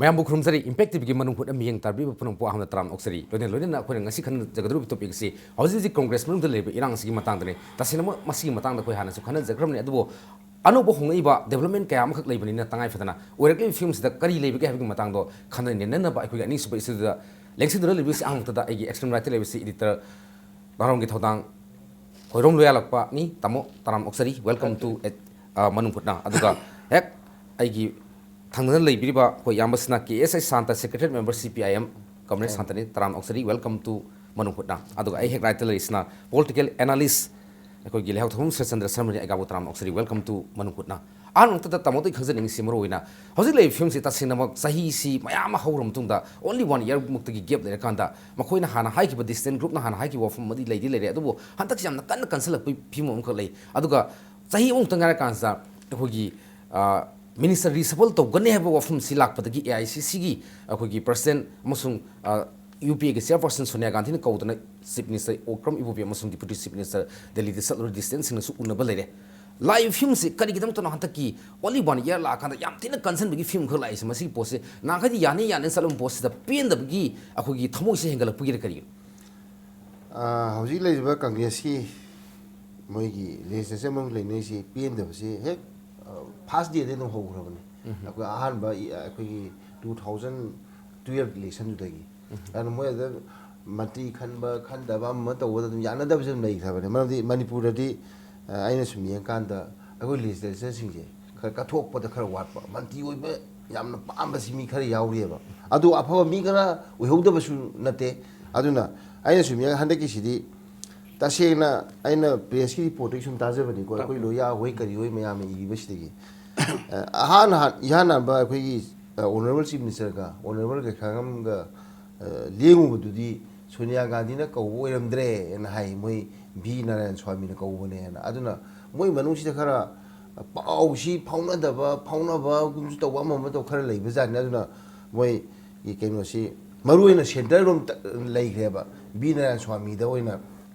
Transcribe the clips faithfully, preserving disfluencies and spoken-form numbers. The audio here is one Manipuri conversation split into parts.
ꯃꯌꯥꯝꯕꯨ ꯈꯨꯔꯨꯝꯖꯔꯤ꯫ ꯏꯝꯄꯦꯛ ꯇꯤꯚꯤꯒꯤ ꯃꯅꯨꯡ ꯍꯨꯠꯅ ꯃꯤꯠꯌꯦꯡ ꯇꯥꯕꯤꯕ ꯄꯨꯝꯅꯃꯛꯄꯨ ꯑꯍꯥꯟꯕꯗ ꯇꯔꯥꯝꯅ ꯑꯣꯛꯆꯔꯤ꯫ ꯂꯣꯏꯅ ꯂꯣꯏꯅꯅ ꯑꯩꯈꯣꯏꯅ ꯉꯁꯤ ꯈꯟꯅꯖꯒꯗꯧꯔꯤꯕ ꯇꯣꯄꯤꯛ ꯑꯁꯤ ꯍꯧꯖꯤꯛ ꯍꯧꯖꯤꯛ ꯀꯣꯡꯒ꯭ꯔꯦꯁ ꯃꯅꯨꯡꯗ ꯂꯩꯔꯤꯕ ꯏꯔꯥꯡ ꯑꯁꯤꯒꯤ ꯃꯇꯥꯡꯗꯅꯤ꯫ ꯇꯁꯦꯡꯅꯃꯛ ꯃꯁꯤꯒꯤ ꯃꯇꯥꯡꯗ ꯑꯩꯈꯣꯏ ꯍꯥꯟꯅꯁꯨ ꯈꯟꯅꯖꯈ꯭ꯔꯕꯅꯤ, ꯑꯗꯨꯕꯨ ꯑꯅꯧꯕ ꯍꯣꯡꯂꯛꯏꯕ ꯗꯤꯕꯦꯂꯞꯃꯦꯟ ꯀꯌꯥ ꯑꯃꯈꯛ ꯂꯩꯕꯅꯤꯅ ꯇꯉꯥꯏ ꯐꯗꯅ ꯑꯣꯏꯔꯛꯂꯤꯕ ꯐꯤꯕꯝꯁꯤꯗ ꯀꯔꯤ ꯂꯩꯕꯒꯦ ꯍꯥꯏꯕꯒꯤ ꯃꯇꯥꯡꯗꯣ ꯈꯟꯅ ꯅꯩꯅꯅꯕ ꯑꯩꯈꯣꯏꯒꯤ ꯑꯅꯤꯁꯨꯕ ꯏꯁꯇꯨꯗꯤꯑꯣꯗ ꯂꯦꯡꯁꯤꯟꯗꯨꯅ ꯂꯩꯕꯁꯤ ꯑꯍꯥꯟꯕꯗ ꯑꯩꯒꯤ ꯑꯦꯛꯁꯇ꯭ꯔꯤꯝ ꯔꯥꯏꯠꯇ ꯂꯩꯕꯁꯤ ꯏꯗꯤꯇꯔ ꯅꯥꯔꯣꯡꯒꯤ ꯊꯧꯗꯥꯡ ꯈꯣꯏꯔꯣꯝ ꯂꯣꯌꯥꯂꯛꯄꯅꯤ꯫ ꯇꯥꯃꯣ, ꯇꯔꯥꯝ ꯑꯣꯛꯆꯔꯤ, welcome to ꯃꯅꯨꯡ ꯍꯨꯠꯅ꯫ ꯑꯗꯨꯒ ꯍꯦꯛ ꯑꯩꯒꯤ ꯊꯪꯅꯅ ꯂꯩꯕꯤꯔꯤꯕ ꯑꯩꯈꯣꯏ ꯏꯌꯥꯝꯕꯁꯤꯅ K S I Santa, secretary member C P I M, comrade ꯁꯥꯟꯇꯅꯤ꯫ ꯇꯔꯥꯝ ꯑꯣꯛꯆꯔꯤ, welcome to ꯃꯅꯨꯡ ꯍꯨꯠꯅ꯫ ꯑꯗꯨꯒ ꯑꯩ ꯍꯦꯛ ꯔꯥꯏꯠꯇ ꯂꯩꯔꯤꯁꯤꯅ ꯄꯣꯂꯤꯇꯤꯀꯦꯜ ꯑꯦꯅꯥꯂꯤꯁ ꯑꯩꯈꯣꯏꯒꯤ ꯂꯩꯍꯥꯎ ꯊꯧꯐꯝ ꯁꯔꯆꯟꯗ꯭ꯔ ꯁꯔꯃꯅꯤ꯫ ꯑꯩꯒꯥꯕꯨ ꯇꯔꯥꯝ ꯑꯣꯛꯆꯔꯤ, welcome to ꯃꯅꯨꯡ ꯍꯨꯠꯅ꯫ ꯑꯍꯥꯟꯕ ꯃꯛꯇꯗ ꯇꯥꯃꯣꯗꯒꯤ ꯈꯪꯖꯅꯤꯡꯉꯤꯁꯤ ꯃꯔꯨ ꯑꯣꯏꯅ ꯍꯧꯖꯤꯛ ꯂꯩꯔꯤꯕ ꯐꯤꯕꯝꯁꯤ ꯇꯁꯦꯡꯅꯃꯛ ꯆꯍꯤꯁꯤ ꯃꯌꯥꯝ ꯑꯃ ꯍꯧꯔ ꯃꯇꯨꯡꯗ only one year ꯃꯨꯛꯇꯒꯤ ꯒꯦꯞ ꯂꯩꯔꯀꯥꯟꯗ ꯃꯈꯣꯏꯅ ꯍꯥꯟꯅ ꯍꯥꯏꯈꯤꯕ, ꯗꯤꯁꯤꯗꯦꯟ ꯒ꯭ꯔꯨꯞꯅ ꯍꯥꯟꯅ ꯍꯥꯏꯈꯤꯕ ꯋꯥꯐꯝ ꯑꯃꯗꯤ ꯂꯩꯗꯤ ꯂꯩꯔꯦ, ꯑꯗꯨꯕꯨ ꯍꯟꯗꯛꯁꯤ ꯌꯥꯝꯅ ꯀꯟꯅ ꯀꯟꯁꯤꯜꯂꯛꯄꯒꯤ ꯐꯤꯕꯝ ꯑꯃꯈꯛ ꯂꯩ꯫ ꯑꯗꯨꯒ ꯆꯍꯤ ꯑꯃꯨꯛꯇ ꯉꯥꯏꯔꯀꯥꯟꯁꯤꯗ ꯑꯩꯈꯣꯏꯒꯤ, ꯑ, ꯃꯤꯅꯤꯁꯇꯔ ꯔꯤꯁꯐꯜ ꯇꯧꯒꯅꯤ ꯍꯥꯏꯕ ꯋꯥꯐꯝꯁꯤ ꯂꯥꯛꯄꯗꯒꯤ ꯑꯦ ꯑꯥꯏ ꯁꯤ ꯁꯤꯒꯤ ꯑꯩꯈꯣꯏꯒꯤ ꯄ꯭ꯔꯁꯤꯗꯦꯟ ꯑꯃꯁꯨꯡ, ꯑ, ꯌꯨ ꯄꯤ ꯑꯦꯒꯤ ꯆꯤꯌꯔꯄꯔꯁꯟ ꯁꯣꯅꯤꯌꯥ ꯒꯥꯟꯙꯤꯅ ꯀꯧꯗꯅ ꯆꯤꯐ ꯃꯤꯅꯤꯁꯇꯔ ꯑꯣꯀ꯭ꯔꯝ ꯏꯕꯣꯕꯤ ꯑꯃꯁꯨꯡ ꯗꯤꯄ꯭ꯌꯨꯇꯤ ꯆꯤꯐ ꯃꯤꯅꯤꯁꯇꯔ ꯗꯦꯜꯂꯤꯗ ꯆꯠꯂꯨꯔꯦ, ꯗꯤꯁꯤꯗꯦꯟꯁꯤꯡꯅꯁꯨ ꯎꯅꯕ ꯂꯩꯔꯦ꯫ ꯂꯥꯛꯏꯕ ꯐꯤꯕꯝꯁꯤ ꯀꯔꯤꯒꯤꯗꯃꯛꯇꯅꯣ ꯍꯟꯗꯛꯀꯤ only one year ꯂꯥꯛꯑꯀꯥꯟꯗ ꯌꯥꯝ ꯊꯤꯅ ꯀꯟꯁꯤꯟꯕꯒꯤ ꯐꯤꯕꯝ ꯈꯔ ꯂꯥꯛꯏꯁꯦ? ꯃꯁꯤꯒꯤ ꯄꯣꯠꯁꯤ ꯅꯍꯥꯟꯈꯩꯗꯤ ꯌꯥꯅꯤ ꯌꯥꯅꯤ ꯆꯠꯂꯝꯕ ꯄꯣꯠꯁꯤꯗ ꯄꯦꯟꯗꯕꯒꯤ ꯑꯩꯈꯣꯏꯒꯤ ꯊꯃꯣꯏꯁꯦ ꯍꯦꯟꯒꯠꯂꯛꯄꯒꯤꯔ ꯀꯔꯤꯒꯤꯅꯣ? ꯑꯥ, ꯍꯧꯖꯤꯛ ꯂꯩꯔꯤꯕ ꯀꯪꯒ꯭ꯔꯦꯁꯀꯤ ꯃꯣꯏꯒꯤ ꯂꯦꯖꯤꯁꯂꯦꯆꯔ ꯃꯅꯨꯡꯗ ꯂꯩꯅꯔꯤꯁꯤ ꯄꯦꯟꯗꯕꯁꯤ ꯍꯦꯛ, ꯑ, ꯐꯥꯔꯁ ꯗꯦꯗꯒꯤ ꯑꯗꯨꯝ ꯍꯧꯈ꯭ꯔꯕꯅꯤ꯫ ꯎꯝ꯫ ꯑꯩꯈꯣꯏ ꯑꯍꯥꯟꯕ ꯏ-, ꯑꯩꯈꯣꯏꯒꯤ two thousand twelve ꯏꯂꯦꯛꯁꯟꯗꯨꯗꯒꯤ꯫ ꯎꯝ꯫ ꯑꯗꯨꯅ ꯃꯣꯏ ꯑꯗꯨꯗ ꯃꯟꯇ꯭ꯔꯤ ꯈꯟꯕ ꯈꯟꯗꯕ ꯑꯃ ꯑꯃ ꯇꯧꯕꯗ ꯑꯗꯨꯝ ꯌꯥꯅꯗꯕꯁꯦ ꯑꯗꯨꯝ ꯂꯩꯈ꯭ꯔꯕꯅꯤ꯫ ꯃꯔꯝꯗꯤ ꯃꯅꯤꯄꯨꯔꯗꯗꯤ, ꯑ, ꯑꯩꯅ ꯁꯨꯝ ꯌꯦꯡꯀꯥꯟꯗ ꯑꯩꯈꯣꯏ ꯂꯦꯖꯤꯁꯂꯦꯆꯔꯁꯤꯡꯁꯦ ꯈꯔ ꯀꯠꯊꯣꯛꯄꯗ ꯈꯔ ꯋꯥꯠꯄ, ꯃꯟꯇ꯭ꯔꯤ ꯑꯣꯏꯕ ꯌꯥꯝꯅ ꯄꯥꯝꯕꯁꯤ ꯃꯤ ꯈꯔ ꯌꯥꯎꯔꯤꯑꯕ꯫ ꯑꯗꯨ ꯑꯐꯕ ꯃꯤ ꯈꯔ ꯑꯣꯏꯍꯧꯗꯕꯁꯨ ꯅꯠꯇꯦ꯫ ꯑꯗꯨꯅ ꯑꯩꯅ ꯁꯨꯝ ꯌꯦꯡ-, ꯍꯟꯗꯛꯀꯤꯁꯤꯗꯤ ꯇꯁꯦꯡꯅ ꯑꯩꯅ ꯄ꯭ꯔꯦꯁꯀꯤ ꯔꯤꯄꯣꯔꯠꯇꯒꯤ ꯁꯨꯝ ꯇꯥꯖꯕꯅꯤꯀꯣ, ꯑꯩꯈꯣꯏ ꯂꯣꯌꯥ ꯍꯣꯏ ꯀꯔꯤ ꯍꯣꯏ ꯃꯌꯥꯝꯅ ꯏꯔꯤꯕꯁꯤꯗꯒꯤ꯫ ꯑ, ꯑꯍꯥꯟ ꯍꯥꯟ-, ꯏꯍꯥꯟ ꯍꯥꯟꯕ ꯑꯩꯈꯣꯏꯒꯤ, ꯑ, ꯑꯣꯅꯔꯦꯕꯜ ꯆꯤꯐ ꯃꯤꯅꯤꯁꯇꯔꯒ ꯑꯣꯅꯔꯦꯕꯜ ꯒꯩꯈꯥꯉꯝꯒ, ꯑ, ꯂꯦꯡꯉꯨꯕꯗꯨꯗꯤ ꯁꯣꯅꯤꯌꯥ ꯒꯥꯟꯙꯤꯅ ꯀꯧꯕ ꯑꯣꯏꯔꯝꯗ꯭ꯔꯦꯅ ꯍꯥꯏ, ꯃꯣꯏ ꯚꯤ ꯅꯥꯔꯥꯌꯟ ꯁ꯭ꯋꯥꯃꯤꯅ ꯀꯧꯕꯅꯦꯅ꯫ ꯑꯗꯨꯅ ꯃꯣꯏ ꯃꯅꯨꯡꯁꯤꯗ ꯈꯔ ꯄꯥꯎꯁꯤ ꯐꯥꯎꯅꯗꯕ, ꯐꯥꯎꯅꯕꯒꯨꯝꯁꯨ ꯇꯧꯕ, ꯑꯃ ꯑꯃ ꯇꯧ ꯈꯔ ꯂꯩꯕꯖꯥꯠꯅꯤ꯫ ꯑꯗꯨꯅ ꯃꯣꯏꯒꯤ ꯀꯩꯅꯣꯁꯤ ꯃꯔꯨ ꯑꯣꯏꯅ ꯁꯦꯟꯇꯔꯔꯣꯝ ꯇ-, ꯂꯩꯈ꯭ꯔꯦꯕ꯫ ꯚꯤ ꯅꯥꯔꯥꯌꯟ ꯁ꯭ꯋꯥꯃꯤꯗ ꯑꯣꯏꯅ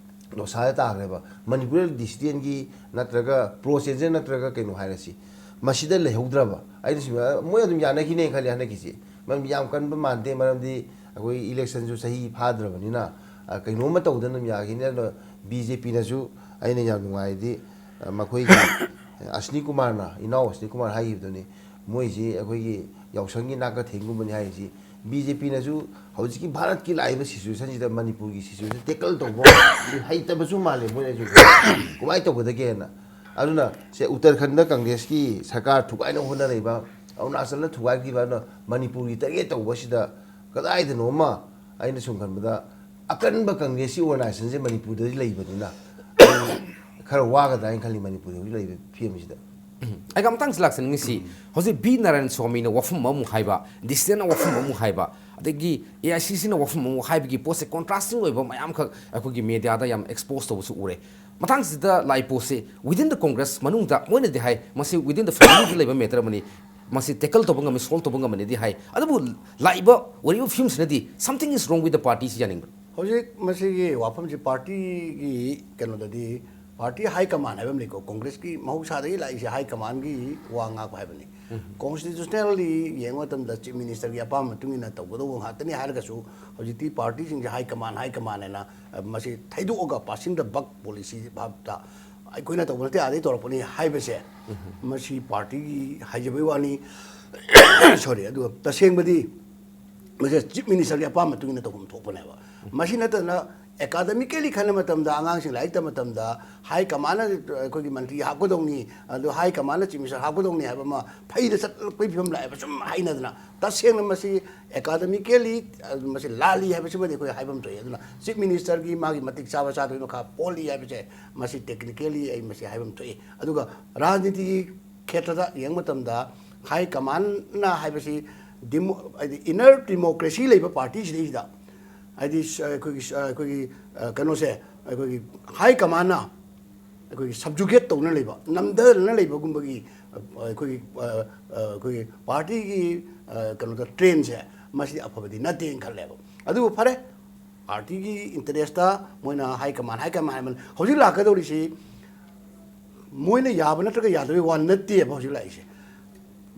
ꯗꯣꯁꯥꯗ ꯇꯥꯈ꯭ꯔꯦꯕ꯫ ꯃꯅꯤꯄꯨꯔꯦꯜ ꯗꯤꯁꯤꯗꯦꯟꯒꯤ ꯅꯠꯇ꯭ꯔꯒ ꯄ꯭ꯔꯣ ꯆꯦꯟꯖꯔ ꯅꯠꯇ꯭ꯔꯒ ꯀꯩꯅꯣ ꯍꯥꯏꯔꯁꯤ, ꯃꯁꯤꯗ ꯂꯩꯍꯧꯗ꯭ꯔꯕ꯫ ꯑꯩꯅ ꯁꯨꯝ, ꯃꯣꯏ ꯑꯗꯨꯝ ꯌꯥꯅꯈꯤꯅꯦ ꯈꯜꯂꯤ ꯍꯟꯗꯛꯀꯤꯁꯤ꯫ ꯃꯔꯝꯗꯤ ꯌꯥꯝ ꯀꯟꯕ ꯃꯥꯟꯗꯦ, ꯃꯔꯝꯗꯤ ꯑꯩꯈꯣꯏ ꯏꯂꯦꯛꯁꯟꯁꯨ ꯆꯍꯤ ꯐꯥꯗ꯭ꯔꯕꯅꯤꯅ, ꯑ, ꯀꯩꯅꯣꯝꯃ ꯇꯧꯗꯅ ꯑꯗꯨꯝ ꯌꯥꯈꯤꯅꯤ꯫ ꯑꯗꯣ ꯕꯤ ꯖꯦ ꯄꯤꯅꯁꯨ, ꯑꯩꯅ ꯌꯥꯝ ꯅꯨꯡꯉꯥꯏꯗꯤ, ꯑ, ꯃꯈꯣꯏꯒꯤ ꯑꯁꯅꯤ ꯀꯨꯃꯥꯔꯅ, ꯏꯅꯥꯎ ꯑꯁꯅꯤ ꯀꯨꯃꯥꯔ ꯍꯥꯏꯈꯤꯕꯗꯨꯅꯤ, ꯃꯣꯏꯁꯤ ꯑꯩꯈꯣꯏꯒꯤ ꯌꯥꯎꯁꯪꯒꯤ ꯅꯥꯀꯊꯦꯡꯒꯨꯝꯕꯅꯤ ꯍꯥꯏꯔꯤꯁꯤ꯫ ꯕꯤ ꯖꯦ ꯄꯤꯅꯁꯨ ꯍꯧꯖꯤꯛꯀꯤ ꯚꯥꯔꯠꯀꯤ ꯂꯥꯛꯏꯕ ꯁꯤꯆꯨꯋꯦꯁꯟꯁꯤꯗ, ꯃꯅꯤꯄꯨꯔꯒꯤ ꯁꯤꯆꯨꯋꯦꯁꯟ ꯇꯦꯀꯜ ꯇꯧꯕ ꯍꯩꯇꯕꯁꯨ ꯃꯥꯜꯂꯦ ꯃꯣꯏꯅꯁꯨ꯫ ꯀꯃꯥꯏꯅ ꯇꯧꯒꯗꯒꯦꯅ꯫ ꯑꯗꯨꯅ ꯁꯦ, ꯎꯠꯇꯔꯈꯟꯗ ꯀꯪꯒ꯭ꯔꯦꯁꯀꯤ ꯁꯔꯀꯥꯔ ꯊꯨꯒꯥꯏꯅ ꯍꯣꯠꯅꯔꯤꯕ, ꯑꯔꯨꯅꯥꯆꯜꯗ ꯊꯨꯒꯥꯏꯈꯤꯕ, ꯑꯗꯨꯅ ꯃꯅꯤꯄꯨꯔꯒꯤ ꯇꯥꯔꯒꯦꯠ ꯇꯧꯕꯁꯤꯗ ꯀꯗꯥꯏꯗꯅꯣꯃ, ꯑꯩꯅ ꯁꯨꯝ ꯈꯟꯕꯗ, ꯑꯀꯟꯕ ꯀꯪꯒ꯭ꯔꯦꯁꯀꯤ ꯑꯣꯔꯒꯅꯥꯏꯖꯦꯁꯟꯁꯦ ꯃꯅꯤꯄꯨꯔꯗꯗꯤ ꯂꯩꯕꯅꯤꯅ, ꯈꯔ ꯋꯥꯒꯗ꯭ꯔꯥ ꯍꯥꯏꯅ ꯈꯜꯂꯤ ꯃꯅꯤꯄꯨꯔꯗ ꯍꯧꯖꯤꯛ ꯂꯩꯔꯤꯕ ꯐꯤꯕꯝꯁꯤꯗ꯫ ꯑꯩꯒ ꯃꯇꯥꯡꯁꯤ ꯂꯥꯛꯆꯅꯤꯡꯉꯤꯁꯤ, ꯍꯧꯖꯤꯛ ꯕꯤ ꯅꯥꯔꯥꯌꯟ ꯁ꯭ꯋꯥꯃꯤꯅ ꯋꯥꯐꯝ ꯑꯃꯃꯨꯛ ꯍꯥꯏꯕ, ꯗꯤꯁꯤꯖꯟꯅ ꯋꯥꯐꯝ ꯑꯃꯃꯨꯛ ꯍꯥꯏꯕ, ꯑꯗꯒꯤ ꯑꯦ ꯑꯥꯏ ꯁꯤ ꯁꯤꯅ ꯋꯥꯐꯝ ꯑꯃꯃꯨꯛ ꯍꯥꯏꯕꯒꯤ ꯄꯣꯠꯁꯦ ꯀꯣꯟꯇ꯭ꯔꯥꯁꯇꯤꯡ ꯑꯣꯏꯕ ꯃꯌꯥꯝꯈꯛ ꯑꯩꯈꯣꯏꯒꯤ ꯃꯦꯗꯤꯌꯥꯗ ꯌꯥꯝ ꯑꯦꯛꯁꯄꯣꯖ ꯇꯧꯕꯁꯨ ꯎꯔꯦ꯫ ꯃꯇꯥꯡꯁꯤꯗ ꯂꯥꯛꯏ ꯄꯣꯠꯁꯤ within the Congress ꯃꯅꯨꯡꯗ ꯃꯣꯏꯅꯗꯤ ꯍꯥꯏ, ꯃꯁꯤ within the family ꯗ ꯂꯩꯕ ꯃꯦꯇꯔ ꯑꯃꯅꯤ, ꯃꯁꯤ ꯇꯦꯀꯜ ꯇꯧꯕ ꯉꯝꯃꯤ, ꯁꯣꯜꯕ ꯇꯧꯕ ꯉꯝꯃꯅꯤꯗꯤ ꯍꯥꯏ꯫ ꯑꯗꯨꯕꯨ ꯂꯥꯛꯏꯕ ꯑꯣꯏꯔꯤꯕ ꯐꯤꯕꯝꯁꯤꯅꯗꯤ something is wrong with the party ꯁꯤ ꯌꯥꯅꯤꯡꯕ꯭ꯔꯥ? ꯍꯧꯖꯤꯛ ꯃꯁꯤꯒꯤ ꯋꯥꯐꯝꯁꯤ ꯄꯥꯔꯇꯤꯒꯤ ꯀꯩꯅꯣꯗꯗꯤ, ꯄꯥꯔꯇꯤ ꯍꯥꯏ ꯀꯃꯥꯟ ꯍꯥꯏꯕ ꯑꯃ ꯂꯩꯀꯣ, ꯀꯣꯡꯒ꯭ꯔꯦꯁꯀꯤ ꯃꯍꯧꯁꯥꯗꯒꯤ ꯂꯥꯛꯏꯁꯦ ꯍꯥꯏ ꯀꯃꯥꯟꯒꯤ ꯋꯥ ꯉꯥꯛꯄ ꯍꯥꯏꯕꯅꯤ꯫ ꯀꯣꯟꯁꯇꯤꯇ꯭ꯌꯨꯁꯅꯦꯜꯂꯤ ꯌꯦꯡꯕ ꯃꯇꯝꯗ ꯆꯤꯐ ꯃꯤꯅꯤꯁꯇꯔꯒꯤ ꯑꯄꯥꯝꯕ ꯃꯇꯨꯡ ꯏꯟꯅ ꯇꯧꯒꯗꯧꯕ ꯉꯥꯛꯇꯅꯤ ꯍꯥꯏꯔꯒꯁꯨ, ꯍꯧꯖꯤꯛꯇꯤ ꯄꯥꯔꯇꯤꯁꯤꯡꯁꯦ ꯍꯥꯏ ꯀꯃꯥꯟ, ꯍꯥꯏ ꯀꯃꯥꯟ ꯍꯥꯏꯅ, ꯑ, ꯃꯁꯤ ꯊꯩꯗꯣꯛꯑꯒ passing the buck policy ꯚꯥꯕꯇ ꯑꯩꯈꯣꯏꯅ ꯇꯧꯕ ꯅꯠꯇꯦ, ꯑꯥꯗꯩ ꯇꯧꯔꯛꯄꯅꯤ ꯍꯥꯏꯕꯁꯦ, ꯃꯁꯤ ꯄꯥꯔꯇꯤꯒꯤ ꯍꯥꯏꯖꯕꯩ ꯋꯥꯅꯤ꯫ ꯁꯣꯔꯤ, ꯑꯗꯨꯒ ꯇꯁꯦꯡꯕꯗꯤ ꯃꯁꯤ ꯆꯤꯐ ꯃꯤꯅꯤꯁꯇꯔꯒꯤ ꯑꯄꯥꯝꯕ ꯃꯇꯨꯡ ꯏꯟꯅ ꯇꯧꯐꯝ ꯊꯣꯛꯄꯅꯦꯕ꯫ ꯃꯁꯤ ꯅꯠꯇꯅ ꯑꯦꯀꯥꯗꯃꯤꯀꯦꯂꯤ ꯈꯟꯕ ꯃꯇꯝꯗ, ꯑꯉꯥꯡꯁꯤꯡ ꯂꯥꯏꯔꯤꯛ ꯇꯝꯕ ꯃꯇꯝꯗ ꯍꯥꯏ ꯀꯃꯥꯟꯅ ꯑꯩꯈꯣꯏꯒꯤ ꯃꯟꯇ꯭ꯔꯤ ꯍꯥꯞꯀꯗꯧꯅꯤ, ꯑꯗꯨ ꯍꯥꯏ ꯀꯃꯥꯟꯅ ꯆꯤꯐ ꯃꯤꯅꯤꯁꯇꯔ ꯍꯥꯞꯀꯗꯧꯅꯤ ꯍꯥꯏꯕ ꯑꯃ ꯐꯩꯗ ꯆꯠꯂꯛꯄꯒꯤ ꯐꯤꯕꯝ ꯂꯥꯛꯑꯦꯕ꯫ ꯁꯨꯝ ꯍꯥꯏꯅꯗꯅ, ꯇꯁꯦꯡꯅ ꯃꯁꯤ ꯑꯦꯀꯥꯗꯃꯤꯀꯦꯂꯤ, ꯑ, ꯃꯁꯤ ꯂꯥꯜꯂꯤ ꯍꯥꯏꯕꯁꯤꯃꯗꯤ ꯑꯩꯈꯣꯏ ꯍꯥꯏꯐꯝ ꯊꯣꯛꯏ꯫ ꯑꯗꯨꯅ ꯆꯤꯐ ꯃꯤꯅꯤꯁꯇꯔꯒꯤ ꯃꯥꯒꯤ ꯃꯇꯤꯛ ꯆꯥꯕ ꯆꯥꯗꯕꯒꯤ ꯃꯈꯥ ꯄꯣꯜꯂꯤ ꯍꯥꯏꯕꯁꯦ, ꯃꯁꯤ ꯇꯦꯛꯅꯤꯀꯦꯂꯤ ꯑꯩ ꯃꯁꯤ ꯍꯥꯏꯐꯝ ꯊꯣꯛꯏ꯫ ꯑꯗꯨꯒ ꯔꯥꯖꯅꯤꯇꯤꯒꯤ ꯈꯦꯇ꯭ꯔꯗ ꯌꯦꯡꯕ ꯃꯇꯝꯗ, ꯍꯥꯏ ꯀꯃꯥꯟꯅ ꯍꯥꯏꯕꯁꯤ ꯗꯤꯃꯣ-, ꯍꯥꯏꯗꯤ ꯏꯟꯅꯔ ꯗꯤꯃꯣꯀ꯭ꯔꯦꯁꯤ ꯂꯩꯕ ꯄꯥꯔꯇꯤꯁꯤꯗꯩꯁꯤꯗ, ꯍꯥꯏꯗꯤ ꯁ-, ꯑꯩꯈꯣꯏꯒꯤ ꯁ-, ꯑꯩꯈꯣꯏꯒꯤ, ꯑ, ꯀꯩꯅꯣꯁꯦ, ꯑꯩꯈꯣꯏꯒꯤ ꯍꯥꯏ ꯀꯃꯥꯟꯅ ꯑꯩꯈꯣꯏꯒꯤ ꯁꯕꯖꯨꯒꯦꯠ ꯇꯧꯅ ꯂꯩꯕ, ꯅꯝꯊꯗꯅ ꯂꯩꯕꯒꯨꯝꯕꯒꯤ, ꯑ, ꯑꯩꯈꯣꯏꯒꯤ, ꯑ, ꯑ, ꯑꯩꯈꯣꯏꯒꯤ ꯄꯥꯔꯇꯤꯒꯤ, ꯑ, ꯀꯩꯅꯣꯗ ꯇ꯭ꯔꯦꯟꯁꯦ, ꯃꯁꯤꯗꯤ ꯑꯐꯕꯗꯤ ꯅꯠꯇꯦꯅ ꯈꯜꯂꯦꯕ꯫ ꯑꯗꯨꯕꯨ ꯐꯔꯦ, ꯄꯥꯔꯇꯤꯒꯤ ꯏꯟꯇꯔꯦꯁꯇ ꯃꯣꯏꯅ ꯍꯥꯏ ꯀꯃꯥꯟ, ꯍꯥꯏ ꯀꯃꯥꯟ ꯍꯥꯏꯃꯟ-, ꯍꯧꯖꯤꯛ ꯂꯥꯛꯀꯗꯧꯔꯤꯁꯤ ꯃꯣꯏꯅ ꯌꯥꯕ ꯅꯠꯇ꯭ꯔꯒ ꯌꯥꯗꯕꯒꯤ ꯋꯥ ꯅꯠꯇꯦꯕ ꯍꯧꯖꯤꯛ ꯂꯥꯛꯏꯁꯦ꯫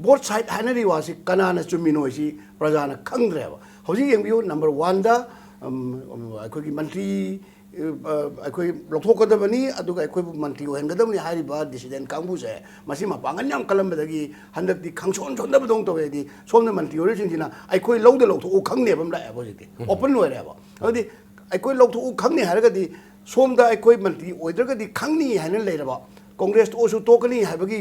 ꯕꯣꯠ ꯁꯥꯏꯠ ꯍꯥꯏꯅꯔꯤ ꯋꯥꯁꯤ ꯀꯅꯥꯅ ꯆꯨꯝꯃꯤꯅꯣ ꯍꯥꯏꯁꯤ ꯄ꯭ꯔꯖꯥꯅ ꯈꯪꯗ꯭ꯔꯦꯕ꯫ ꯍꯧꯖꯤꯛ ꯌꯦꯡꯕꯤꯌꯨ, ꯅꯝꯕꯔ ꯋꯥꯟꯗ ꯑꯩꯈꯣꯏꯒꯤ ꯃꯟꯇ꯭ꯔꯤ ꯑ, ꯑꯩꯈꯣꯏ ꯂꯧꯊꯣꯛꯀꯗꯕꯅꯤ, ꯑꯗꯨꯒ ꯑꯩꯈꯣꯏꯕꯨ ꯃꯟꯇ꯭ꯔꯤ ꯑꯣꯏꯍꯟꯒꯗꯕꯅꯤ ꯍꯥꯏꯔꯤꯕ ꯗꯤꯁꯤꯗꯦꯟ ꯀꯥꯡꯕꯨꯁꯦ, ꯃꯁꯤ ꯃꯄꯥꯡꯒꯜ ꯌꯥꯝ ꯀꯜꯂꯝꯕꯗꯒꯤ ꯍꯟꯗꯛꯇꯤ ꯈꯪꯁꯣꯟ ꯁꯣꯟꯗꯕꯗꯧꯅ ꯇꯧꯋꯦ꯫ ꯍꯥꯏꯗꯤ ꯁꯣꯝꯗ ꯃꯟꯇ꯭ꯔꯤ ꯑꯣꯏꯔꯤꯁꯤꯡꯁꯤꯅ ꯑꯩꯈꯣꯏ ꯂꯧꯗ ꯂꯧꯊꯣꯛꯎ ꯈꯪꯅꯦꯕ ꯑꯃ ꯂꯥꯛꯑꯦꯕ꯫ ꯍꯧꯖꯤꯛꯇꯤ ꯑꯣꯄꯟ ꯑꯣꯏꯔꯦꯕ꯫ ꯑꯗꯨꯗꯤ ꯑꯩꯈꯣꯏ ꯂꯧꯊꯣꯛꯎ ꯈꯪꯅꯤ ꯍꯥꯏꯔꯒꯗꯤ ꯁꯣꯝꯗ ꯑꯩꯈꯣꯏ ꯃꯟꯇ꯭ꯔꯤ ꯑꯣꯏꯗ꯭ꯔꯒꯗꯤ ꯈꯪꯅꯤ ꯍꯥꯏꯅ ꯂꯩꯔꯕ, ꯀꯣꯡꯒ꯭ꯔꯦꯁ ꯇꯣꯛꯑꯁꯨ ꯇꯣꯛꯀꯅꯤ ꯍꯥꯏꯕꯒꯤ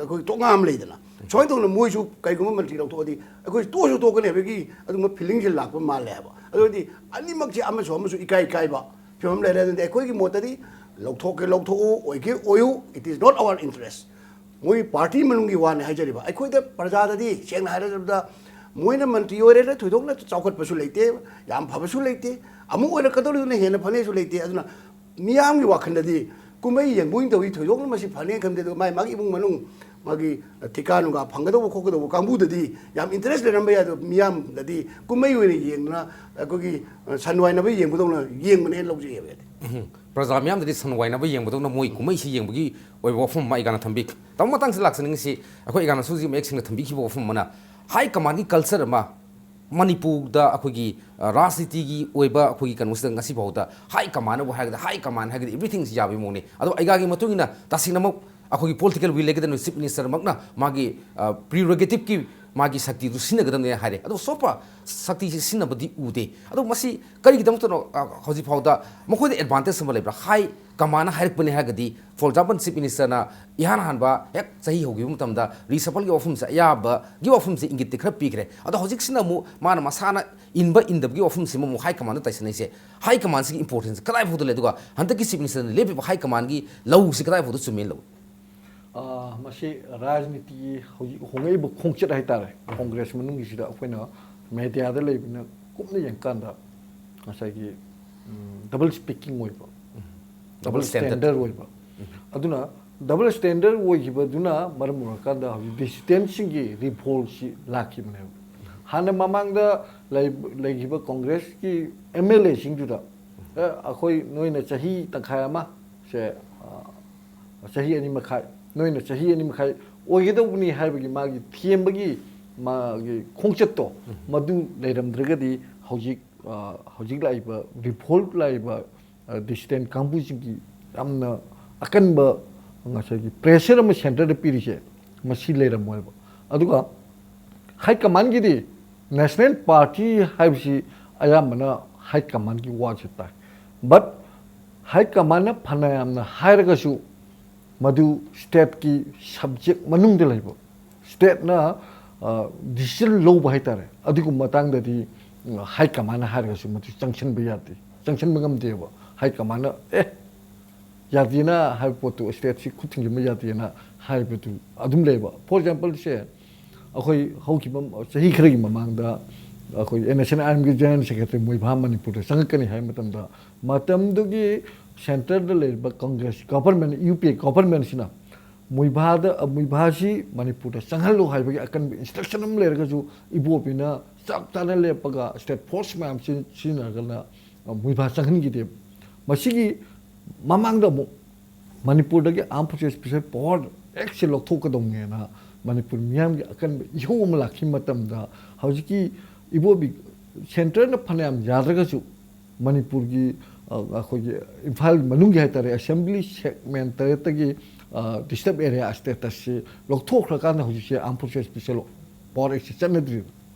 ꯑꯩꯈꯣꯏ ꯇꯣꯛꯉꯥ ꯑꯃ ꯂꯩꯗꯅ, ꯁꯨꯃꯥꯏꯅ ꯇꯧꯗꯅ ꯃꯣꯏꯁꯨ ꯀꯩꯒꯨꯝꯕ ꯃꯟꯇ꯭ꯔꯤ ꯂꯧꯊꯣꯛꯑꯗꯤ ꯑꯩꯈꯣꯏꯁꯨ ꯇꯣꯛꯑꯁꯨ ꯇꯣꯛꯀꯅꯤ ꯍꯥꯏꯕꯒꯤ ꯑꯗꯨꯒꯨꯝꯕ ꯐꯤꯂꯤꯡꯁꯦ ꯂꯥꯛꯄ ꯃꯥꯜꯂꯦ ꯍꯥꯏꯕ꯫ ꯑꯗꯨ ꯑꯣꯏꯔꯗꯤ ꯑꯅꯤꯃꯛꯁꯦ ꯑꯃꯁꯨ ꯑꯃꯁꯨ ꯏꯀꯥꯏ ꯏꯀꯥꯏꯕ ꯐꯤꯕꯝ ꯂꯩꯔꯦ꯫ ꯑꯗꯨꯗꯤ ꯑꯩꯈꯣꯏꯒꯤ ꯃꯣꯠꯇꯗꯤ ꯂꯧꯊꯣꯛꯀꯦ ꯂꯧꯊꯣꯛꯎ, ꯑꯣꯏꯒꯦ ꯑꯣꯏꯌꯨ, it is not our interest꯫ ꯃꯣꯏ ꯄꯥꯔꯇꯤ ꯃꯅꯨꯡꯒꯤ ꯋꯥꯅꯤ ꯍꯥꯏꯖꯔꯤꯕ꯫ ꯑꯩꯈꯣꯏꯗ ꯄ꯭ꯔꯖꯥꯗꯗꯤ ꯁꯦꯡꯅ ꯍꯥꯏꯔꯕꯗ ꯃꯣꯏꯅ ꯃꯟꯇ꯭ꯔꯤ ꯑꯣꯏꯔꯦꯅ ꯊꯣꯏꯗꯣꯛꯅ ꯆꯥꯎꯈꯠꯄꯁꯨ ꯂꯩꯇꯦ, ꯌꯥꯝ ꯐꯕꯁꯨ ꯂꯩꯇꯦ, ꯑꯃꯨꯛ ꯑꯣꯏꯔꯛꯀꯗꯧꯔꯤꯗꯨꯅ ꯍꯦꯟꯅ ꯐꯅꯤꯁꯨ ꯂꯩꯇꯦ꯫ ꯑꯗꯨꯅ ꯃꯤꯌꯥꯝꯒꯤ ꯋꯥꯈꯜꯗꯗꯤ ꯀꯨꯝꯍꯩ ꯌꯦꯡꯕꯣꯏ ꯇꯧꯏ, ꯊꯣꯏꯗꯣꯛꯅ ꯃꯁꯤ ꯐꯅꯦꯅ ꯈꯟꯗꯦ꯫ ꯑꯗꯨꯒ ꯃꯥꯒꯤ, ꯃꯥꯒꯤ ꯏꯃꯨꯡ ꯃꯅꯨꯡ, ꯃꯥꯒꯤ ꯊꯤꯀꯥ ꯅꯨꯡꯒꯥ ꯐꯪꯒꯗꯧꯕ ꯈꯣꯠꯀꯗꯧꯕ ꯀꯥꯡꯕꯨꯗꯗꯤ ꯌꯥꯝ ꯏꯟꯇꯔꯦꯁ ꯂꯩꯔꯝꯕ ꯌꯥꯏ꯫ ꯑꯗꯣ ꯃꯤꯌꯥꯝꯗꯗꯤ ꯀꯨꯝꯍꯩ ꯑꯣꯏꯅ ꯌꯦꯡꯗꯅ ꯑꯩꯈꯣꯏꯒꯤ, ꯑ, ꯁꯟ ꯋꯥꯏꯅꯕ ꯌꯦꯡꯕꯗꯧꯅ ꯌꯦꯡꯕꯅꯦꯅ ꯂꯧꯖꯩꯑꯕ ꯑꯩꯗꯤ꯫ ꯎꯝ꯫ ꯄ꯭ꯔꯖꯥ ꯃꯤꯌꯥꯝꯗꯗꯤ ꯁꯟ ꯋꯥꯏꯅꯕ ꯌꯦꯡꯕꯗꯧꯅ ꯃꯣꯏ ꯀꯨꯝꯍꯩꯁꯤ ꯌꯦꯡꯕꯒꯤ ꯑꯣꯏꯕ ꯋꯥꯐꯝ ꯑꯃ ꯑꯩꯒꯥꯅ ꯊꯝꯕꯤ꯫ ꯇꯥꯃꯣ, ꯃꯇꯥꯡꯁꯤ ꯂꯥꯛꯆꯅꯤꯡꯉꯤꯁꯤ, ꯑꯩꯈꯣꯏ ꯑꯩꯒꯥꯅꯁꯨ ꯍꯧꯖꯤꯛ ꯃꯌꯦꯛ ꯁꯦꯡꯅ ꯊꯝꯕꯤꯈꯤꯕ ꯋꯥꯐꯝ ꯑꯃꯅ, ꯍꯥꯏ ꯀꯃꯥꯟꯒꯤ ꯀꯜꯆꯔ ꯑꯃ ꯃꯅꯤꯄꯨꯔꯗ ꯑꯩꯈꯣꯏꯒꯤ, ꯑ, ꯔꯥꯖꯅꯤꯇꯤꯒꯤ ꯑꯣꯏꯕ ꯑꯩꯈꯣꯏꯒꯤ ꯀꯩꯅꯣꯁꯤꯗ ꯉꯁꯤ ꯐꯥꯎꯗ ꯍꯥꯏ ꯀꯃꯥꯟ ꯑꯃꯕꯨ ꯍꯥꯏꯔꯒꯗꯤ ꯍꯥꯏ ꯀꯃꯥꯟ ꯍꯥꯏꯔꯒꯗꯤ everythingꯁꯤ ꯌꯥꯕꯒꯤ ꯃꯑꯣꯡꯅꯤ꯫ ꯑꯗꯣ ꯑꯩꯒꯥꯒꯤ ꯃꯇꯨꯡ ꯏꯟꯅ ꯇꯁꯦꯡꯅꯃꯛ ꯑꯩꯈꯣꯏꯒꯤ ꯄꯣꯂꯤꯇꯤꯀꯦꯜ ꯋꯤꯜ ꯂꯩꯒꯗꯕꯅꯤ, ꯆꯤꯐ ꯃꯤꯅꯤꯁꯇꯔꯃꯛꯅ ꯃꯥꯒꯤ, ꯑ, ꯄ꯭ꯔꯤꯔꯣꯒꯦꯇꯤꯞꯀꯤ ꯃꯥꯒꯤ ꯁꯛꯇꯤꯗꯨ ꯁꯤꯖꯤꯟꯅꯒꯗꯕꯅꯤ ꯍꯥꯏꯔꯦ꯫ ꯑꯗꯣ so far ꯁꯛꯇꯤꯁꯤ ꯁꯤꯖꯤꯟꯅꯕꯗꯤ ꯎꯗꯦ꯫ ꯑꯗꯣ ꯃꯁꯤ ꯀꯔꯤꯒꯤꯗꯃꯛꯇꯅꯣ, ꯑ, ꯍꯧꯖꯤꯛ ꯐꯥꯎꯗ ꯃꯈꯣꯏꯗ ꯑꯦꯗꯚꯥꯟꯇꯦꯖ ꯑꯃ ꯂꯩꯕ꯭ꯔꯥ? ꯍꯥꯏ ꯀꯃꯥꯟꯅ ꯍꯥꯏꯔꯛꯄꯅꯤ ꯍꯥꯏꯔꯒꯗꯤ, for example, ꯆꯤꯐ ꯃꯤꯅꯤꯁꯇꯔꯅ ꯏꯍꯥꯟ ꯍꯥꯟꯕ ꯍꯦꯛ ꯆꯍꯤ ꯍꯧꯈꯤꯕ ꯃꯇꯝꯗ ꯔꯤꯁꯐꯜꯒꯤ ꯋꯥꯐꯝꯁꯦ, ꯑꯌꯥꯕꯒꯤ ꯋꯥꯐꯝꯁꯦ ꯏꯪꯒꯤꯠꯇꯤ ꯈꯔ ꯄꯤꯈ꯭ꯔꯦ꯫ ꯑꯗꯣ ꯍꯧꯖꯤꯛꯁꯤꯅ ꯑꯃꯨꯛ ꯃꯥꯅ ꯃꯁꯥꯅ ꯏꯟꯕ ꯏꯟꯗꯕꯒꯤ ꯋꯥꯐꯝꯁꯤꯃ ꯑꯃꯨꯛ ꯍꯥꯏ ꯀꯃꯥꯟꯗ ꯇꯥꯏꯁꯟꯅꯩꯁꯦ꯫ ꯍꯥꯏ ꯀꯃꯥꯟꯁꯤꯒꯤ ꯏꯝꯄꯣꯔꯇꯦꯟꯁ ꯀꯗꯥꯏ ꯐꯥꯎꯗ ꯂꯩ? ꯑꯗꯨꯒ ꯍꯟꯗꯛꯀꯤ ꯆꯤꯐ ꯃꯤꯅꯤꯁꯇꯔꯅ ꯂꯦꯞꯄꯤꯕ ꯍꯥꯏ ꯀꯃꯥꯟꯒꯤ ꯂꯧꯁꯤ ꯀꯗꯥꯏ ꯐꯥꯎꯗ ꯆꯨꯝꯃꯦꯅ ꯂꯧꯏ? ꯑꯥ, ꯃꯁꯤ ꯔꯥꯖꯅꯤꯇꯤꯒꯤ ꯍꯧꯖꯤꯛ ꯍꯣꯡꯉꯛꯏꯕ ꯈꯣꯡꯆꯠ ꯍꯥꯏꯇꯥꯔꯦ꯫ ꯀꯣꯡꯒ꯭ꯔꯦꯁ ꯃꯅꯨꯡꯒꯤꯁꯤꯗ ꯑꯩꯈꯣꯏꯅ ꯃꯦꯗꯤꯌꯥꯗ ꯂꯩꯕꯅ ꯀꯨꯞꯅ ꯌꯦꯡꯀꯥꯟꯗ ꯉꯁꯥꯏꯒꯤ, ꯎꯝ, ꯗꯕꯜ ꯁ꯭ꯄꯤꯀꯤꯡ ꯑꯣꯏꯕ, ꯗꯕꯜ ꯗꯕꯜ ꯁ꯭ꯇꯦꯟꯗꯔꯠ꯫ ꯁ꯭ꯇꯦꯟꯗꯔꯠ ꯑꯣꯏꯕ꯫ ꯑꯗꯨꯅ ꯗꯕꯜ ꯁ꯭ꯇꯦꯟꯗꯔꯠ ꯑꯣꯏꯈꯤꯕꯗꯨꯅ ꯃꯔꯝ ꯑꯣꯏꯔꯀꯥꯟꯗ ꯍꯧꯖꯤꯛ ꯗꯤꯁꯤꯗꯦꯟꯁꯤꯡꯒꯤ ꯔꯤꯚꯣꯜꯁꯤ ꯂꯥꯛꯈꯤꯕꯅꯦꯕ꯫ ꯍꯥꯟꯅ ꯃꯃꯥꯡꯗ ꯂꯩ-, ꯂꯩꯈꯤꯕ ꯀꯣꯡꯒ꯭ꯔꯦꯁꯀꯤ ꯑꯦꯝ ꯑꯦꯜ ꯑꯦꯁꯤꯡꯗꯨꯗ, "ꯑꯦ, ꯑꯩꯈꯣꯏ ꯅꯣꯏꯅ ꯆꯍꯤ ꯇꯪꯈꯥꯏ ꯑꯃ ꯁꯦ, ꯑ, ꯆꯍꯤ ꯑꯅꯤ ꯃꯈꯥꯏ, ꯅꯣꯏꯅ ꯆꯍꯤ ꯑꯅꯤ ꯃꯈꯥꯏ ꯑꯣꯏꯒꯗꯧꯕꯅꯤ ꯍꯥꯏꯕꯒꯤ ꯃꯥꯒꯤ ꯊꯦꯝꯕꯒꯤ ꯃꯥꯒꯤ ꯈꯣꯡꯆꯠꯇꯣ, ꯃꯗꯨ ꯂꯩꯔꯝꯗ꯭ꯔꯒꯗꯤ ꯍꯧꯖꯤꯛ, ꯑ, ꯍꯧꯖꯤꯛ ꯂꯥꯛꯏꯕ revolt ꯂꯥꯛꯏꯕ, ꯑ, dissident ꯀꯥꯡꯕꯨꯁꯤꯡꯒꯤ ꯌꯥꯝꯅ ꯑꯀꯟꯕ ꯉꯁꯥꯏꯒꯤ pressure ꯑꯃ centreꯗ ꯄꯤꯔꯤꯁꯦ ꯃꯁꯤ ꯂꯩꯔꯝꯃꯣꯏꯕ꯫ ꯑꯗꯨꯒ high commandꯒꯤꯗꯤ, national party ꯍꯥꯏꯕꯁꯤ ꯑꯌꯥꯝꯕꯅ high commandꯒꯤ ꯋꯥꯁꯦ ꯇꯥꯏ꯫ But high commandꯅ ꯐꯅꯌꯥꯝꯅ ꯍꯥꯏꯔꯒꯁꯨ ꯃꯗꯨ stateꯀꯤ subject ꯃꯅꯨꯡꯗ ꯂꯩꯕ, stateꯅ, ꯑ, decision ꯂꯧꯕ ꯍꯥꯏꯇꯥꯔꯦ, ꯑꯗꯨꯒꯨꯝꯕ ꯃꯇꯥꯡꯗꯗꯤ, ꯎꯝ, high commandꯅ ꯍꯥꯏꯔꯒꯁꯨ ꯃꯗꯨ ꯆꯪꯁꯤꯟꯕ ꯌꯥꯗꯦ, ꯆꯪꯁꯤꯟꯕ ꯉꯝꯗꯦꯕ꯫ High commandꯅ "ꯑꯦ, ꯌꯥꯗꯦꯅ" ꯍꯥꯏꯕ ꯄꯣꯠꯇꯨ, stateꯁꯤ ꯈꯨꯠ ꯊꯤꯡꯖꯤꯟꯕ ꯌꯥꯗꯦꯅ ꯍꯥꯏꯕꯗꯨ ꯑꯗꯨꯝ ꯂꯩꯕ꯫ For exampleꯁꯦ, ꯑꯩꯈꯣꯏ ꯍꯧꯈꯤꯕ ꯆꯍꯤ ꯈꯔꯒꯤ ꯃꯃꯥꯡꯗ ꯑꯩꯈꯣꯏ N S C N armyꯒꯤ general secretary Muivah ꯃꯅꯤꯄꯨꯔꯗ ꯆꯪꯉꯛꯀꯅꯤ ꯍꯥꯏꯕ ꯃꯇꯝꯗ, ꯃꯇꯝꯗꯨꯒꯤ centreꯗ ꯂꯩꯔꯤꯕ Congress government, UPA governmentꯁꯤꯅ ꯃꯨꯏꯚꯥꯗ, ꯃꯨꯏꯚꯥꯁꯤ ꯃꯅꯤꯄꯨꯔꯗ ꯆꯪꯍꯜꯂꯨ ꯍꯥꯏꯕꯒꯤ ꯑꯀꯟꯕ instruction ꯑꯃ ꯂꯩꯔꯒꯁꯨ, ꯏꯕꯣꯕꯤꯅ ꯆꯞ ꯆꯥꯅ ꯂꯦꯞꯄꯒ state force ꯃꯌꯥꯝ ꯁꯤ-, ꯁꯤꯖꯤꯟꯅꯔꯒꯅ, ꯑ, ꯃꯨꯏꯚꯥ ꯆꯪꯍꯟꯈꯤꯗꯦꯕ꯫ ꯃꯁꯤꯒꯤ ꯃꯃꯥꯡꯗ ꯑꯃꯨꯛ ꯃꯅꯤꯄꯨꯔꯗꯒꯤ Armed Forces Special Power Actꯁꯦ ꯂꯧꯊꯣꯛꯀꯗꯧꯅꯦꯅ Manipur ꯃꯤꯌꯥꯝꯒꯤ ꯑꯀꯟꯕ ꯏꯍꯧ ꯑꯃ ꯂꯥꯛꯈꯤꯕ ꯃꯇꯝꯗ, ꯍꯧꯖꯤꯛꯀꯤ ꯏꯕꯣꯕꯤ centreꯅ ꯐꯅꯌꯥꯝ ꯌꯥꯗ꯭ꯔꯒꯁꯨ, ꯃꯅꯤꯄꯨꯔꯒꯤ, ꯑ, ꯑꯩꯈꯣꯏꯒꯤ ꯏꯝꯐꯥꯜ ꯃꯅꯨꯡꯒꯤ ꯍꯥꯏꯇꯥꯔꯦ, assembly segment ꯇꯔꯦꯠꯇꯒꯤ, ꯑ, reserved area statusꯁꯤ ꯂꯧꯊꯣꯛꯈ꯭ꯔꯀꯥꯟꯗ ꯍꯧꯖꯤꯛꯁꯦ Armed Forces Special Power Actꯁꯦ ꯆꯠꯅꯗ꯭ꯔꯤꯕ꯫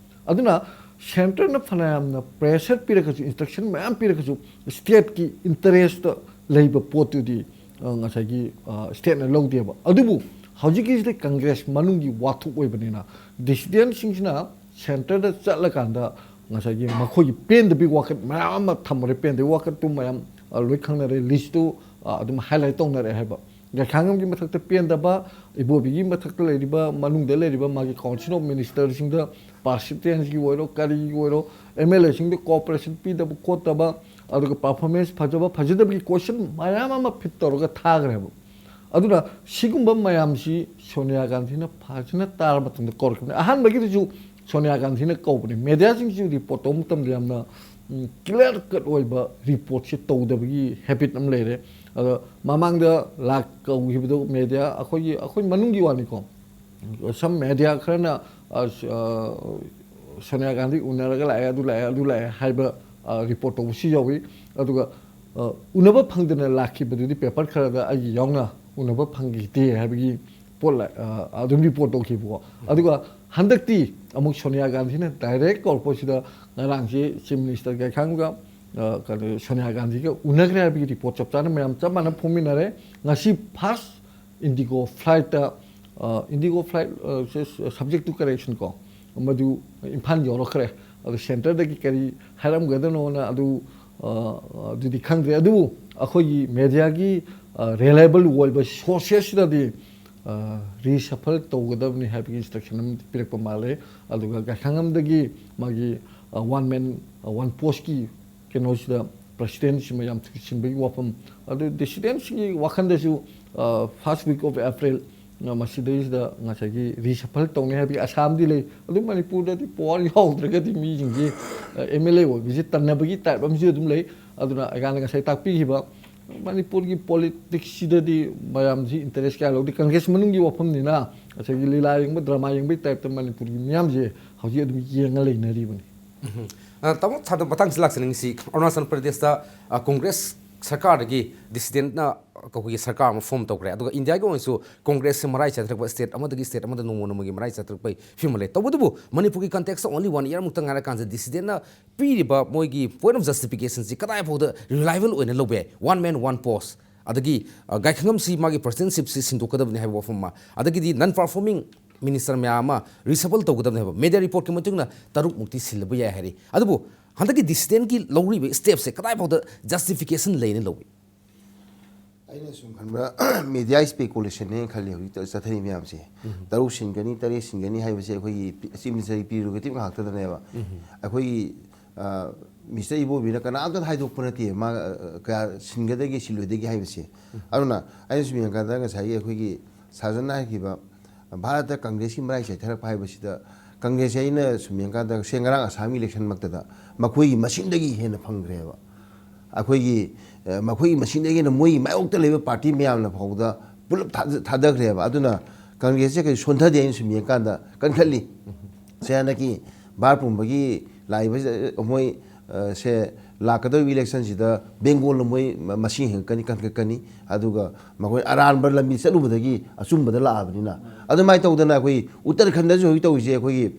ꯑꯗꯨꯅ centreꯅ ꯐꯅꯌꯥꯝꯅ pressure ꯄꯤꯔꯒꯁꯨ, instruction ꯃꯌꯥꯝ ꯄꯤꯔꯒꯁꯨ, stateꯀꯤ interest ꯂꯩꯕ ꯄꯣꯠꯇꯨꯗꯤ, ꯑ, ꯉꯁꯥꯏꯒꯤ, ꯑ, stateꯅ ꯂꯧꯗꯦꯕ꯫ ꯑꯗꯨꯕꯨ ꯍꯧꯖꯤꯛꯀꯤꯁꯤꯗꯤ Congress ꯃꯅꯨꯡꯒꯤ ꯋꯥꯊꯣꯛ ꯑꯣꯏꯕꯅꯤꯅ, dissidentꯁꯤꯡꯁꯤꯅ centreꯗ ꯆꯠꯂꯀꯥꯟꯗ ꯉꯁꯥꯏꯒꯤ ꯃꯈꯣꯏꯒꯤ ꯄꯦꯟꯗꯕꯒꯤ ꯋꯥꯀꯠ ꯃꯌꯥꯝ ꯑꯃ ꯊꯝꯃꯔꯦ, ꯄꯦꯟꯗꯕꯒꯤ ꯋꯥꯀꯠꯇꯨ ꯃꯌꯥꯝ, ꯑ, ꯂꯣꯏ ꯈꯪꯅꯔꯦ, listꯇꯨ, ꯑ, ꯑꯗꯨꯝ highlight ꯇꯧꯅꯔꯦ ꯍꯥꯏꯕ꯫ ꯒꯥꯏꯈꯥꯉꯝꯒꯤ ꯃꯊꯛꯇ ꯄꯦꯟꯗꯕ, ꯏꯕꯣꯕꯤꯒꯤ ꯃꯊꯛꯇ ꯂꯩꯔꯤꯕ, ꯃꯅꯨꯡꯗ ꯂꯩꯔꯤꯕ ꯃꯥꯒꯤ Council of Ministerꯁꯤꯡꯗ percentageꯒꯤ ꯑꯣꯏꯔꯣ, ꯀꯔꯤꯒꯤ ꯑꯣꯏꯔꯣ, MLAꯁꯤꯡꯗ cooperation ꯄꯤꯗꯕ ꯈꯣꯠꯇꯕ, ꯑꯗꯨꯒ performance ꯐꯖꯕ ꯐꯖꯗꯕꯒꯤ question ꯃꯌꯥꯝ ꯑꯃ feed ꯇꯧꯔꯒ ꯊꯥꯈ꯭ꯔꯦꯕ꯫ ꯑꯗꯨꯅ ꯁꯤꯒꯨꯝꯕ ꯃꯌꯥꯝꯁꯤ ꯁꯣꯅꯤꯌꯥ ꯒꯥꯟꯙꯤꯅ ꯐꯖꯅ ꯇꯥꯔ ꯃꯇꯨꯡꯗ ꯀꯧꯔꯛꯈꯤꯕꯅꯤ꯫ ꯑꯍꯥꯟꯕꯒꯤꯗꯨꯁꯨ ꯁꯣꯅꯤꯌꯥ ꯒꯥꯟꯙꯤꯅ ꯀꯧꯕꯅꯤ꯫ Mediaꯁꯤꯡꯁꯤꯕꯨ report ꯇꯧꯕ ꯃꯇꯝꯗ ꯌꯥꯝꯅ, ꯎꯝ, clear cut ꯑꯣꯏꯕ reportꯁꯤ ꯇꯧꯗꯕꯒꯤ habit ꯑꯃ ꯂꯩꯔꯦ꯫ ꯑꯗꯣ ꯃꯃꯥꯡꯗ ꯂꯥꯛ ꯀꯧꯈꯤꯕꯗꯣ media, ꯑꯩꯈꯣꯏꯒꯤ, ꯑꯩꯈꯣꯏ ꯃꯅꯨꯡꯒꯤ ꯋꯥꯅꯤꯀꯣ, Some media ꯈꯔꯅ ꯑ, ꯁ- ꯑ, ꯁꯣꯅꯤꯌꯥ ꯒꯥꯟꯙꯤ ꯎꯅꯔꯒ ꯂꯥꯛꯑꯦ, ꯑꯗꯨ ꯂꯥꯛꯑꯦ, ꯑꯗꯨ ꯂꯥꯛꯑꯦ ꯍꯥꯏꯕ ꯑ, ꯔꯤꯄꯣꯔꯠ ꯇꯧꯕꯁꯨ ꯌꯥꯎꯏ꯫ ꯑꯗꯨꯒ ꯑ, ꯎꯅꯕ ꯐꯪꯗꯅ ꯂꯥꯛꯈꯤꯕꯗꯨꯗꯤ ꯄꯦꯄꯔ ꯈꯔꯗ ꯑꯩꯒꯤ ꯌꯥꯎꯅ ꯎꯅꯕ ꯐꯪꯈꯤꯗꯦ ꯍꯥꯏꯕꯒꯤ ꯄꯣꯠ ꯂꯥꯛ- ꯑ, ꯑꯗꯨꯝ ꯔꯤꯄꯣꯔꯠ ꯇꯧꯈꯤꯕꯀꯣ꯫ ꯑꯗꯨꯒ ꯍꯟꯗꯛꯇꯤ ꯑꯃꯨꯛ ꯁꯣꯅꯤꯌꯥ ꯒꯥꯟꯙꯤꯅ ꯗꯥꯏꯔꯦꯛ ꯀꯧꯔꯛꯄꯁꯤꯗ ꯉꯔꯥꯡꯁꯦ ꯆꯤꯐ ꯃꯤꯅꯤꯁꯇꯔ ꯒꯥꯏꯈꯥꯡꯒ ꯑ, ꯀꯩꯅꯣ, ꯁꯣꯅꯤꯌꯥ ꯒꯥꯟꯙꯤꯒ ꯎꯅꯈ꯭ꯔꯦ ꯍꯥꯏꯕꯒꯤ ꯔꯤꯄꯣꯔꯠ ꯆꯞ ꯆꯥꯅ ꯃꯌꯥꯝ ꯆꯞ ꯃꯥꯟꯅ ꯐꯣꯡꯃꯤꯟꯅꯔꯦ꯫ ꯉꯁꯤ ꯐꯥꯔꯁ ꯏꯟꯗꯤꯒꯣ ꯐ꯭ꯂꯥꯏꯠꯇ, ꯑ, ꯏꯟꯗꯤꯒꯣ ꯐ꯭ꯂꯥꯏꯠ, ꯑ, ꯁꯦ, subject to correction ꯀꯣ, ꯃꯗꯨ ꯏꯝꯐꯥꯜ ꯌꯧꯔꯛꯈ꯭ꯔꯦ꯫ ꯑꯗꯨ ꯁꯦꯟꯇꯔꯗꯒꯤ ꯀꯔꯤ ꯍꯥꯏꯔꯝꯒꯗꯅꯣꯅ ꯑꯗꯨ, ꯑ, ꯑꯗꯨꯗꯤ ꯈꯪꯗ꯭ꯔꯦ꯫ ꯑꯗꯨꯕꯨ ꯑꯩꯈꯣꯏꯒꯤ ꯃꯦꯗꯤꯌꯥꯒꯤ, ꯑ, ꯔꯤꯂꯥꯏꯕꯜ ꯑꯣꯏꯕ ꯁꯣꯔꯁꯦꯁꯁꯤꯗꯗꯤ, ꯑ, ꯔꯤꯁꯐꯜ ꯇꯧꯒꯗꯕꯅꯤ ꯍꯥꯏꯕꯒꯤ ꯏꯟꯁꯇ꯭ꯔꯛꯁꯟ ꯑꯃ ꯄꯤꯔꯛꯄ ꯃꯥꯜꯂꯦ꯫ ꯑꯗꯨꯒ ꯒꯥꯏꯈꯪꯉꯝꯗꯒꯤ ꯃꯥꯒꯤ, ꯑ, ꯋꯥꯟ ꯃꯦꯟ, ꯑ, ꯋꯥꯟ ꯄꯣꯁꯀꯤ ꯀꯩꯅꯣꯁꯤꯗ ꯄ꯭ꯔꯁꯤꯗꯦꯟꯁꯤꯃ ꯌꯥꯝ ꯊꯨꯁꯤꯟꯕꯒꯤ ꯋꯥꯐꯝ, ꯑꯗꯨ ꯗꯤꯁꯤꯗꯦꯟꯁꯤꯒꯤ ꯋꯥꯈꯜꯗꯁꯨ, ꯑ, ꯐꯥꯔꯁ ꯋꯤꯛ ꯑꯣꯐ ꯑꯦꯄ꯭ꯔꯤꯜ, ꯑ, ꯃꯁꯤꯗꯩꯁꯤꯗ ꯉꯁꯥꯏꯒꯤ ꯔꯤꯁꯐꯜ ꯇꯧꯅꯤ ꯍꯥꯏꯕꯒꯤ ꯑꯁꯥ ꯑꯃꯗꯤ ꯂꯩ꯫ ꯑꯗꯨ ꯃꯅꯤꯄꯨꯔꯗꯗꯤ ꯄꯋꯥꯔ ꯌꯥꯎꯗ꯭ꯔꯒꯗꯤ ꯃꯤꯁꯤꯡꯁꯤ, ꯑ, ꯑꯦꯝ ꯑꯦꯜ ꯑꯦ ꯑꯣꯏꯕꯁꯤ ꯇꯟꯅꯕꯒꯤ ꯇꯥꯏꯞ ꯑꯃꯁꯨ ꯑꯗꯨꯝ ꯂꯩ꯫ ꯑꯗꯨꯅ ꯑꯩꯒꯥꯅ ꯉꯁꯥꯏ ꯇꯥꯛꯄꯤꯈꯤꯕ ꯃꯅꯤꯄꯨꯔꯒꯤ ꯄꯣꯂꯤꯇꯤꯛꯁꯁꯤꯗꯗꯤ ꯃꯌꯥꯝꯁꯤ ꯏꯟꯇꯔꯦꯁ ꯀꯌꯥ ꯂꯧꯗꯦ꯫ ꯀꯪꯒ꯭ꯔꯦꯁ ꯃꯅꯨꯡꯒꯤ ꯋꯥꯐꯝꯅꯤꯅ ꯉꯁꯥꯏꯒꯤ ꯂꯤꯂꯥ ꯌꯦꯡꯕ, ꯗ꯭ꯔꯃꯥ ꯌꯦꯡꯕꯒꯤ ꯇꯥꯏꯞꯇ ꯃꯅꯤꯄꯨꯔꯒꯤ ꯃꯤꯌꯥꯝꯁꯦ ꯍꯧꯖꯤꯛ ꯑꯗꯨꯝ ꯌꯦꯡꯉ ꯂꯩꯅꯔꯤꯕꯅꯤ꯫ ꯎꯝ꯫ ꯑ, ꯇꯥꯃꯣ, ꯊꯥꯗ ꯃꯇꯥꯡꯁꯤ ꯂꯥꯛꯆꯅꯤꯡꯉꯤꯁꯤ, ꯑꯔꯨꯅꯥꯆꯜ ꯄ꯭ꯔꯗꯦꯁꯇ, ꯑ, ꯀꯣꯡꯒ꯭ꯔꯦꯁ ꯁꯔꯀꯥꯔꯗꯒꯤ ꯗꯤꯁꯤꯗꯦꯟꯅ ꯑꯩꯈꯣꯏꯒꯤ ꯁꯔꯀꯥꯔ ꯑꯃ ꯐꯣꯝ ꯇꯧꯈ꯭ꯔꯦ꯫ ꯑꯗꯨꯒ ꯏꯟꯗꯤꯌꯥꯒꯤ ꯑꯣꯏꯅꯁꯨ ꯀꯣꯡꯒ꯭ꯔꯦꯁꯁꯦ ꯃꯔꯥꯏ ꯆꯥꯏꯊꯔꯛꯄ ꯁ꯭ꯇꯦꯠ ꯑꯃꯗꯒꯤ ꯁ꯭ꯇꯦꯠ ꯑꯃꯗ ꯅꯣꯡꯃ ꯅꯣꯡꯃꯒꯤ ꯃꯔꯥꯏ ꯆꯥꯏꯊꯔꯛꯄꯒꯤ ꯐꯤꯕꯝ ꯑꯃ ꯂꯩ꯫ ꯇꯧꯕꯇꯕꯨ ꯃꯅꯤꯄꯨꯔꯒꯤ ꯀꯟꯇꯦꯛꯁꯇ only one year ꯃꯨꯛꯇ ꯉꯥꯏꯔꯀꯥꯟꯁꯤꯗ ꯗꯤꯁꯤꯗꯦꯟꯅ ꯄꯤꯔꯤꯕ ꯃꯣꯏꯒꯤ point of justificationꯁꯤ ꯀꯗꯥꯏ ꯐꯥꯎꯗ reliable ꯑꯣꯏꯅ ꯂꯧꯕ ꯌꯥꯏ? One man, one post꯫ ꯑꯗꯒꯤ, ꯑ, ꯒꯥꯏꯈꯪꯉꯝꯁꯤ ꯃꯥꯒꯤ ꯄ꯭ꯔꯁꯤꯗꯦꯟꯁꯤꯞꯁꯤ ꯁꯤꯟꯗꯣꯛꯀꯗꯕꯅꯤ ꯍꯥꯏꯕ ꯋꯥꯐꯝ ꯑꯃ, ꯑꯗꯒꯤꯗꯤ non performing minister ꯃꯌꯥꯝ ꯑꯃ reshuffle ꯇꯧꯒꯗꯕꯅꯤ ꯍꯥꯏꯕ꯫ ꯃꯦꯗꯤꯌꯥ ꯔꯤꯄꯣꯔꯠꯀꯤ ꯃꯇꯨꯡ ꯏꯟꯅ ꯇꯔꯨꯛꯃꯨꯛꯇꯤ ꯁꯤꯜꯂꯕ ꯌꯥꯏ ꯍꯥꯏꯔꯤ꯫ ꯑꯗꯨꯕꯨ ꯍꯟꯗꯛꯀꯤ ꯗꯤꯁꯤꯗꯦꯟꯒꯤ ꯂꯧꯔꯤꯕ ꯁ꯭ꯇꯦꯞꯁꯦ ꯀꯗꯥꯏ ꯐꯥꯎꯗ justification ꯂꯩꯅ ꯂꯧꯏ? ꯑꯩꯅ ꯁꯨꯝ ꯈꯟꯕꯗ, ꯃꯦꯗꯤꯌꯥ ꯏꯁꯄꯦꯀꯨꯂꯦꯁꯟꯅꯦꯅ ꯈꯜꯂꯤ ꯍꯧꯖꯤꯛ ꯆꯠꯊꯔꯤ ꯃꯌꯥꯝꯁꯦ꯫ ꯎꯝ꯫ ꯇꯔꯨꯛ ꯁꯤꯟꯒꯅꯤ, ꯇꯔꯦꯠ ꯁꯤꯟꯒꯅꯤ ꯍꯥꯏꯕꯁꯦ ꯑꯩꯈꯣꯏꯒꯤ ꯄꯤ-, ꯆꯤꯞ ꯃꯤꯅꯤꯁꯇꯔꯒꯤ ꯄ꯭ꯔꯤꯔꯣꯒꯦꯇꯤꯞ ꯉꯥꯛꯇꯗꯅꯦꯕ꯫ ꯎꯝ꯫ ꯑꯩꯈꯣꯏꯒꯤ, ꯑ, ꯃꯤꯁꯇꯔ ꯏꯕꯣꯕꯤꯅ ꯀꯅꯥꯝꯇꯗ ꯍꯥꯏꯗꯣꯛꯄ ꯅꯠꯇꯦ, ꯃꯥ, ꯑ, ꯀꯌꯥ ꯁꯤꯟꯒꯗꯒꯦ, ꯁꯤꯜꯂꯣꯏꯗꯒꯦ ꯍꯥꯏꯕꯁꯦ꯫ ꯎꯝ꯫ ꯑꯗꯨꯅ ꯑꯩꯅ ꯁꯨꯝ ꯌꯦꯡꯀꯥꯟꯗ ꯉꯁꯥꯏꯒꯤ ꯑꯩꯈꯣꯏꯒꯤ ꯁꯥꯖꯟꯅ ꯍꯥꯏꯈꯤꯕ ꯚꯥꯔꯠꯇ ꯀꯪꯒ꯭ꯔꯦꯁꯀꯤ ꯃꯔꯥꯏ ꯆꯥꯏꯊꯔꯛꯄ ꯍꯥꯏꯕꯁꯤꯗ, ꯀꯪꯒ꯭ꯔꯦꯁꯁꯦ ꯑꯩꯅ ꯁꯨꯝ ꯌꯦꯡꯀꯥꯟꯗ ꯁꯦ ꯉꯔꯥꯡ ꯑꯁꯥꯝꯒꯤ ꯏꯂꯦꯛꯁꯟꯃꯛꯇꯗ ꯃꯈꯣꯏꯒꯤ ꯃꯁꯤꯡꯗꯒꯤ ꯍꯦꯟꯅ ꯐꯪꯈ꯭ꯔꯦꯕ꯫ ꯑꯩꯈꯣꯏꯒꯤ, ꯑ, ꯃꯈꯣꯏꯒꯤ ꯃꯁꯤꯡꯗꯒꯤ ꯍꯦꯟꯅ ꯃꯣꯏꯒꯤ ꯃꯥꯌꯣꯛꯇ ꯂꯩꯕ ꯄꯥꯔꯇꯤ ꯃꯌꯥꯝꯅ ꯐꯥꯎꯕꯗ ꯄꯨꯂꯞ ꯊꯥꯗ-, ꯊꯥꯗꯈ꯭ꯔꯦꯕ꯫ ꯑꯗꯨꯅ ꯀꯪꯒ꯭ꯔꯦꯁꯁꯦ ꯀꯩꯁꯨ ꯁꯣꯟꯊꯗꯦ, ꯑꯩꯅ ꯁꯨꯝ ꯌꯦꯡꯀꯥꯟꯗ ꯀꯟꯈꯠꯂꯤ꯫ ꯁꯦ ꯍꯟꯗꯛꯀꯤ ꯚꯥꯔꯠ ꯄꯨꯝꯕꯒꯤ ꯂꯥꯛꯏꯕ ꯃꯣꯏ, ꯑ, ꯁꯦ ꯂꯥꯛꯀꯗꯧꯔꯤꯕ ꯏꯂꯦꯛꯁꯟꯁꯤꯗ ꯕꯦꯡꯒꯣꯜꯅ ꯃꯣꯏ ꯃ-, ꯃꯁꯤꯡ ꯍꯦꯟꯒꯠꯀꯅꯤ, ꯀꯟꯈꯠꯀꯅꯤ꯫ ꯑꯗꯨꯒ ꯃꯈꯣꯏ ꯑꯔꯥꯟꯕ ꯂꯝꯕꯤ ꯆꯠꯂꯨꯕꯗꯒꯤ ꯑꯆꯨꯝꯕꯗ ꯂꯥꯛꯑꯕꯅꯤꯅ꯫ ꯑꯗꯨꯃꯥꯏꯅ ꯇꯧꯗꯅ ꯑꯩꯈꯣꯏ ꯎꯠꯇꯔꯈꯟꯗꯁꯨ ꯍꯧꯖꯤꯛ ꯇꯧꯔꯤꯁꯦ ꯑꯩꯈꯣꯏꯒꯤ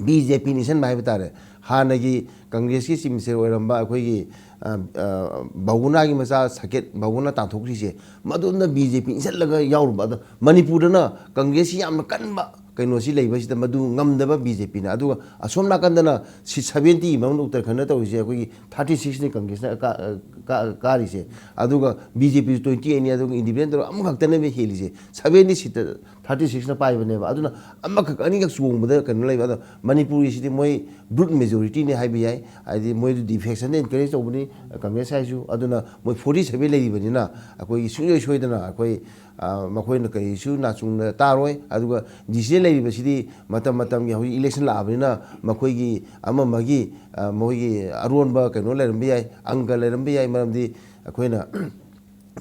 ꯕꯤ ꯖꯦ ꯄꯤꯅ ꯏꯟꯁꯤꯟꯕ ꯍꯥꯏꯕ ꯇꯥꯔꯦ꯫ ꯍꯥꯟꯅꯒꯤ ꯀꯪꯒ꯭ꯔꯦꯁꯀꯤ ꯆꯤꯐ ꯃꯤꯅꯤꯁꯇꯔ ꯑꯣꯏꯔꯝꯕ ꯑꯩꯈꯣꯏꯒꯤ, ꯑ, ꯑ, ꯕꯍꯨꯒꯨꯅꯥꯒꯤ ꯃꯆꯥ ꯁꯀꯦꯠ ꯕꯍꯨꯒꯨꯅꯥ ꯇꯥꯟꯊꯣꯛꯈ꯭ꯔꯤꯁꯦ, ꯃꯗꯨꯅ ꯕꯤ ꯖꯦ ꯄꯤ ꯏꯟꯁꯤꯜꯂꯒ ꯌꯥꯎꯔꯨꯕ꯫ ꯑꯗꯣ ꯃꯅꯤꯄꯨꯔꯗꯅ ꯀꯪꯒ꯭ꯔꯦꯁꯁꯤ ꯌꯥꯝꯅ ꯀꯟꯕ ꯀꯩꯅꯣꯁꯤ ꯂꯩꯕꯁꯤꯗ ꯃꯗꯨ ꯉꯝꯗꯕ ꯕꯤ ꯖꯦ ꯄꯤꯅ꯫ ꯑꯗꯨꯒ ꯑꯁꯣꯝ ꯅꯥꯀꯟꯗꯅ ꯁꯤꯠ ꯁꯚꯦꯟꯇꯤꯒꯤ ꯃꯅꯨꯡꯗ ꯎꯠꯇꯔꯈꯟꯗ ꯇꯧꯔꯤꯁꯦ ꯑꯩꯈꯣꯏꯒꯤ ꯊꯥꯔꯇꯤ ꯁꯤꯛꯁꯅꯤ ꯀꯪꯒ꯭ꯔꯦꯁꯅ ꯀꯥ-, ꯀꯥ-, ꯀꯥꯔꯤꯁꯦ꯫ ꯑꯗꯨꯒ ꯕꯤ ꯖꯦ ꯄꯤꯁꯨ ꯇ꯭ꯋꯦꯟꯇꯤ ꯑꯩꯠꯅꯤ, ꯑꯗꯨꯒ ꯏꯟꯗꯤꯄꯦꯟꯗꯦꯟ ꯇꯧꯔꯒ ꯑꯃꯈꯛꯇꯅꯦꯕ ꯍꯦꯜꯂꯤꯁꯦ꯫ Seventy ꯁꯤꯠꯇ thirty ꯁꯤꯛꯁꯅ ꯄꯥꯏꯕꯅꯦꯕ꯫ ꯑꯗꯨꯅ ꯑꯃꯈꯛ ꯑꯅꯤꯈꯛ ꯆꯣꯡꯕꯗ ꯀꯩꯅꯣ ꯂꯩꯕ꯫ ꯑꯗꯣ ꯃꯅꯤꯄꯨꯔꯒꯤꯁꯤꯗꯤ ꯃꯣꯏ ꯕ꯭ꯔꯨꯠ ꯃꯦꯖꯣꯔꯤꯇꯤꯅꯤ ꯍꯥꯏꯕ ꯌꯥꯏ꯫ ꯍꯥꯏꯗꯤ ꯃꯣꯏꯗꯨ ꯗꯤꯐꯦꯛꯁꯟꯗ ꯑꯦꯟꯀꯔꯦꯖ ꯇꯧꯕꯅꯤ ꯀꯪꯒ꯭ꯔꯦꯁ ꯍꯥꯏꯁꯨ꯫ ꯑꯗꯨꯅ ꯃꯣꯏ ꯐꯣꯔꯇꯤ ꯁꯚꯦꯟ ꯂꯩꯔꯤꯕꯅꯤꯅ ꯑꯩꯈꯣꯏꯒꯤ ꯁꯨꯡꯁꯣꯏ ꯁꯣꯏꯗꯅ ꯑꯩꯈꯣꯏ, ꯑ, ꯃꯈꯣꯏꯅ ꯀꯔꯤꯁꯨ ꯅꯥꯆꯨꯡꯅ ꯇꯥꯔꯣꯏ꯫ ꯑꯗꯨꯒ ꯗꯤ ꯁꯤꯗ ꯂꯩꯔꯤꯕꯁꯤꯗꯤ ꯃꯇꯝ ꯃꯇꯝꯒꯤ ꯍꯧꯖꯤꯛ ꯏꯂꯦꯛꯁꯟ ꯂꯥꯛꯑꯕꯅꯤꯅ ꯃꯈꯣꯏꯒꯤ ꯑꯃ ꯑꯃꯒꯤ, ꯑ, ꯃꯈꯣꯏꯒꯤ ꯑꯔꯣꯟꯕ ꯀꯩꯅꯣ ꯂꯩꯔꯝꯕ ꯌꯥꯏ, ꯑꯪꯀ ꯂꯩꯔꯝꯕ ꯌꯥꯏ꯫ ꯃꯔꯝꯗꯤ ꯑꯩꯈꯣꯏꯅ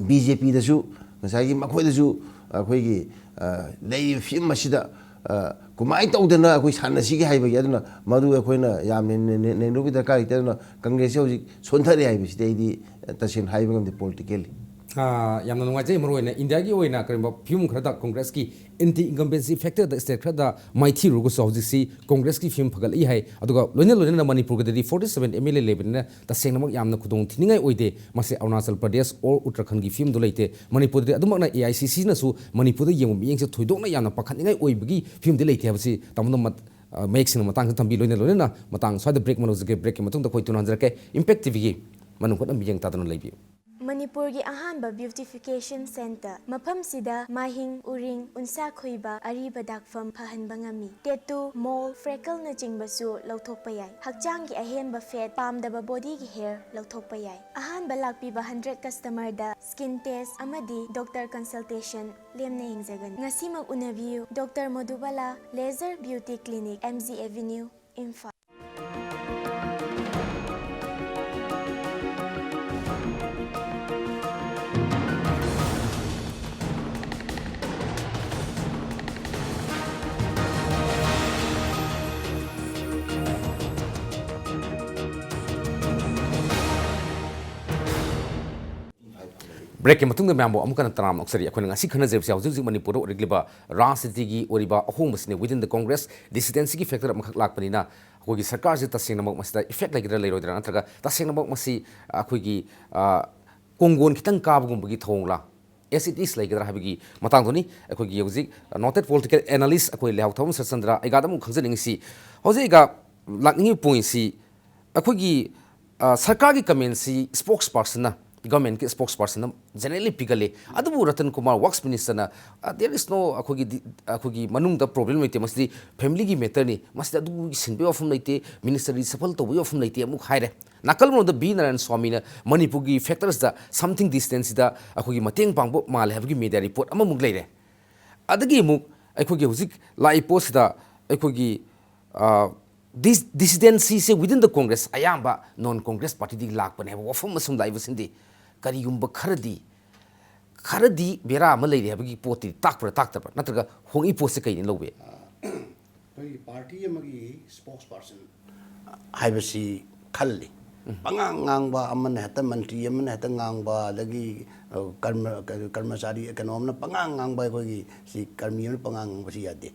ꯕꯤ ꯖꯦ ꯄꯤꯗꯁꯨ ꯉꯁꯥꯏꯒꯤ ꯃꯈꯣꯏꯗꯁꯨ ꯑꯩꯈꯣꯏꯒꯤ, ꯑ, ꯂꯩꯔꯤꯕ ꯐꯤꯕꯝ ꯑꯁꯤꯗ, ꯑ, ꯀꯃꯥꯏꯅ ꯇꯧꯗꯅ ꯑꯩꯈꯣꯏ ꯁꯥꯟꯅꯁꯤꯒꯦ ꯍꯥꯏꯕꯒꯤ, ꯑꯗꯨꯅ ꯃꯗꯨ ꯑꯩꯈꯣꯏꯅ ꯌꯥꯝꯅ ꯅꯩ-, ꯅꯩ-, ꯅꯩꯅꯕꯒꯤ ꯗꯔꯀꯥꯔ ꯂꯩꯇꯦ꯫ ꯑꯗꯨꯅ ꯀꯪꯒ꯭ꯔꯦꯁꯁꯦ ꯍꯧꯖꯤꯛ ꯁꯣꯟꯊꯔꯦ ꯍꯥꯏꯕꯁꯤꯗꯤ ꯑꯩꯗꯤ ꯇꯁꯦꯡꯅ ꯍꯥꯏꯕ ꯉꯝꯗꯦ ꯄꯣꯂꯤꯇꯤꯀꯦꯜꯂꯤ꯫ ꯑꯥ, ꯌꯥꯝꯅ ꯅꯨꯡꯉꯥꯏꯖꯩ꯫ ꯃꯔꯨꯑꯣꯏꯅ ꯏꯟꯗꯤꯌꯥꯒꯤ ꯑꯣꯏꯅ ꯀꯔꯤꯒꯨꯝꯕ ꯐꯤꯕꯝ ꯈꯔꯗ ꯀꯪꯒ꯭ꯔꯦꯁꯀꯤ ꯑꯦꯟꯇꯤ ꯏꯟꯀꯝꯕꯦꯟꯁꯤ ꯐꯦꯛꯇꯔꯗ ꯁ꯭ꯇꯦꯠ ꯈꯔꯗ ꯃꯥꯏꯊꯤꯔꯨꯔꯒꯁꯨ ꯍꯧꯖꯤꯛꯁꯤ ꯀꯪꯒ꯭ꯔꯦꯁꯀꯤ ꯐꯤꯕꯝ ꯐꯒꯠꯂꯛꯏ ꯍꯥꯏ꯫ ꯑꯗꯨꯒ ꯂꯣꯏꯅ ꯂꯣꯏꯅꯅ ꯃꯅꯤꯄꯨꯔꯒꯤꯗꯗꯤ forty seven M L A ꯂꯩꯕꯅꯤꯅ ꯇꯁꯦꯡꯅꯃꯛ ꯌꯥꯝꯅ ꯈꯨꯗꯣꯡ ꯊꯤꯅꯤꯡꯉꯥꯏ ꯑꯣꯏꯗꯦ꯫ ꯃꯁꯤ ꯑꯔꯨꯅꯥꯆꯜ ꯄ꯭ꯔꯗꯦꯁ ꯑꯣꯔ ꯎꯠꯇꯔꯈꯟꯒꯤ ꯐꯤꯕꯝꯗꯣ ꯂꯩꯇꯦ꯫ ꯃꯅꯤꯄꯨꯔꯗꯗꯤ ꯑꯗꯨꯃꯛꯅ ꯑꯦ ꯑꯥꯏ ꯁꯤ ꯁꯤꯅꯁꯨ ꯃꯅꯤꯄꯨꯔꯗ ꯌꯦꯡꯕ ꯃꯤꯠꯌꯦꯡꯁꯦ ꯊꯣꯏꯗꯣꯛꯅ ꯌꯥꯝꯅ ꯄꯥꯈꯠꯅꯤꯡꯉꯥꯏ ꯑꯣꯏꯕꯒꯤ ꯐꯤꯕꯝꯗꯤ ꯂꯩꯇꯦ ꯍꯥꯏꯕꯁꯤ ꯇꯥꯃꯣꯅ ꯃ-, ꯑ, ꯃꯌꯦꯛ ꯁꯦꯡꯅ ꯃꯇꯥꯡꯁꯤꯗ ꯊꯝꯕꯤ꯫ ꯂꯣꯏꯅ ꯂꯣꯏꯅꯅ ꯃꯇꯥꯡ ꯁ꯭ꯋꯥꯏꯗ ꯕ꯭ꯔꯦꯛ ꯑꯃ ꯂꯧꯖꯒꯦ꯫ ꯕ꯭ꯔꯦꯛꯀꯤ ꯃꯇꯨꯡꯗ ꯑꯩꯈꯣꯏ ꯇꯨꯅ ꯍꯟꯖꯔꯛꯀꯦ꯫ ꯏꯝꯄꯦꯛ ꯇꯤ ꯚꯤꯒꯤ ꯃꯅꯨꯡ ꯍꯨꯠꯅ ꯃꯤꯠꯌꯦꯡ ꯇꯥꯗꯨꯅ ꯂꯩꯕꯤꯌꯨ꯫ ꯃꯅꯤꯄꯨꯔꯒꯤ ꯑꯍꯥꯟꯕ ꯕ꯭ꯌꯨꯇꯤꯐꯤꯀꯦꯁꯟ ꯁꯦꯟꯇꯔ꯫ ꯃꯐꯝꯁꯤꯗ ꯃꯥꯏꯍꯤꯡ, ꯎꯔꯤꯡ, ꯎꯟꯁꯥ ꯈꯨꯏꯕ, ꯑꯔꯤꯕ ꯗꯥꯛꯐꯝ ꯐꯍꯟꯕ ꯉꯝꯃꯤ꯫ ꯇꯦꯇꯨ, ꯃꯣꯜ, ꯐ꯭ꯔꯦꯀꯜꯅꯆꯤꯡꯕꯁꯨ ꯂꯧꯊꯣꯛꯄ ꯌꯥꯏ꯫ ꯍꯛꯆꯥꯡꯒꯤ ꯑꯍꯦꯟꯕ ꯐꯦꯠ, ꯄꯥꯝꯗꯕ ꯕꯣꯗꯤꯒꯤ ꯍꯦꯌꯔ ꯂꯧꯊꯣꯛꯄ ꯌꯥꯏ꯫ ꯑꯍꯥꯟꯕ ꯂꯥꯛꯄꯤꯕ ꯍꯟꯗ꯭ꯔꯦꯠ ꯀꯁꯇꯃꯔꯗ ꯁ꯭ꯀꯤꯟ ꯇꯦꯁ ꯑꯃꯗꯤ ꯗꯣꯛꯇꯔ ꯀꯟꯁꯜꯇꯦꯁꯟ ꯂꯦꯝꯅ ꯌꯦꯡꯖꯒꯅꯤ꯫ ꯉꯁꯤꯃꯛ ꯎꯅꯕꯤꯌꯨ꯫ Doctor Madhubala laser beauty clinic, M G avenue, Imphal. ꯕ꯭ꯔꯦꯛꯀꯤ ꯃꯇꯨꯡꯗ ꯃꯌꯥꯝꯕꯨ ꯑꯃꯨꯛ ꯍꯟꯅ ꯇꯔꯥꯝꯅ ꯑꯣꯛꯆꯔꯤ꯫ ꯑꯩꯈꯣꯏꯅ ꯉꯁꯤ ꯈꯟꯅꯖꯔꯤꯕꯁꯤ ꯍꯧꯖꯤꯛ ꯍꯧꯖꯤꯛ ꯃꯅꯤꯄꯨꯔꯗ ꯑꯣꯏꯔꯛꯂꯤꯕ ꯔꯥꯖꯅꯤꯇꯤꯒꯤ ꯑꯣꯏꯔꯤꯕ ꯑꯍꯣꯡꯕꯁꯤꯅ within the Congress, dissidentꯁꯤꯒꯤ factor ꯑꯃꯈꯛ ꯂꯥꯛꯄꯅꯤꯅ ꯑꯩꯈꯣꯏꯒꯤ ꯁꯔꯀꯥꯔꯁꯤ ꯇꯁꯦꯡꯅꯃꯛ ꯃꯁꯤꯗ effect ꯂꯩꯒꯗ꯭ꯔꯥ ꯂꯩꯔꯣꯏꯗ꯭ꯔꯥ, ꯅꯠꯇ꯭ꯔꯒ ꯇꯁꯦꯡꯅꯃꯛ ꯃꯁꯤ ꯑꯩꯈꯣꯏꯒꯤ, ꯑ, ꯀꯣꯡꯒꯣꯟ ꯈꯤꯇꯪ ꯀꯥꯕꯒꯨꯝꯕꯒꯤ ꯊꯧꯑꯣꯡꯂꯥ, as it is ꯂꯩꯒꯗ꯭ꯔꯥ ꯍꯥꯏꯕꯒꯤ ꯃꯇꯥꯡꯗꯨꯅꯤ꯫ ꯑꯩꯈꯣꯏꯒꯤ ꯍꯧꯖꯤꯛ noted political analyst ꯑꯩꯈꯣꯏ ꯂꯩꯍꯥꯎ ꯊꯥꯕꯝ ꯁꯔꯠꯆꯟꯗ꯭ꯔ ꯑꯩꯒꯥꯗ ꯑꯃꯨꯛ ꯈꯪꯖꯅꯤꯡꯉꯤꯁꯤ, ꯍꯧꯖꯤꯛ ꯑꯩꯒꯥ ꯂꯥꯛꯅꯤꯡꯉꯤꯕ pointꯁꯤ, ꯑꯩꯈꯣꯏꯒꯤ, ꯑ, ꯁꯔꯀꯥꯔꯒꯤ commentꯁꯤ spokespersonꯅ, governmentꯀꯤ spokespersonꯅ generally ꯄꯤꯒꯜꯂꯤ꯫ ꯑꯗꯨꯕꯨ ꯔꯇꯟ ꯀꯨꯃꯥꯔ works ministerꯅ, ꯑ, there is no, ꯑꯩꯈꯣꯏꯒꯤ ꯗꯤ-, ꯑꯩꯈꯣꯏꯒꯤ ꯃꯅꯨꯡꯗ problem ꯂꯩꯇꯦ, ꯃꯁꯤꯗꯤ familyꯒꯤ matterꯅꯤ, ꯃꯁꯤꯗ ꯑꯗꯨꯒꯤ ꯁꯤꯟꯕꯒꯤ ꯋꯥꯐꯝ ꯂꯩꯇꯦ, minister reshuffle ꯇꯧꯕꯒꯤ ꯋꯥꯐꯝ ꯂꯩꯇꯦ ꯑꯃꯨꯛ ꯍꯥꯏꯔꯦ꯫ ꯅꯥꯀꯜ ꯑꯃꯔꯣꯝꯗ ꯕꯤ ꯅꯥꯔꯥꯌꯟ ꯁ꯭ꯋꯥꯃꯤꯅ ꯃꯅꯤꯄꯨꯔꯒꯤ factorsꯇ something dissidentꯁꯤꯗ ꯑꯩꯈꯣꯏꯒꯤ ꯃꯇꯦꯡ ꯄꯥꯡꯕ ꯃꯥꯜꯂꯦ ꯍꯥꯏꯕꯒꯤ media report ꯑꯃꯃꯨꯛ ꯂꯩꯔꯦ꯫ ꯑꯗꯒꯤ ꯑꯃꯨꯛ ꯑꯩꯈꯣꯏꯒꯤ ꯍꯧꯖꯤꯛ ꯂꯥꯛꯏ ꯄꯣꯠꯁꯤꯗ ꯑꯩꯈꯣꯏꯒꯤ, ꯑ, dis-, dissidentꯁꯤꯁꯦ within the Congress ꯑꯌꯥꯝꯕ non Congress partyꯗꯒꯤ ꯂꯥꯛꯄꯅꯦ ꯍꯥꯏꯕ ꯋꯥꯐꯝ ꯑꯃꯁꯨ ꯂꯥꯛꯏꯕꯁꯤꯗꯤ ꯀꯔꯤꯒꯨꯝꯕ ꯈꯔꯗꯤ, ꯈꯔꯗꯤ ꯕꯦꯔꯥ ꯑꯃ ꯂꯩꯔꯤ ꯍꯥꯏꯕꯒꯤ ꯄꯣꯠꯇꯤ ꯇꯥꯛꯄ꯭ꯔꯥ ꯇꯥꯛꯇꯕ꯭ꯔꯥ? ꯅꯠꯇ꯭ꯔꯒ ꯍꯣꯡꯉꯤ ꯄꯣꯠꯁꯦ ꯀꯩꯅ ꯂꯧꯕ ꯌꯥꯏ? ꯑꯩꯈꯣꯏꯒꯤ party ꯑꯃꯒꯤ spokesperson ꯍꯥꯏꯕꯁꯤ ꯈꯜꯂꯤ꯫ ꯄꯉꯥꯡ ꯉꯥꯡꯕ, ꯑꯃꯅ ꯍꯦꯛꯇ ꯃꯟꯇ꯭ꯔꯤ ꯑꯃꯅ ꯍꯦꯛꯇ ꯉꯥꯡꯕ, ꯑꯗꯒꯤ, ꯑ, ꯀꯔꯃ-, ꯀꯔꯃꯆꯥꯔꯤ ꯀꯩꯅꯣ ꯑꯃꯅ ꯄꯉꯥꯡ ꯉꯥꯡꯕ, ꯑꯩꯈꯣꯏꯒꯤ ꯁꯤ ꯀꯔꯃꯤ ꯑꯃꯅ ꯄꯉꯥꯡ ꯉꯥꯡꯕꯁꯤ ꯌꯥꯗꯦ꯫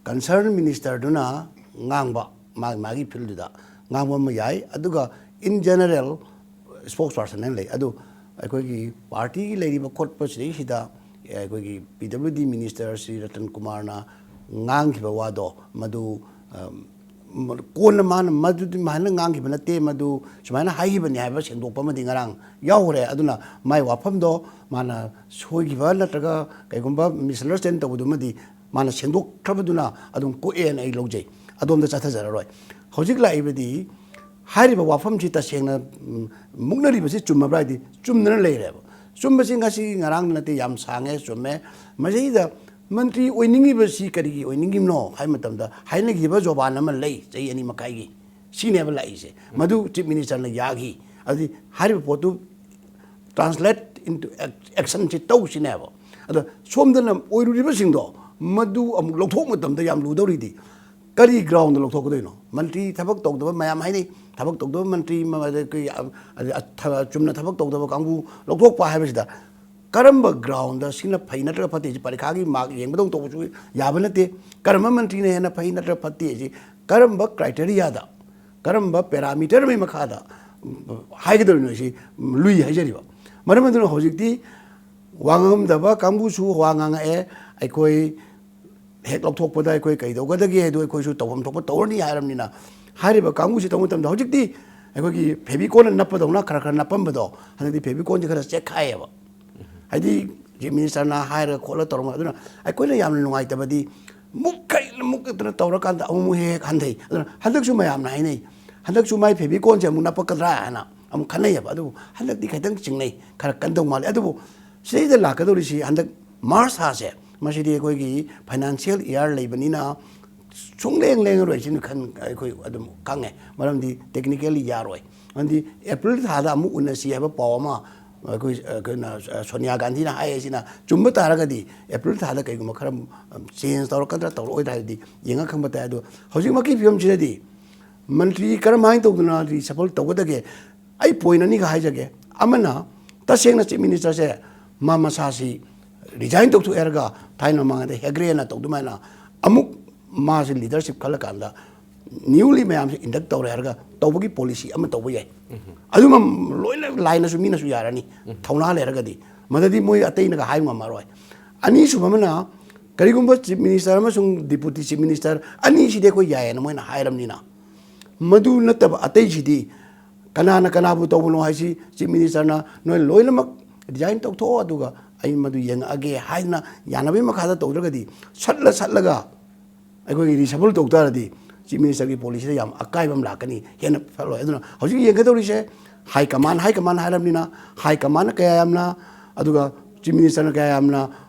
Concern ministerꯗꯨꯅ ꯉꯥꯡꯕ, ꯃꯥꯒꯤ, ꯃꯥꯒꯤ fieldꯗꯨꯗ ꯉꯥꯡꯕ ꯑꯃ ꯌꯥꯏ꯫ ꯑꯗꯨꯒ in general spokesperson ꯍꯥꯏꯅ ꯂꯩ꯫ ꯑꯗꯨ ꯑꯩꯈꯣꯏꯒꯤ partyꯒꯤ ꯂꯩꯔꯤꯕ ꯈꯣꯠꯄ ꯁꯤꯗꯩꯁꯤꯗ ꯑꯩꯈꯣꯏꯒꯤ P W D minister Shri Ratan ꯀꯨꯃꯥꯔꯅ ꯉꯥꯡꯈꯤꯕ ꯋꯥꯗꯣ ꯃꯗꯨ, ꯑꯝ, ꯀꯣꯟꯅ ꯃꯥꯅ ꯃꯗꯨꯗꯤ ꯃꯥꯅ ꯉꯥꯡꯈꯤꯕ ꯅꯠꯇꯦ, ꯃꯗꯨ ꯁꯨꯃꯥꯏꯅ ꯍꯥꯏꯈꯤꯕꯅꯤ ꯍꯥꯏꯕ ꯁꯦꯡꯗꯣꯛꯄ ꯑꯃꯗꯤ ꯉꯔꯥꯡ ꯌꯥꯎꯈ꯭ꯔꯦ꯫ ꯑꯗꯨꯅ ꯃꯥꯏ ꯋꯥꯐꯝꯗꯣ ꯃꯥꯅ ꯁꯣꯏꯈꯤꯕ ꯅꯠꯇ꯭ꯔꯒ ꯀꯩꯒꯨꯝꯕ misunderstand ꯇꯧꯕꯗꯨꯃꯗꯤ ꯃꯥꯅ ꯁꯦꯡꯗꯣꯛꯈ꯭ꯔꯕꯗꯨꯅ ꯑꯗꯨꯝ ꯀꯣꯛꯑꯦꯅ ꯑꯩ ꯂꯧꯖꯩ꯫ ꯑꯗꯣꯝꯗ ꯆꯠꯊꯖꯔꯔꯣꯏ꯫ ꯍꯧꯖꯤꯛ ꯂꯥꯛꯏꯕꯗꯤ ꯍꯥꯏꯔꯤꯕ ꯋꯥꯐꯝꯁꯤ ꯇꯁꯦꯡꯅ, ꯎꯝ, ꯃꯨꯛꯅꯔꯤꯕꯁꯤ ꯆꯨꯝꯃꯕ꯭ꯔꯥ ꯍꯥꯏꯗꯤ ꯆꯨꯝꯗꯅ ꯂꯩꯔꯦꯕ꯫ ꯆꯨꯝꯕꯁꯤ ꯉꯁꯤ ꯉꯔꯥꯡ ꯅꯠꯇꯦ, ꯌꯥꯝ ꯁꯥꯡꯉꯦ, ꯆꯨꯝꯃꯦ꯫ ꯃꯁꯤꯗ ꯃꯟꯇ꯭ꯔꯤ ꯑꯣꯏꯅꯤꯡꯉꯤꯕꯁꯤ ꯀꯔꯤꯒꯤ ꯑꯣꯏꯅꯤꯡꯉꯤꯕꯅꯣ ꯍꯥꯏꯕ ꯃꯇꯝꯗ ꯍꯥꯏꯅꯈꯤꯕ ꯖꯣꯕꯥꯟ ꯑꯃ ꯂꯩ, ꯆꯍꯤ ꯑꯅꯤ ꯃꯈꯥꯏꯒꯤ꯫ ꯁꯤꯅꯦꯕ ꯂꯥꯛꯏꯁꯦ꯫ ꯃꯗꯨ chief ministerꯅ ꯌꯥꯈꯤ꯫ ꯑꯗꯨꯗꯤ ꯍꯥꯏꯔꯤꯕ ꯄꯣꯠꯇꯨ translate into ac-, actionꯁꯤ ꯇꯧꯁꯤꯅꯦꯕ꯫ ꯑꯗꯣ ꯁꯣꯝꯗꯅ ꯑꯣꯏꯔꯨꯔꯤꯕꯁꯤꯡꯗꯣ ꯃꯗꯨ ꯑꯃꯨꯛ ꯂꯧꯊꯣꯛ ꯃꯇꯝꯗ ꯌꯥꯝ ꯂꯨꯗꯧꯔꯤꯗꯤ ꯀꯔꯤ groundꯗ ꯂꯧꯊꯣꯛꯀꯗꯣꯏꯅꯣ? ꯃꯟꯇ꯭ꯔꯤ ꯊꯕꯛ ꯇꯧꯗꯕ ꯃꯌꯥꯝ ꯍꯥꯏꯅꯩ, ꯊꯕꯛ ꯇꯧꯗꯕ ꯃꯟꯇ꯭ꯔꯤ, ꯃ-, ꯑꯗ ꯀꯩ-, ꯑ-, ꯑ-, ꯊ-, ꯆꯨꯝꯅ ꯊꯕꯛ ꯇꯧꯗꯕ ꯀꯥꯡꯕꯨ ꯂꯧꯊꯣꯛꯄ ꯍꯥꯏꯕꯁꯤꯗ ꯀꯔꯝꯕ ꯒ꯭ꯔꯥꯎꯟꯗ ꯁꯤꯅ ꯐꯩ ꯅꯠꯇ꯭ꯔꯒ ꯐꯠꯇꯦ ꯁꯤ ꯄꯔꯤꯈꯥꯒꯤ ꯃꯥꯔꯛ ꯌꯦꯡꯕꯗꯧꯅ ꯇꯧꯕꯁꯨ ꯌꯥꯕ ꯅꯠꯇꯦ꯫ ꯀꯔꯝꯕ ꯃꯟꯇ꯭ꯔꯤꯅ ꯍꯦꯟꯅ ꯐꯩ ꯅꯠꯇ꯭ꯔꯒ ꯐꯠꯇꯦ ꯁꯤ ꯀꯔꯝꯕ ꯀ꯭ꯔꯥꯏꯇꯦꯔꯤꯌꯥꯗ, ꯀꯔꯝꯕ ꯄꯦꯔꯥꯃꯤꯇꯔ ꯑꯃꯒꯤ ꯃꯈꯥꯗ ꯍꯥꯏꯒꯗꯧꯔꯤꯅꯣ ꯁꯤ ꯂꯨꯏ ꯍꯥꯏꯖꯔꯤꯕ꯫ ꯃꯔꯝ ꯑꯗꯨꯅ ꯍꯧꯖꯤꯛꯇꯤ ꯋꯥ ꯉꯥꯡꯉꯝꯗꯕ ꯀꯥꯡꯕꯨꯁꯨ ꯋꯥ ꯉꯥꯡꯉꯛꯑꯦ꯫ ꯑꯩꯈꯣꯏ ꯍꯦꯛ ꯂꯧꯊꯣꯛꯄꯗ ꯑꯩꯈꯣꯏ ꯀꯩꯗꯧꯒꯗꯒꯦ ꯍꯥꯏꯗꯣ ꯑꯩꯈꯣꯏꯁꯨ ꯇꯧꯐꯝ ꯊꯣꯛꯄ ꯇꯧꯔꯅꯤ ꯍꯥꯏꯔꯕꯅꯤꯅ, ꯍꯥꯏꯔꯤꯕ ꯀꯥꯡꯕꯨꯁꯤ ꯇꯧꯕ ꯃꯇꯝꯗ ꯍꯧꯖꯤꯛꯇꯤ ꯑꯩꯈꯣꯏꯒꯤ ꯐꯦꯕꯤꯀꯣꯟꯅ ꯅꯞꯄꯗꯧꯅ ꯈꯔ ꯈꯔ ꯅꯞꯄꯝꯕꯗꯣ ꯍꯟꯗꯛꯇꯤ ꯐꯦꯕꯤꯀꯣꯟꯁꯦ ꯈꯔ ꯆꯦꯛꯈꯥꯏꯌꯦꯕ꯫ ꯍꯥꯏꯗꯤ ꯆꯤꯐ ꯃꯤꯅꯤꯁꯇꯔꯅ ꯍꯥꯏꯔꯒ ꯈꯣꯠꯂꯒ ꯇꯧꯔꯝꯕ꯫ ꯑꯗꯨꯅ ꯑꯩꯈꯣꯏꯅ ꯌꯥꯝꯅ ꯅꯨꯡꯉꯥꯏꯇꯕꯗꯤ ꯃꯨꯛ ꯀꯩꯅ ꯃꯨꯛ ꯀꯩꯅ ꯇꯧꯔꯀꯥꯟꯗ ꯑꯃꯨꯛ ꯍꯦꯛ ꯍꯦꯛ ꯍꯟꯊꯩ꯫ ꯑꯗꯨꯅ ꯍꯟꯗꯛꯁꯨ ꯃꯌꯥꯝꯅ ꯍꯥꯏꯅꯩ, ꯍꯟꯗꯛꯁꯨ ꯃꯥꯏ ꯐꯦꯕꯤꯀꯣꯟꯁꯦ ꯑꯃꯨꯛ ꯅꯞꯄꯛꯀꯗ꯭ꯔꯥ ꯍꯥꯏꯅ ꯑꯃꯨꯛ ꯈꯟꯅꯩꯌꯦꯕ꯫ ꯑꯗꯨꯕꯨ ꯍꯟꯗꯛꯇꯤ ꯈꯤꯇꯪ ꯆꯤꯡꯅꯩ, ꯈꯔ ꯀꯟꯗꯧ ꯃꯥꯜꯂꯦ꯫ ꯑꯗꯨꯕꯨ ꯁꯤꯗꯩꯗ ꯂꯥꯛꯀꯗꯧꯔꯤꯁꯤ ꯍꯟꯗꯛ ꯃꯥꯔꯁ ꯊꯥꯁꯦ, ꯃꯁꯤꯗꯤ ꯑꯩꯈꯣꯏꯒꯤ ꯐꯥꯏꯅꯥꯟꯁꯤꯌꯦꯜ ꯏꯌꯥꯔ ꯂꯩꯕꯅꯤꯅ ꯁꯨꯡꯂꯦꯡ ꯂꯦꯡꯉꯔꯣꯏ ꯁꯤꯅ ꯈꯟ-, ꯑꯩꯈꯣꯏ ꯑꯗꯨꯝ ꯈꯪꯉꯦ꯫ ꯃꯔꯝꯗꯤ ꯇꯦꯛꯅꯤꯀꯦꯜꯂꯤ ꯌꯥꯔꯣꯏ꯫ ꯃꯔꯝꯗꯤ ꯑꯦꯄ꯭ꯔꯤꯜ ꯊꯥꯗ ꯑꯃꯨꯛ ꯎꯅꯁꯤ ꯍꯥꯏꯕ ꯄꯥꯎ ꯑꯃ ꯑꯩꯈꯣꯏ, ꯑꯩꯈꯣꯏꯅ ꯁꯣꯅꯤꯌꯥ ꯒꯥꯟꯙꯤꯅ ꯍꯥꯏ ꯑꯁꯤꯅ ꯆꯨꯝꯕ ꯇꯥꯔꯒꯗꯤ ꯑꯦꯄ꯭ꯔꯤꯜ ꯊꯥꯗ ꯀꯩꯒꯨꯝꯕ ꯈꯔ ꯆꯦꯟꯖ ꯇꯧꯔꯛꯀꯗ꯭ꯔꯥ ꯇꯧꯔꯛꯑꯣꯏꯗ꯭ꯔꯥ ꯍꯥꯏꯕꯗꯤ ꯌꯦꯡꯉ ꯈꯪꯕ ꯇꯥꯏ꯫ ꯑꯗꯣ ꯍꯧꯖꯤꯛꯃꯛꯀꯤ ꯐꯤꯕꯝꯁꯤꯗꯗꯤ ꯃꯟꯇ꯭ꯔꯤ ꯀꯔꯝꯍꯥꯏꯅ ꯇꯧꯗꯅ ꯔꯤꯁꯐꯜ ꯇꯧꯒꯗꯒꯦ? ꯑꯩ ꯄꯣꯏꯟ ꯑꯅꯤꯒ ꯍꯥꯏꯖꯒꯦ꯫ ꯑꯃꯅ, ꯇꯁꯦꯡꯅ ꯆꯤꯐ ꯃꯤꯅꯤꯁꯇꯔꯁꯦ ꯃꯥ ꯃꯁꯥꯁꯤ ꯔꯤꯖꯥꯏꯟ ꯇꯧꯊꯣꯛꯑꯦ ꯍꯥꯏꯔꯒ ꯊꯥꯏꯅ ꯃꯃꯥꯡꯗ ꯍꯦꯒ꯭ꯔꯦꯅ ꯇꯧꯗꯨꯃꯥꯏꯅ ꯑꯃꯨꯛ ꯃꯥꯁꯤ ꯂꯤꯗꯔꯁꯤꯞ ꯈꯜꯂꯀꯥꯟꯗ ꯅ꯭ꯌꯨꯂꯤ ꯃꯌꯥꯝꯁꯦ ꯏꯟꯗꯛ ꯇꯧꯔꯦ ꯍꯥꯏꯔꯒ ꯇꯧꯕꯒꯤ ꯄꯣꯂꯤꯁꯤ ꯑꯃ ꯇꯧꯕ ꯌꯥꯏ꯫ ꯑꯗꯨꯃ ꯂꯣꯏꯅ ꯂꯥꯏꯅꯁꯨ ꯃꯤꯅꯁꯨ ꯌꯥꯔꯅꯤ, ꯊꯧꯅꯥ ꯂꯩꯔꯒꯗꯤ꯫ ꯃꯗꯨꯗꯤ ꯃꯣꯏ ꯑꯇꯩꯅꯒ ꯍꯥꯏꯕ ꯉꯝꯃꯔꯣꯏ꯫ ꯑꯅꯤꯁꯨꯕ ꯑꯃꯅ, ꯀꯔꯤꯒꯨꯝꯕ ꯆꯤꯐ ꯃꯤꯅꯤꯁꯇꯔ ꯑꯃꯁꯨꯡ ꯗꯤꯄꯨꯇꯤ ꯆꯤꯐ ꯃꯤꯅꯤꯁꯇꯔ ꯑꯅꯤꯁꯤꯗꯤ ꯑꯩꯈꯣꯏ ꯌꯥꯏꯌꯦꯅ ꯃꯣꯏꯅ ꯍꯥꯏꯔꯕꯅꯤꯅ, ꯃꯗꯨ ꯅꯠꯇꯕ ꯑꯇꯩꯁꯤꯗꯤ ꯀꯅꯥꯅ ꯀꯅꯥꯕꯨ ꯇꯧꯕꯅꯣ ꯍꯥꯏꯁꯤ ꯆꯤꯐ ꯃꯤꯅꯤꯁꯇꯔꯅ ꯅꯣꯏ ꯂꯣꯏꯅꯃꯛ ꯔꯤꯖꯥꯏꯟ ꯇꯧꯊꯣꯛꯑꯣ, ꯑꯗꯨꯒ ꯑꯩ ꯃꯗꯨ ꯌꯦꯡꯉꯛꯑꯒꯦ ꯍꯥꯏꯗꯅ ꯌꯥꯅꯕꯒꯤ ꯃꯈꯥꯗ ꯇꯧꯗ꯭ꯔꯒꯗꯤ, ꯁꯠꯂ ꯁꯠꯂꯒ ꯑꯩꯈꯣꯏꯒꯤ ꯔꯤꯁꯐꯜ ꯇꯧ ꯇꯥꯔꯗꯤ ꯆꯤꯐ ꯃꯤꯅꯤꯁꯇꯔꯒꯤ ꯄꯣꯂꯤꯁꯤꯗ ꯌꯥꯝ ꯑꯀꯥꯏꯕ ꯑꯃ ꯂꯥꯛꯀꯅꯤ, ꯍꯦꯟꯅ ꯐꯔꯣꯏ꯫ ꯑꯗꯨꯅ ꯍꯧꯖꯤꯛ ꯌꯦꯡꯒꯗꯧꯔꯤꯁꯦ ꯍꯥꯏ ꯀꯃꯥꯟ, ꯍꯥꯏ ꯀꯃꯥꯟ ꯍꯥꯏꯔꯕꯅꯤꯅ, ꯍꯥꯏ ꯀꯃꯥꯟꯅ ꯀꯌꯥ ꯌꯥꯝꯅ, ꯑꯗꯨꯒ ꯆꯤꯐ ꯃꯤꯅꯤꯁꯇꯔꯅ ꯀꯌꯥ ꯌꯥꯝꯅ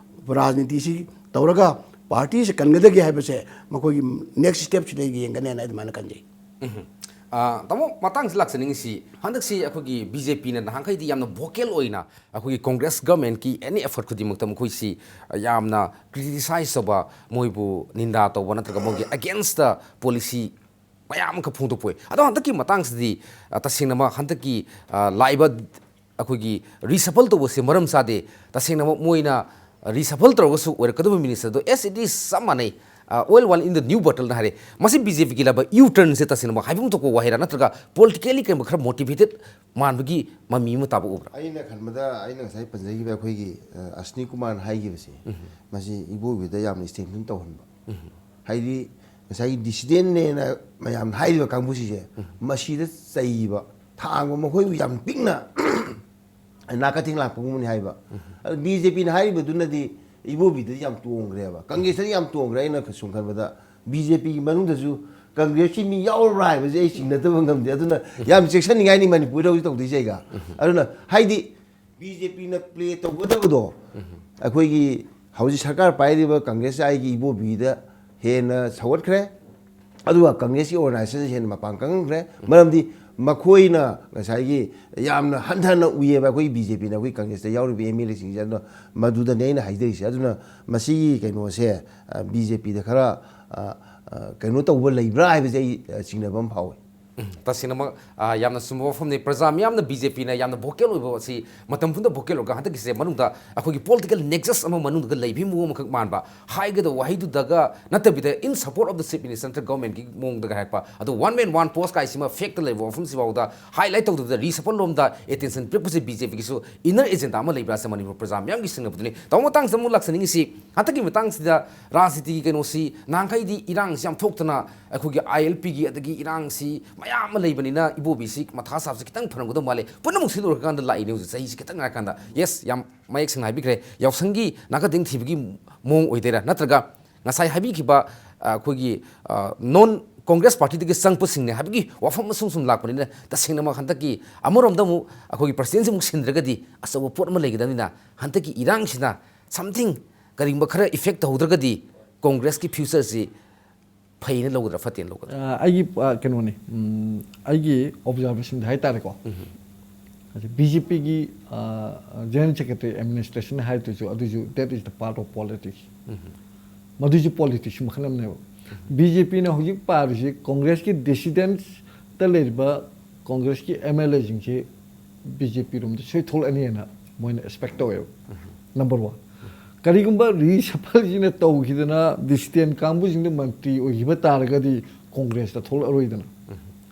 ꯔꯥꯖꯅꯤꯇꯤꯁꯤ ꯇꯧꯔꯒ ꯄꯥꯔꯇꯤꯁꯤ ꯀꯟꯒꯗꯒꯦ ꯍꯥꯏꯕꯁꯦ ꯃꯈꯣꯏꯒꯤ ꯅꯦꯛꯁ ꯁ꯭ꯇꯦꯞꯁꯤꯗ ꯌꯦꯡꯒꯅꯦꯅ ꯑꯩ ꯑꯗꯨꯃꯥꯏꯅ ꯈꯟꯖꯩ꯫ ꯎꯝ꯫ ꯑ, ꯇꯥꯃꯣ, ꯃꯇꯥꯡꯁꯤ ꯂꯥꯛꯆꯅꯤꯡꯉꯤꯁꯤ, ꯍꯟꯗꯛꯁꯤ ꯑꯩꯈꯣꯏꯒꯤ ꯕꯤ ꯖꯦ ꯄꯤꯅ ꯅꯍꯥꯟꯈꯩꯗꯤ ꯌꯥꯝꯅ ꯚꯣꯀꯦꯜ ꯑꯣꯏꯅ ꯑꯩꯈꯣꯏꯒꯤ ꯀꯣꯡꯒ꯭ꯔꯦꯁ ꯒꯚꯔꯟꯃꯦꯟꯠꯀꯤ ꯑꯦꯅꯤ ꯑꯦꯐꯔꯠ ꯈꯨꯗꯤꯡꯃꯛꯇ ꯃꯈꯣꯏꯁꯤ, ꯑ, ꯌꯥꯝꯅ ꯀ꯭ꯔꯤꯇꯤꯁꯥꯏꯖ ꯇꯧꯕ, ꯃꯣꯏꯕꯨ ꯅꯤꯟꯗꯥ ꯇꯧꯕ ꯅꯠꯇ꯭ꯔꯒ ꯃꯣꯏꯒꯤ ꯑꯦꯒꯦꯟꯁꯇ ꯄꯣꯂꯤꯁꯤ ꯃꯌꯥꯝ ꯑꯃꯈꯛ ꯐꯣꯡꯗꯣꯛꯄ ꯑꯣꯏ꯫ ꯑꯗꯣ ꯍꯟꯗꯛꯀꯤ ꯃꯇꯥꯡꯁꯤꯗꯤ, ꯑ, ꯇꯁꯦꯡꯅꯃꯛ ꯍꯟꯗꯛꯀꯤ, ꯑ, ꯂꯥꯛꯏꯕ ꯑꯩꯈꯣꯏꯒꯤ ꯔꯤꯁꯐꯜ ꯇꯧꯕꯁꯦ ꯃꯔꯝ ꯆꯥꯗꯦ꯫ ꯇꯁꯦꯡꯅꯃꯛ ꯃꯣꯏꯅ ꯔꯤꯁꯐꯜ ꯇꯧꯔꯒꯁꯨ ꯑꯣꯏꯔꯛꯀꯗꯕ ꯃꯤꯅꯤꯁꯇꯔꯗꯣ as it is ꯆꯞ ꯃꯥꯟꯅꯩ꯫ ꯑ, oil one in the new bottle ꯅ ꯍꯥꯏꯔꯦ꯫ ꯃꯁꯤ ꯕꯤ ꯖꯦ ꯄꯤꯒꯤ ꯂꯥꯏꯕꯛ ꯌꯨ ꯇꯔꯟꯁꯦ ꯇꯁꯦꯡꯅꯃꯛ ꯍꯥꯏꯐꯝ ꯊꯣꯛꯄ ꯋꯥꯍꯩꯔꯥ, ꯅꯠꯇ꯭ꯔꯒ ꯄꯣꯂꯤꯇꯤꯀꯦꯜꯂꯤ ꯀꯩꯒꯨꯝꯕ ꯈꯔ ꯃꯣꯇꯤꯚꯦꯇꯦꯠ ꯃꯥꯟꯕꯒꯤ ꯃꯃꯤ ꯑꯃ ꯇꯥꯕ ꯎꯕ꯭ꯔꯥ? ꯑꯩꯅ ꯈꯟꯕꯗ, ꯑꯩꯅ ꯉꯁꯥꯏ ꯄꯟꯖꯈꯤꯕ ꯑꯩꯈꯣꯏꯒꯤ, ꯑ, ꯑꯁꯅꯤ ꯀꯨꯃꯥꯔꯅ ꯍꯥꯏꯈꯤꯕꯁꯦ, ꯃꯁꯤ ꯏꯕꯣꯕꯤꯗ ꯌꯥꯝꯅ ꯏꯁꯇꯦꯟꯁꯟ ꯇꯧꯍꯟꯕ꯫ ꯍꯥꯏꯗꯤ, ꯉꯁꯥꯏꯒꯤ ꯗꯤꯁꯤꯗꯦꯟꯅꯦꯅ ꯃꯌꯥꯝꯅ ꯍꯥꯏꯔꯤꯕ ꯀꯥꯡꯕꯨꯁꯤꯁꯦ, ꯃꯁꯤꯗ ꯆꯩꯕ, ꯊꯥꯡꯕ, ꯃꯈꯣꯏꯕꯨ ꯌꯥꯝ ꯄꯤꯛꯅ ꯅꯥꯀꯊꯦꯡ ꯂꯥꯛꯄꯒꯨꯝꯕꯅꯤ ꯍꯥꯏꯕ꯫ ꯑꯗꯨ ꯕꯤ ꯖꯦ ꯄꯤꯅ ꯍꯥꯏꯔꯤꯕꯗꯨꯅꯗꯤ ꯏꯕꯣꯕꯤꯗꯗꯤ ꯌꯥꯝ ꯇꯣꯡꯈ꯭ꯔꯦꯕ, ꯀꯪꯒ꯭ꯔꯦꯁꯇꯗꯤ ꯌꯥꯝ ꯇꯣꯡꯈ꯭ꯔꯦ꯫ ꯑꯩꯅ ꯁꯨꯝ ꯈꯟꯕꯗ ꯕꯤ ꯖꯦ ꯄꯤꯒꯤ ꯃꯅꯨꯡꯗꯁꯨ ꯀꯪꯒ꯭ꯔꯦꯁꯀꯤ ꯃꯤ ꯌꯥꯎꯔꯕ꯭ꯔꯥ ꯍꯥꯏꯕꯁꯦ ꯑꯩ ꯆꯤꯡꯅꯗꯕ ꯉꯝꯗꯦ꯫ ꯑꯗꯨꯅ ꯌꯥꯝ ꯆꯦꯛꯁꯤꯟꯅꯤꯡꯉꯥꯏꯅꯤ ꯃꯅꯤꯄꯨꯔꯗ ꯍꯧꯖꯤꯛ ꯇꯧꯗꯣꯏꯁꯦ ꯑꯩꯒ꯫ ꯑꯗꯨꯅ ꯍꯥꯏꯗꯤ ꯕꯤ ꯖꯦ ꯄꯤꯅ ꯄ꯭ꯂꯦ ꯇꯧꯒꯗꯕꯗꯣ, ꯑꯩꯈꯣꯏꯒꯤ ꯍꯧꯖꯤꯛ ꯁꯔꯀꯥꯔ ꯄꯥꯏꯔꯤꯕ ꯀꯪꯒ꯭ꯔꯦꯁ ꯑꯥꯏꯒꯤ ꯏꯕꯣꯕꯤꯗ ꯍꯦꯟꯅ ꯁꯧꯒꯠꯈ꯭ꯔꯦ꯫ ꯑꯗꯨꯒ ꯀꯪꯒ꯭ꯔꯦꯁꯀꯤ ꯑꯣꯔꯒꯅꯥꯏꯖꯦꯁꯟꯁꯦ ꯍꯦꯟꯅ ꯃꯄꯥꯡ ꯀꯪꯍꯟꯈ꯭ꯔꯦ꯫ ꯃꯔꯝꯗꯤ ꯃꯈꯣꯏꯅ ꯉꯁꯥꯏꯒꯤ ꯌꯥꯝꯅ ꯍꯟꯊꯅ ꯎꯏꯌꯦꯕ ꯑꯩꯈꯣꯏ ꯕꯤ ꯖꯦ ꯄꯤꯅ ꯑꯩꯈꯣꯏ ꯀꯪꯒ꯭ꯔꯦꯁꯇ ꯌꯥꯎꯔꯤꯕ ꯑꯦꯝ ꯑꯦꯜ ꯑꯦꯁꯤꯡꯁꯦ꯫ ꯑꯗꯨꯅ ꯃꯗꯨꯗꯅꯦ ꯑꯩꯅ ꯍꯥꯏꯖꯔꯤꯁꯦ꯫ ꯑꯗꯨꯅ ꯃꯁꯤꯒꯤ ꯀꯩꯅꯣꯁꯦ, ꯑ, ꯕꯤ ꯖꯦ ꯄꯤꯗ ꯈꯔ, ꯑ, ꯑ, ꯀꯩꯅꯣ ꯇꯧꯕ ꯂꯩꯕ꯭ꯔꯥ ꯍꯥꯏꯕꯁꯦ ꯑꯩ, ꯑ, ꯆꯤꯡꯅꯕ ꯑꯃ ꯐꯥꯎꯋꯤ꯫ ꯎꯝ, ꯇꯁꯦꯡꯅꯃꯛ, ꯑ, ꯌꯥꯝꯅ ꯆꯨꯝꯕ ꯋꯥꯐꯝꯅꯤ꯫ ꯄ꯭ꯔꯖꯥ ꯃꯤꯌꯥꯝꯅ ꯕꯤ ꯖꯦ ꯄꯤꯅ ꯌꯥꯝꯅ ꯚꯣꯀꯦꯜ ꯑꯣꯏꯕ ꯑꯁꯤ ꯃꯇꯝ ꯄꯨꯝꯕꯗ ꯚꯣꯀꯦꯜ ꯑꯣꯏꯔꯒ ꯍꯟꯗꯛꯀꯤꯁꯦ ꯃꯅꯨꯡꯗ ꯑꯩꯈꯣꯏꯒꯤ ꯄꯣꯂꯤꯇꯤꯀꯦꯜ ꯅꯦꯛꯁꯁ ꯑꯃ ꯃꯅꯨꯡꯗ ꯂꯩꯕꯒꯤ ꯃꯑꯣꯡ ꯑꯃꯈꯛ ꯃꯥꯟꯕ, ꯍꯥꯏꯒꯗꯕ ꯋꯥꯍꯩꯗꯨꯗꯒ ꯅꯠꯇꯕꯤꯗ in support of the chief minister ꯅꯠꯇ꯭ꯔꯒ ꯒꯚꯔꯟꯃꯦꯟꯠꯀꯤ ꯃꯑꯣꯡꯗꯒ ꯍꯥꯏꯔꯛꯄ꯫ ꯑꯗꯣ one man one post ꯀꯥꯏꯁꯤꯃ ꯐꯦꯛꯇ ꯂꯩꯕ ꯋꯥꯐꯝꯁꯤꯐꯥꯎꯗ ꯍꯥꯏꯂꯥꯏꯠ ꯇꯧꯗꯕꯤꯗ ꯔꯤꯁꯐꯜ ꯂꯣꯝꯗ ꯑꯦꯇꯦꯟꯁꯟ ꯄꯤꯔꯛꯄꯁꯦ ꯕꯤ ꯖꯦ ꯄꯤꯒꯤꯁꯨ ꯏꯟꯅꯔ ꯑꯦꯖꯦꯟꯗꯥ ꯑꯃ ꯂꯩꯕ꯭ꯔꯥ ꯍꯥꯏꯁꯦ ꯃꯅꯤꯄꯨꯔ ꯄ꯭ꯔꯖꯥ ꯃꯤꯌꯥꯝꯒꯤ ꯁꯤꯡꯅꯕꯗꯨꯅꯤ꯫ ꯇꯥꯃꯣ, ꯃꯇꯥꯡꯁꯤꯗ ꯑꯃꯨꯛ ꯂꯥꯛꯆꯅꯤꯡꯉꯤꯁꯤ, ꯍꯟꯗꯛꯀꯤ ꯃꯇꯥꯡꯁꯤꯗ ꯔꯥꯖꯅꯤꯇꯤꯒꯤ ꯀꯩꯅꯣꯁꯤ ꯅꯍꯥꯟꯈꯩꯗꯤ ꯏꯔꯥꯡꯁꯤ ꯌꯥꯝ ꯊꯣꯛꯇꯅ ꯑꯩꯈꯣꯏꯒꯤ ꯑꯥꯏ ꯑꯦꯜ ꯄꯤꯒꯤ ꯑꯗꯒꯤ ꯏꯔꯥꯡꯁꯤ ꯃꯌꯥꯝ ꯑꯃ ꯂꯩꯕꯅꯤꯅ ꯏꯕꯣꯕꯤꯁꯤ ꯃꯊꯥ ꯁꯥꯕꯁꯤ ꯈꯤꯇꯪ ꯐꯔꯝꯒꯗꯧ ꯃꯥꯜꯂꯦ꯫ ꯄꯨꯝꯅꯃꯛꯁꯤ ꯂꯣꯏꯔꯀꯥꯟꯗ ꯂꯥꯛꯏꯅꯦ ꯍꯧꯖꯤꯛ ꯆꯍꯤꯁꯤ ꯈꯤꯇꯪ ꯉꯥꯏꯔꯀꯥꯟꯗ꯫ ꯌꯦꯁ, ꯌꯥꯝ ꯃꯌꯦꯛ ꯁꯦꯡꯅ ꯍꯥꯏꯕꯤꯈ꯭ꯔꯦ꯫ ꯌꯥꯎꯁꯪꯒꯤ ꯅꯥꯀꯗꯦꯡ ꯊꯤꯕꯒꯤ ꯃꯑꯣꯡ ꯑꯣꯏꯗꯣꯏꯔꯥ, ꯅꯠꯇ꯭ꯔꯒ ꯉꯁꯥꯏ ꯍꯥꯏꯕꯤꯈꯤꯕ, ꯑ, ꯑꯩꯈꯣꯏꯒꯤ, ꯑ, ꯅꯣꯟ ꯀꯣꯡꯒ꯭ꯔꯦꯁ ꯄꯥꯔꯇꯤꯗꯒꯤ ꯆꯪꯉꯛꯄꯁꯤꯡꯅꯦ ꯍꯥꯏꯕꯒꯤ ꯋꯥꯐꯝ ꯑꯁꯨꯝ ꯁꯨꯝ ꯂꯥꯛꯄꯅꯤꯅ, ꯇꯁꯦꯡꯅꯃꯛ ꯍꯟꯗꯛꯀꯤ ꯑꯃꯔꯣꯝꯗ ꯑꯃꯨꯛ ꯑꯩꯈꯣꯏꯒꯤ ꯄ꯭ꯔꯁꯤꯗꯦꯟꯁꯤ ꯑꯃꯨꯛ ꯁꯤꯟꯗ꯭ꯔꯒꯗꯤ ꯑꯆꯧꯕ ꯄꯣꯠ ꯑꯃ ꯂꯩꯒꯗꯕꯅꯤꯅ, ꯍꯟꯗꯛꯀꯤ ꯏꯔꯥꯡꯁꯤꯅ something ꯀꯔꯤꯒꯨꯝꯕ ꯈꯔ ꯏꯐꯦꯛ ꯇꯧꯍꯧꯗ꯭ꯔꯒꯗꯤ ꯀꯣꯡꯒ꯭ꯔꯦꯁꯀꯤ ꯐ꯭ꯌꯨꯆꯔꯁꯤ ꯐꯩꯅ ꯂꯧꯒꯗ꯭ꯔꯥ, ꯐꯠꯇꯦꯅ ꯂꯧꯒꯗ꯭ꯔꯥ? ꯑ, ꯑꯩꯒꯤ, ꯑ, ꯀꯩꯅꯣꯅꯤ, ꯎꯝ, ꯑꯩꯒꯤ ꯑꯣꯕꯖꯥꯔꯕꯦꯁꯟꯗ ꯍꯥꯏꯇꯥꯔꯦꯀꯣ꯫ ꯎꯝ꯫ ꯍꯧꯖꯤꯛ ꯕꯤ ꯖꯦ ꯄꯤꯒꯤ, ꯑ, ꯖꯦꯅꯔꯦꯜ ꯁꯦꯀ꯭ꯔꯦꯇꯔꯤ ꯑꯦꯗꯃꯤꯅꯤꯁꯇ꯭ꯔꯦꯁꯟ ꯍꯥꯏꯗꯨꯁꯨ, ꯑꯗꯨꯁꯨ that is the part of politics꯫ ꯎꯝ꯫ ꯃꯗꯨꯁꯨ ꯄꯣꯂꯤꯇꯤꯛꯁ ꯃꯈꯜ ꯑꯃꯅꯦꯕ꯫ ꯕꯤ ꯖꯦ ꯄꯤꯅ ꯍꯧꯖꯤꯛ ꯄꯥꯔꯤꯁꯤ ꯀꯣꯡꯒ꯭ꯔꯦꯁꯀꯤ ꯗꯤꯁꯤꯗꯦꯟꯁꯇ ꯂꯩꯔꯤꯕ ꯀꯣꯡꯒ꯭ꯔꯦꯁꯀꯤ ꯑꯦꯝ ꯑꯦꯜ ꯑꯦꯁꯤꯡꯁꯤ ꯕꯤ ꯖꯦ ꯄꯤ ꯔꯣꯝꯗ ꯁꯣꯏ ꯊꯣꯛꯂꯛꯑꯅꯤꯅ ꯃꯣꯏꯅ ꯑꯦꯛꯁꯄꯦꯛ ꯇꯧꯋꯦꯕ꯫ Number one. ꯀꯔꯤꯒꯨꯝꯕ ꯔꯤꯁꯐꯜꯁꯤꯅ ꯇꯧꯈꯤꯗꯅ ꯗꯤꯁꯤꯗꯦꯟ ꯀꯥꯡꯕꯨꯁꯤꯡꯗ ꯃꯟꯇ꯭ꯔꯤ ꯑꯣꯏꯈꯤꯕ ꯇꯥꯔꯒꯗꯤ ꯀꯣꯡꯒ꯭ꯔꯦꯁꯇ ꯊꯣꯛꯂꯛꯑꯔꯣꯏꯗꯅ꯫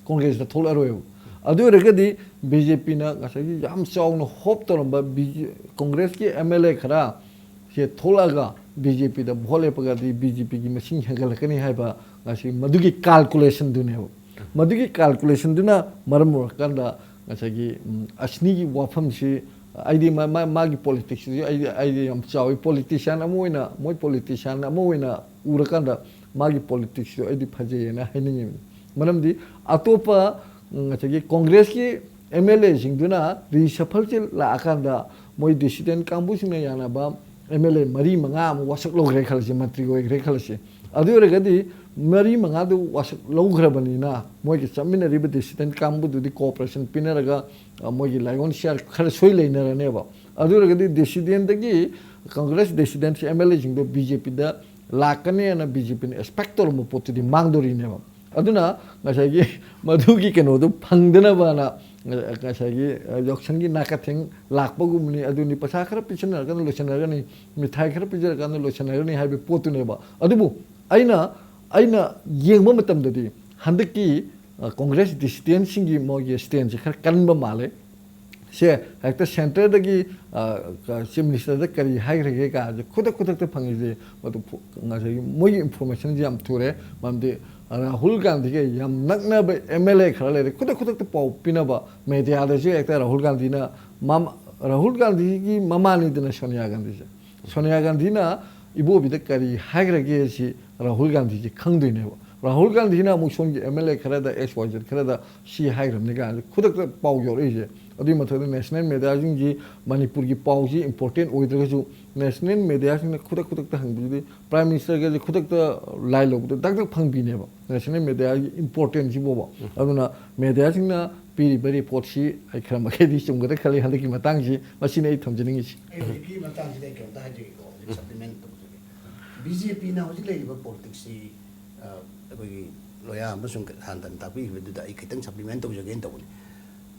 ꯀꯣꯡꯒ꯭ꯔꯦꯁꯇ ꯊꯣꯛꯂꯛꯑꯔꯣꯏꯕ꯫ ꯑꯗꯨ ꯑꯣꯏꯔꯒꯗꯤ ꯕꯤ ꯖꯦ ꯄꯤꯅ ꯉꯁꯥꯏꯒꯤ ꯌꯥꯝ ꯆꯥꯎꯅ ꯍꯣꯞ ꯇꯧꯔꯝꯕ ꯕꯤ ꯖꯦ ꯀꯣꯡꯒ꯭ꯔꯦꯁꯀꯤ ꯑꯦꯝ ꯑꯦꯜ ꯑꯦ ꯈꯔ ꯁꯦ ꯊꯣꯛꯂꯛꯑꯒ ꯕꯤ ꯖꯦ ꯄꯤꯗ ꯚꯣꯠ ꯂꯦꯞꯄꯒꯗꯤ ꯕꯤ ꯖꯦ ꯄꯤꯒꯤ ꯃꯁꯤꯡ ꯍꯦꯟꯒꯠꯂꯛꯀꯅꯤ ꯍꯥꯏꯕ ꯉꯁꯤ ꯃꯗꯨꯒꯤ ꯀꯥꯜꯀꯨꯂꯦꯁꯟꯗꯨꯅꯦꯕ꯫ ꯃꯗꯨꯒꯤ ꯀꯥꯜꯀꯨꯂꯦꯁꯟꯗꯨꯅ ꯃꯔꯝ ꯑꯣꯏꯔꯀꯥꯟꯗ ꯉꯁꯥꯏꯒꯤ, ꯎꯝ, ꯑꯁꯅꯤꯒꯤ ꯋꯥꯐꯝꯁꯤ ꯑꯩꯗꯤ ꯃꯥ-, ꯃꯥ-, ꯃꯥꯒꯤ ꯄꯣꯂꯤꯇꯤꯛꯁꯁꯤꯁꯨ ꯑꯩꯗꯤ, ꯑꯩꯗꯤ ꯌꯥꯝ ꯆꯥꯎꯋꯤ꯫ ꯄꯣꯂꯤꯇꯤꯁꯤꯌꯥꯟ ꯑꯃ ꯑꯣꯏꯅ, ꯃꯣꯏ ꯄꯣꯂꯤꯇꯤꯁꯤꯌꯥꯟ ꯑꯃ ꯑꯣꯏꯅ ꯎꯔꯀꯥꯟꯗ ꯃꯥꯒꯤ ꯄꯣꯂꯤꯇꯤꯛꯁꯇꯣ ꯑꯩꯗꯤ ꯐꯖꯩꯌꯦꯅ ꯍꯥꯏꯅꯤꯡꯉꯤꯕꯅꯤ꯫ ꯃꯔꯝꯗꯤ ꯑꯇꯣꯞꯄ, ꯎꯝ, ꯉꯁꯥꯏꯒꯤ ꯀꯣꯡꯒ꯭ꯔꯦꯁꯀꯤ ꯑꯦꯝ ꯑꯦꯜ ꯑꯦꯁꯤꯡꯗꯨꯅ ꯔꯤꯁꯐꯜꯁꯦ ꯂꯥꯛꯑꯀꯥꯟꯗ ꯃꯣꯏ ꯗꯤꯁꯤꯗꯦꯟ ꯀꯥꯡꯕꯨꯁꯤꯡꯅ ꯌꯥꯅꯕ ꯑꯦꯝ ꯑꯦꯜ ꯑꯦ ꯃꯔꯤ ꯃꯉꯥ ꯑꯃ ꯋꯥꯁꯛ ꯂꯧꯈ꯭ꯔꯦ ꯈꯜꯂꯁꯤ, ꯃꯟꯇ꯭ꯔꯤ ꯑꯣꯏꯈ꯭ꯔꯦ ꯈꯜꯂꯁꯤ꯫ ꯑꯗꯨ ꯑꯣꯏꯔꯒꯗꯤ ꯃꯔꯤ ꯃꯉꯥꯗꯨ ꯋꯥꯁꯛ ꯂꯧꯈ꯭ꯔꯕꯅꯤꯅ ꯃꯣꯏꯒ ꯆꯠꯃꯤꯟꯅꯔꯤꯕ ꯗꯤꯁꯤꯗꯦꯟ ꯀꯥꯡꯕꯨꯗꯨꯗꯤ ꯀꯣꯑꯣꯄꯔꯦꯁꯟ ꯄꯤꯅꯔꯒ, ꯑ, ꯃꯣꯏꯒꯤ ꯂꯥꯏꯑꯣꯟ ꯁꯤꯌꯥꯔ ꯈꯔ ꯁꯣꯏ ꯂꯩꯅꯔꯅꯦꯕ꯫ ꯑꯗꯨ ꯑꯣꯏꯔꯒꯗꯤ ꯗꯤꯁꯤꯗꯦꯟꯗꯒꯤ ꯀꯪꯒ꯭ꯔꯦꯁ ꯗꯤꯁꯤꯗꯦꯟꯁ ꯑꯦꯝ ꯑꯦꯜ ꯑꯦꯁꯤꯡꯗꯣ ꯕꯤ ꯖꯦ ꯄꯤꯗ ꯂꯥꯛꯀꯅꯦꯅ ꯕꯤ ꯖꯦ ꯄꯤꯅ ꯑꯦꯛꯁꯄꯦꯛ ꯇꯧꯔꯝꯕ ꯄꯣꯠꯇꯨꯗꯤ ꯃꯥꯡꯗꯣꯔꯤꯅꯦꯕ꯫ ꯑꯗꯨꯅ ꯉꯁꯥꯏꯒꯤ ꯃꯗꯨꯒꯤ ꯀꯩꯅꯣꯗꯨ ꯐꯪꯗꯅꯕꯅ ꯉꯁꯥꯏꯒꯤ ꯌꯥꯎꯁꯪꯒꯤ ꯅꯥꯀꯊꯦꯡ ꯂꯥꯛꯄꯒꯨꯝꯕꯅꯤ, ꯑꯗꯨꯅꯤ, ꯄꯩꯁꯥ ꯈꯔ ꯄꯤꯁꯟꯅꯔꯒꯅ ꯂꯣꯏꯁꯟꯅꯒꯅꯤ, ꯃꯤꯊꯥꯏ ꯈꯔ ꯄꯤꯖꯔꯀꯥꯟꯗ ꯂꯣꯏꯁꯟꯅꯒꯅꯤ ꯍꯥꯏꯕꯒꯤ ꯄꯣꯠꯇꯨꯅꯦꯕ꯫ ꯑꯗꯨꯕꯨ ꯑꯩꯅ, ꯑꯩꯅ ꯌꯦꯡꯕ ꯃꯇꯝꯗꯗꯤ ꯍꯟꯗꯛꯀꯤ, ꯑ, ꯀꯣꯡꯒ꯭ꯔꯦꯁ ꯗꯤꯁꯤꯗꯦꯟꯁꯤꯡꯒꯤ ꯃꯣꯏꯒꯤ ꯁ꯭ꯇꯦꯟꯁꯦ ꯈꯔ ꯀꯟꯕ ꯃꯥꯜꯂꯦ꯫ ꯁꯦ ꯍꯦꯛꯇ ꯁꯦꯟꯇꯔꯗꯒꯤ, ꯑ, ꯆꯤꯐ ꯃꯤꯅꯤꯁꯇꯔꯗ ꯀꯔꯤ ꯍꯥꯏꯈ꯭ꯔꯒꯦ ꯀꯥꯁꯦ ꯈꯨꯗꯛ ꯈꯨꯗꯛꯇ ꯐꯪꯉꯤꯁꯦ, ꯃꯗꯨ ꯐꯨ-, ꯉꯁꯥꯏꯒꯤ ꯃꯣꯏꯒꯤ ꯏꯟꯐꯣꯔꯃꯦꯁꯟꯁꯦ ꯌꯥꯝ ꯊꯨꯔꯦ꯫ ꯃꯔꯝꯗꯤ ꯔꯥꯍꯨꯜ ꯒꯥꯟꯙꯤꯒ ꯌꯥꯝ ꯅꯛꯅꯕ ꯑꯦꯝ ꯑꯦꯜ ꯑꯦ ꯈꯔ ꯂꯩꯔꯦ, ꯈꯨꯗꯛ ꯈꯨꯗꯛꯇ ꯄꯥꯎ ꯄꯤꯅꯕ꯫ ꯃꯦꯗꯤꯌꯥꯗꯁꯨ ꯍꯦꯛꯇ ꯔꯥꯍꯨꯜ ꯒꯥꯟꯙꯤꯅ ꯃꯃ-, ꯔꯥꯍꯨꯜ ꯒꯥꯟꯙꯤꯒꯤ ꯃꯃꯥꯅꯤꯗꯅ ꯁꯣꯅꯤꯌꯥ ꯒꯥꯟꯙꯤꯁꯦ꯫ ꯁꯣꯅꯤꯌꯥ ꯒꯥꯟꯙꯤꯅ ꯏꯕꯣꯕꯤꯗ ꯀꯔꯤ ꯍꯥꯏꯈ꯭ꯔꯒꯦ ꯁꯤ ꯔꯥꯍꯨꯜ ꯒꯥꯟꯙꯤꯁꯤ ꯈꯪꯗꯣꯏꯅꯦꯕ꯫ ꯔꯥꯍꯨꯜ ꯒꯥꯟꯙꯤꯅ ꯑꯃꯨꯛ ꯁꯣꯝꯒꯤ ꯑꯦꯝ ꯑꯦꯜ ꯑꯦ ꯈꯔꯗ, ꯑꯦꯛꯁ ꯋꯥꯏ ꯖꯦꯠ ꯈꯔꯗ ꯁꯤ ꯍꯥꯏꯈ꯭ꯔꯕꯅꯤ ꯀꯥꯏꯅ ꯈꯨꯗꯛꯇ ꯄꯥꯎ ꯌꯧꯔꯛꯏꯁꯦ꯫ ꯑꯗꯨꯒꯤ ꯃꯊꯛꯇ ꯅꯦꯁꯅꯦꯜ ꯃꯦꯗꯤꯌꯥꯁꯤꯡꯁꯤ ꯃꯅꯤꯄꯨꯔꯒꯤ ꯄꯥꯎꯁꯤ ꯏꯝꯄꯣꯔꯇꯦꯟ ꯑꯣꯏꯗ꯭ꯔꯒꯁꯨ ꯅꯦꯁꯅꯦꯜ ꯃꯦꯗꯤꯌꯥꯁꯤꯡꯅ ꯈꯨꯗꯛ ꯈꯨꯗꯛꯇ ꯍꯪꯕꯁꯤꯗꯤ ꯄ꯭ꯔꯥꯏꯝ ꯃꯤꯅꯤꯁꯇꯔꯒꯁꯦ ꯈꯨꯗꯛꯇ ꯂꯥꯏ ꯂꯧꯕꯗ ꯗꯛ ꯗꯛ ꯐꯪꯕꯤꯅꯦꯕ꯫ ꯅꯦꯁꯅꯦꯜ ꯃꯦꯗꯤꯌꯥꯒꯤ ꯏꯝꯄꯣꯔꯇꯦꯟꯁꯤꯕꯣꯕ꯫ ꯑꯗꯨꯅ ꯃꯦꯗꯤꯌꯥꯁꯤꯡꯅ ꯄꯤꯔꯤꯕ ꯔꯤꯄꯣꯔꯠꯁꯤ ꯑꯩ ꯈꯔ ꯃꯈꯩꯗꯤ ꯆꯨꯝꯒꯗ꯭ꯔꯥ ꯈꯜꯂꯤ ꯍꯟꯗꯛꯀꯤ ꯃꯇꯥꯡꯁꯤ꯫ ꯃꯁꯤꯅꯤ ꯑꯩ ꯊꯝꯖꯅꯤꯡꯉꯤꯁꯤ꯫ ꯑꯩ ꯍꯧꯖꯤꯛꯀꯤ ꯃꯇꯥꯡꯁꯤꯗ ꯑꯩ ꯀꯩꯝꯇ ꯍꯥꯏꯖꯒꯦꯀꯣ, ꯍꯧꯖꯤꯛ ꯁꯄ꯭ꯂꯤꯃꯦꯟ ꯇꯧꯖꯒꯦ꯫ ꯕꯤ ꯖꯦ ꯄꯤꯅ ꯍꯧꯖꯤꯛ ꯂꯩꯔꯤꯕ ꯄꯣꯂꯤꯇꯤꯛꯁꯁꯤ, ꯑ, ꯑꯩꯈꯣꯏꯒꯤ ꯂꯣꯌꯥ ꯑꯃꯁꯨꯡ ꯍꯥꯟꯗꯟ ꯇꯥꯛꯄꯤꯈꯤꯕꯗꯨꯗ ꯑꯩ ꯈꯤꯇꯪ ꯁꯄ꯭ꯂꯤꯃꯦꯟ ꯇꯧꯖꯒꯦꯅ ꯇꯧꯕꯅꯤ꯫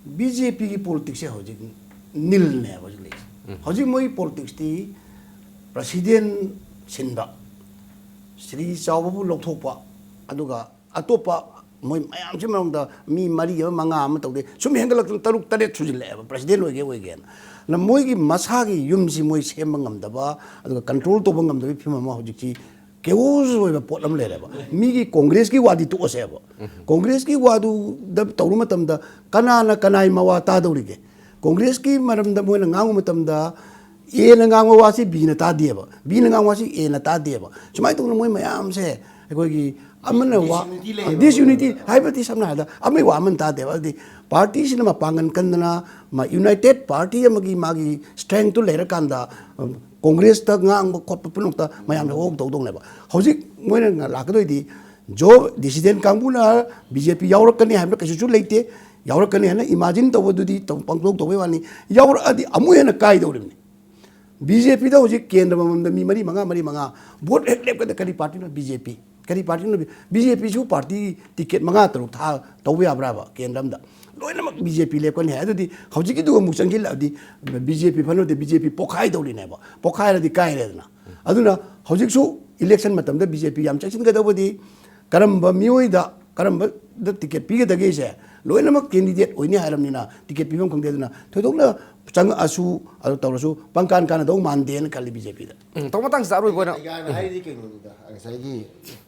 ꯕꯤ ꯖꯦ ꯄꯤꯒꯤ ꯄꯣꯂꯤꯇꯤꯛꯁꯁꯦ ꯍꯧꯖꯤꯛ ꯅꯤꯜꯅꯦꯕ ꯍꯧꯖꯤꯛ ꯂꯩꯔꯤꯁꯦ꯫ ꯍꯧꯖꯤꯛ ꯃꯣꯏ ꯄꯣꯂꯤꯇꯤꯛꯁꯇꯤ ꯄ꯭ꯔꯁꯤꯗꯦꯟ ꯁꯤꯟꯕ, ꯁ꯭ꯔꯤ ꯆꯥꯎꯕꯕꯨ ꯂꯧꯊꯣꯛꯄ, ꯑꯗꯨꯒ ꯑꯇꯣꯞꯄ ꯃꯣꯏ ꯃꯌꯥꯝꯁꯤ ꯃꯅꯨꯡꯗ ꯃꯤ ꯃꯔꯤ ꯑꯃ ꯃꯉꯥ ꯑꯃ ꯇꯧꯗꯦ, ꯁꯨꯝ ꯍꯦꯟꯒꯠꯂꯛꯇꯅ ꯇꯔꯨꯛ ꯇꯔꯦꯠ ꯁꯨꯖꯤꯜꯂꯛꯑꯦꯕ ꯄ꯭ꯔꯁꯤꯗꯦꯟ ꯑꯣꯏꯒꯦ ꯑꯣꯏꯒꯦꯅ꯫ ꯑꯗꯨꯅ ꯃꯣꯏꯒꯤ ꯃꯁꯥꯒꯤ ꯌꯨꯝꯁꯤ ꯃꯣꯏ ꯁꯦꯝꯕ ꯉꯝꯗꯕ, ꯑꯗꯨꯒ ꯀꯟꯇ꯭ꯔꯣꯜ ꯇꯧꯕ ꯉꯝꯗꯕꯒꯤ ꯐꯤꯕꯝ ꯑꯃ ꯍꯧꯖꯤꯛꯁꯤ ꯀꯦꯑꯣꯁ ꯑꯣꯏꯕ ꯄꯣꯠ ꯑꯃ ꯂꯩꯔꯦꯕ꯫ ꯃꯤꯒꯤ ꯀꯣꯡꯒ꯭ꯔꯦꯁꯀꯤ ꯋꯥꯗꯤ ꯇꯣꯛꯑꯁꯦꯕ, ꯀꯣꯡꯒ꯭ꯔꯦꯁꯀꯤ ꯋꯥꯗꯨꯗ ꯇꯧꯔꯨ ꯃꯇꯝꯗ ꯀꯅꯥꯅ ꯀꯅꯥꯏ ꯃꯋꯥ ꯇꯥꯗꯧꯔꯤꯒꯦ? ꯀꯣꯡꯒ꯭ꯔꯦꯁꯀꯤ ꯃꯔꯝꯗ ꯃꯣꯏꯅ ꯉꯥꯡꯕ ꯃꯇꯝꯗ ꯑꯦꯅ ꯉꯥꯡꯕ ꯋꯥꯁꯤ ꯕꯤꯅ ꯇꯥꯗꯦꯕ, ꯕꯤꯅ ꯉꯥꯡꯕ ꯋꯥꯁꯤ ꯑꯦꯅ ꯇꯥꯗꯦꯕ꯫ ꯁꯨꯃꯥꯏꯅ ꯇꯧꯗꯅ ꯃꯣꯏ ꯃꯌꯥꯝꯁꯦ ꯑꯩꯈꯣꯏꯒꯤ ꯑꯃꯅ ꯋꯥ Disunity ꯂꯩꯌꯦꯕ꯫ Disunity ꯍꯥꯏꯕꯗꯤ ꯁꯝꯅ ꯍꯥꯏꯔꯕꯗ ꯑꯃꯒꯤ ꯋꯥ ꯑꯃꯅ ꯇꯥꯗꯦꯕ꯫ ꯑꯗꯨꯗꯤ ꯄꯥꯔꯇꯤꯁꯤꯅ ꯃꯄꯥꯡꯒꯜ ꯀꯟꯗꯅ ꯃꯥ ꯌꯨꯅꯥꯏꯇꯦꯠ ꯄꯥꯔꯇꯤ ꯑꯃꯒꯤ ꯃꯥꯒꯤ ꯁ꯭ꯇꯔꯦꯡꯇꯨ ꯂꯩꯔꯀꯥꯟꯗ, ꯎꯝ, ꯀꯣꯡꯒ꯭ꯔꯦꯁꯇ ꯉꯥꯡꯕ ꯈꯣꯠꯄ ꯄꯨꯝꯅꯃꯛꯇ ꯃꯌꯥꯝꯅ ꯍꯣ ꯍꯣ ꯇꯧꯗꯧꯅꯦꯕ꯫ ꯍꯧꯖꯤꯛ ꯃꯣꯏꯅ ꯂꯥꯛꯀꯗꯣꯏꯗꯤ ꯖꯣ ꯗꯤꯁꯤꯗꯦꯟ ꯀꯥꯡꯕꯨꯅ ꯕꯤ ꯖꯦ ꯄꯤ ꯌꯥꯎꯔꯛꯀꯅꯤ ꯍꯥꯏꯕ ꯀꯩꯁꯨꯁꯨ ꯂꯩꯇꯦ, ꯌꯥꯎꯔꯛꯀꯅꯤ ꯍꯥꯏꯅ ꯏꯃꯥꯖꯤꯟ ꯇꯧꯕꯗꯨꯗꯤ ꯇꯧ-, ꯄꯪꯇꯧ ꯇꯧꯕꯩ ꯋꯥꯅꯤ꯫ ꯌꯥꯎꯔꯛꯑꯗꯤ ꯑꯃꯨꯛ ꯍꯦꯟꯅ ꯀꯥꯏꯗꯧꯔꯤꯕꯅꯤ꯫ ꯕꯤ ꯖꯦ ꯄꯤꯗ ꯍꯧꯖꯤꯛ ꯀꯦꯟꯗ꯭ꯔ ꯃꯃꯝꯗ ꯃꯤ ꯃꯔꯤ ꯃꯉꯥ, ꯃꯔꯤ ꯃꯉꯥ ꯚꯣꯠ ꯍꯦꯛ ꯂꯦꯞꯀꯗ ꯀꯔꯤ ꯄꯥꯔꯇꯤꯅꯣ? ꯕꯤ ꯖꯦ ꯄꯤ꯫ ꯀꯔꯤ ꯄꯥꯔꯇꯤꯅꯣ? ꯕꯤ ꯖꯦ ꯄꯤꯁꯨ ꯄꯥꯔꯇꯤ ꯇꯤꯀꯦꯠ ꯃꯉꯥ ꯇꯔꯨꯛ ꯊꯥ ꯇꯧꯕ ꯌꯥꯕ꯭ꯔꯥꯕ ꯀꯦꯟꯗ꯭ꯔ ꯑꯃꯗ? ꯂꯣꯏꯅꯃꯛ ꯕꯤ ꯖꯦ ꯄꯤ ꯂꯦꯞꯀꯅꯤ ꯍꯥꯏ꯫ ꯑꯗꯨꯗꯤ ꯍꯧꯖꯤꯛꯀꯤꯗꯨꯒ ꯑꯃꯨꯛ ꯆꯪꯁꯤꯜꯂꯛꯑꯗꯤ ꯕꯤ ꯖꯦ ꯄꯤ ꯐꯅꯗꯦ, ꯕꯤ ꯖꯦ ꯄꯤ ꯄꯣꯛꯈꯥꯏꯗꯧꯔꯤꯅꯦꯕ꯫ ꯄꯣꯛꯈꯥꯏꯔꯗꯤ ꯀꯥꯏꯔꯦꯗꯅ꯫ ꯑꯗꯨꯅ ꯍꯧꯖꯤꯛꯁꯨ ꯏꯂꯦꯛꯁꯟ ꯃꯇꯝꯗ ꯕꯤ ꯖꯦ ꯄꯤ ꯌꯥꯝ ꯆꯦꯛꯁꯤꯟꯒꯗꯧꯕꯗꯤ ꯀꯔꯝꯕ ꯃꯤꯑꯣꯏꯗ ꯀꯔꯝꯕꯗ ꯇꯤꯀꯦꯠ ꯄꯤꯒꯗꯒꯦꯁꯦ ꯂꯣꯏꯅꯃꯛ ꯀꯦꯟꯗꯤꯗꯦꯠ ꯑꯣꯏꯅꯤ ꯍꯥꯏꯔꯕꯅꯤꯅ ꯇꯤꯀꯦꯠ ꯄꯤꯐꯝ ꯈꯪꯗꯦ꯫ ꯑꯗꯨꯅ ꯊꯣꯏꯗꯣꯛꯅ ꯆꯪꯉꯛꯑꯁꯨ, ꯑꯗꯨ ꯇꯧꯔꯁꯨ ꯄꯪꯀꯥꯟ ꯀꯥꯟꯅꯗꯧ ꯃꯥꯟꯗꯦꯅ ꯈꯜꯂꯤ ꯕꯤ ꯖꯦ ꯄꯤꯗ꯫ ꯎꯝ, ꯇꯧꯕ ꯃꯇꯥꯡꯁꯤꯗ ꯑꯔꯣꯏꯕ ꯑꯣꯏꯅ ꯑꯩꯅ ꯍꯥꯏꯔꯤꯗꯤ ꯀꯩꯅꯣꯅꯤꯗ, ꯉꯁꯥꯏꯒꯤ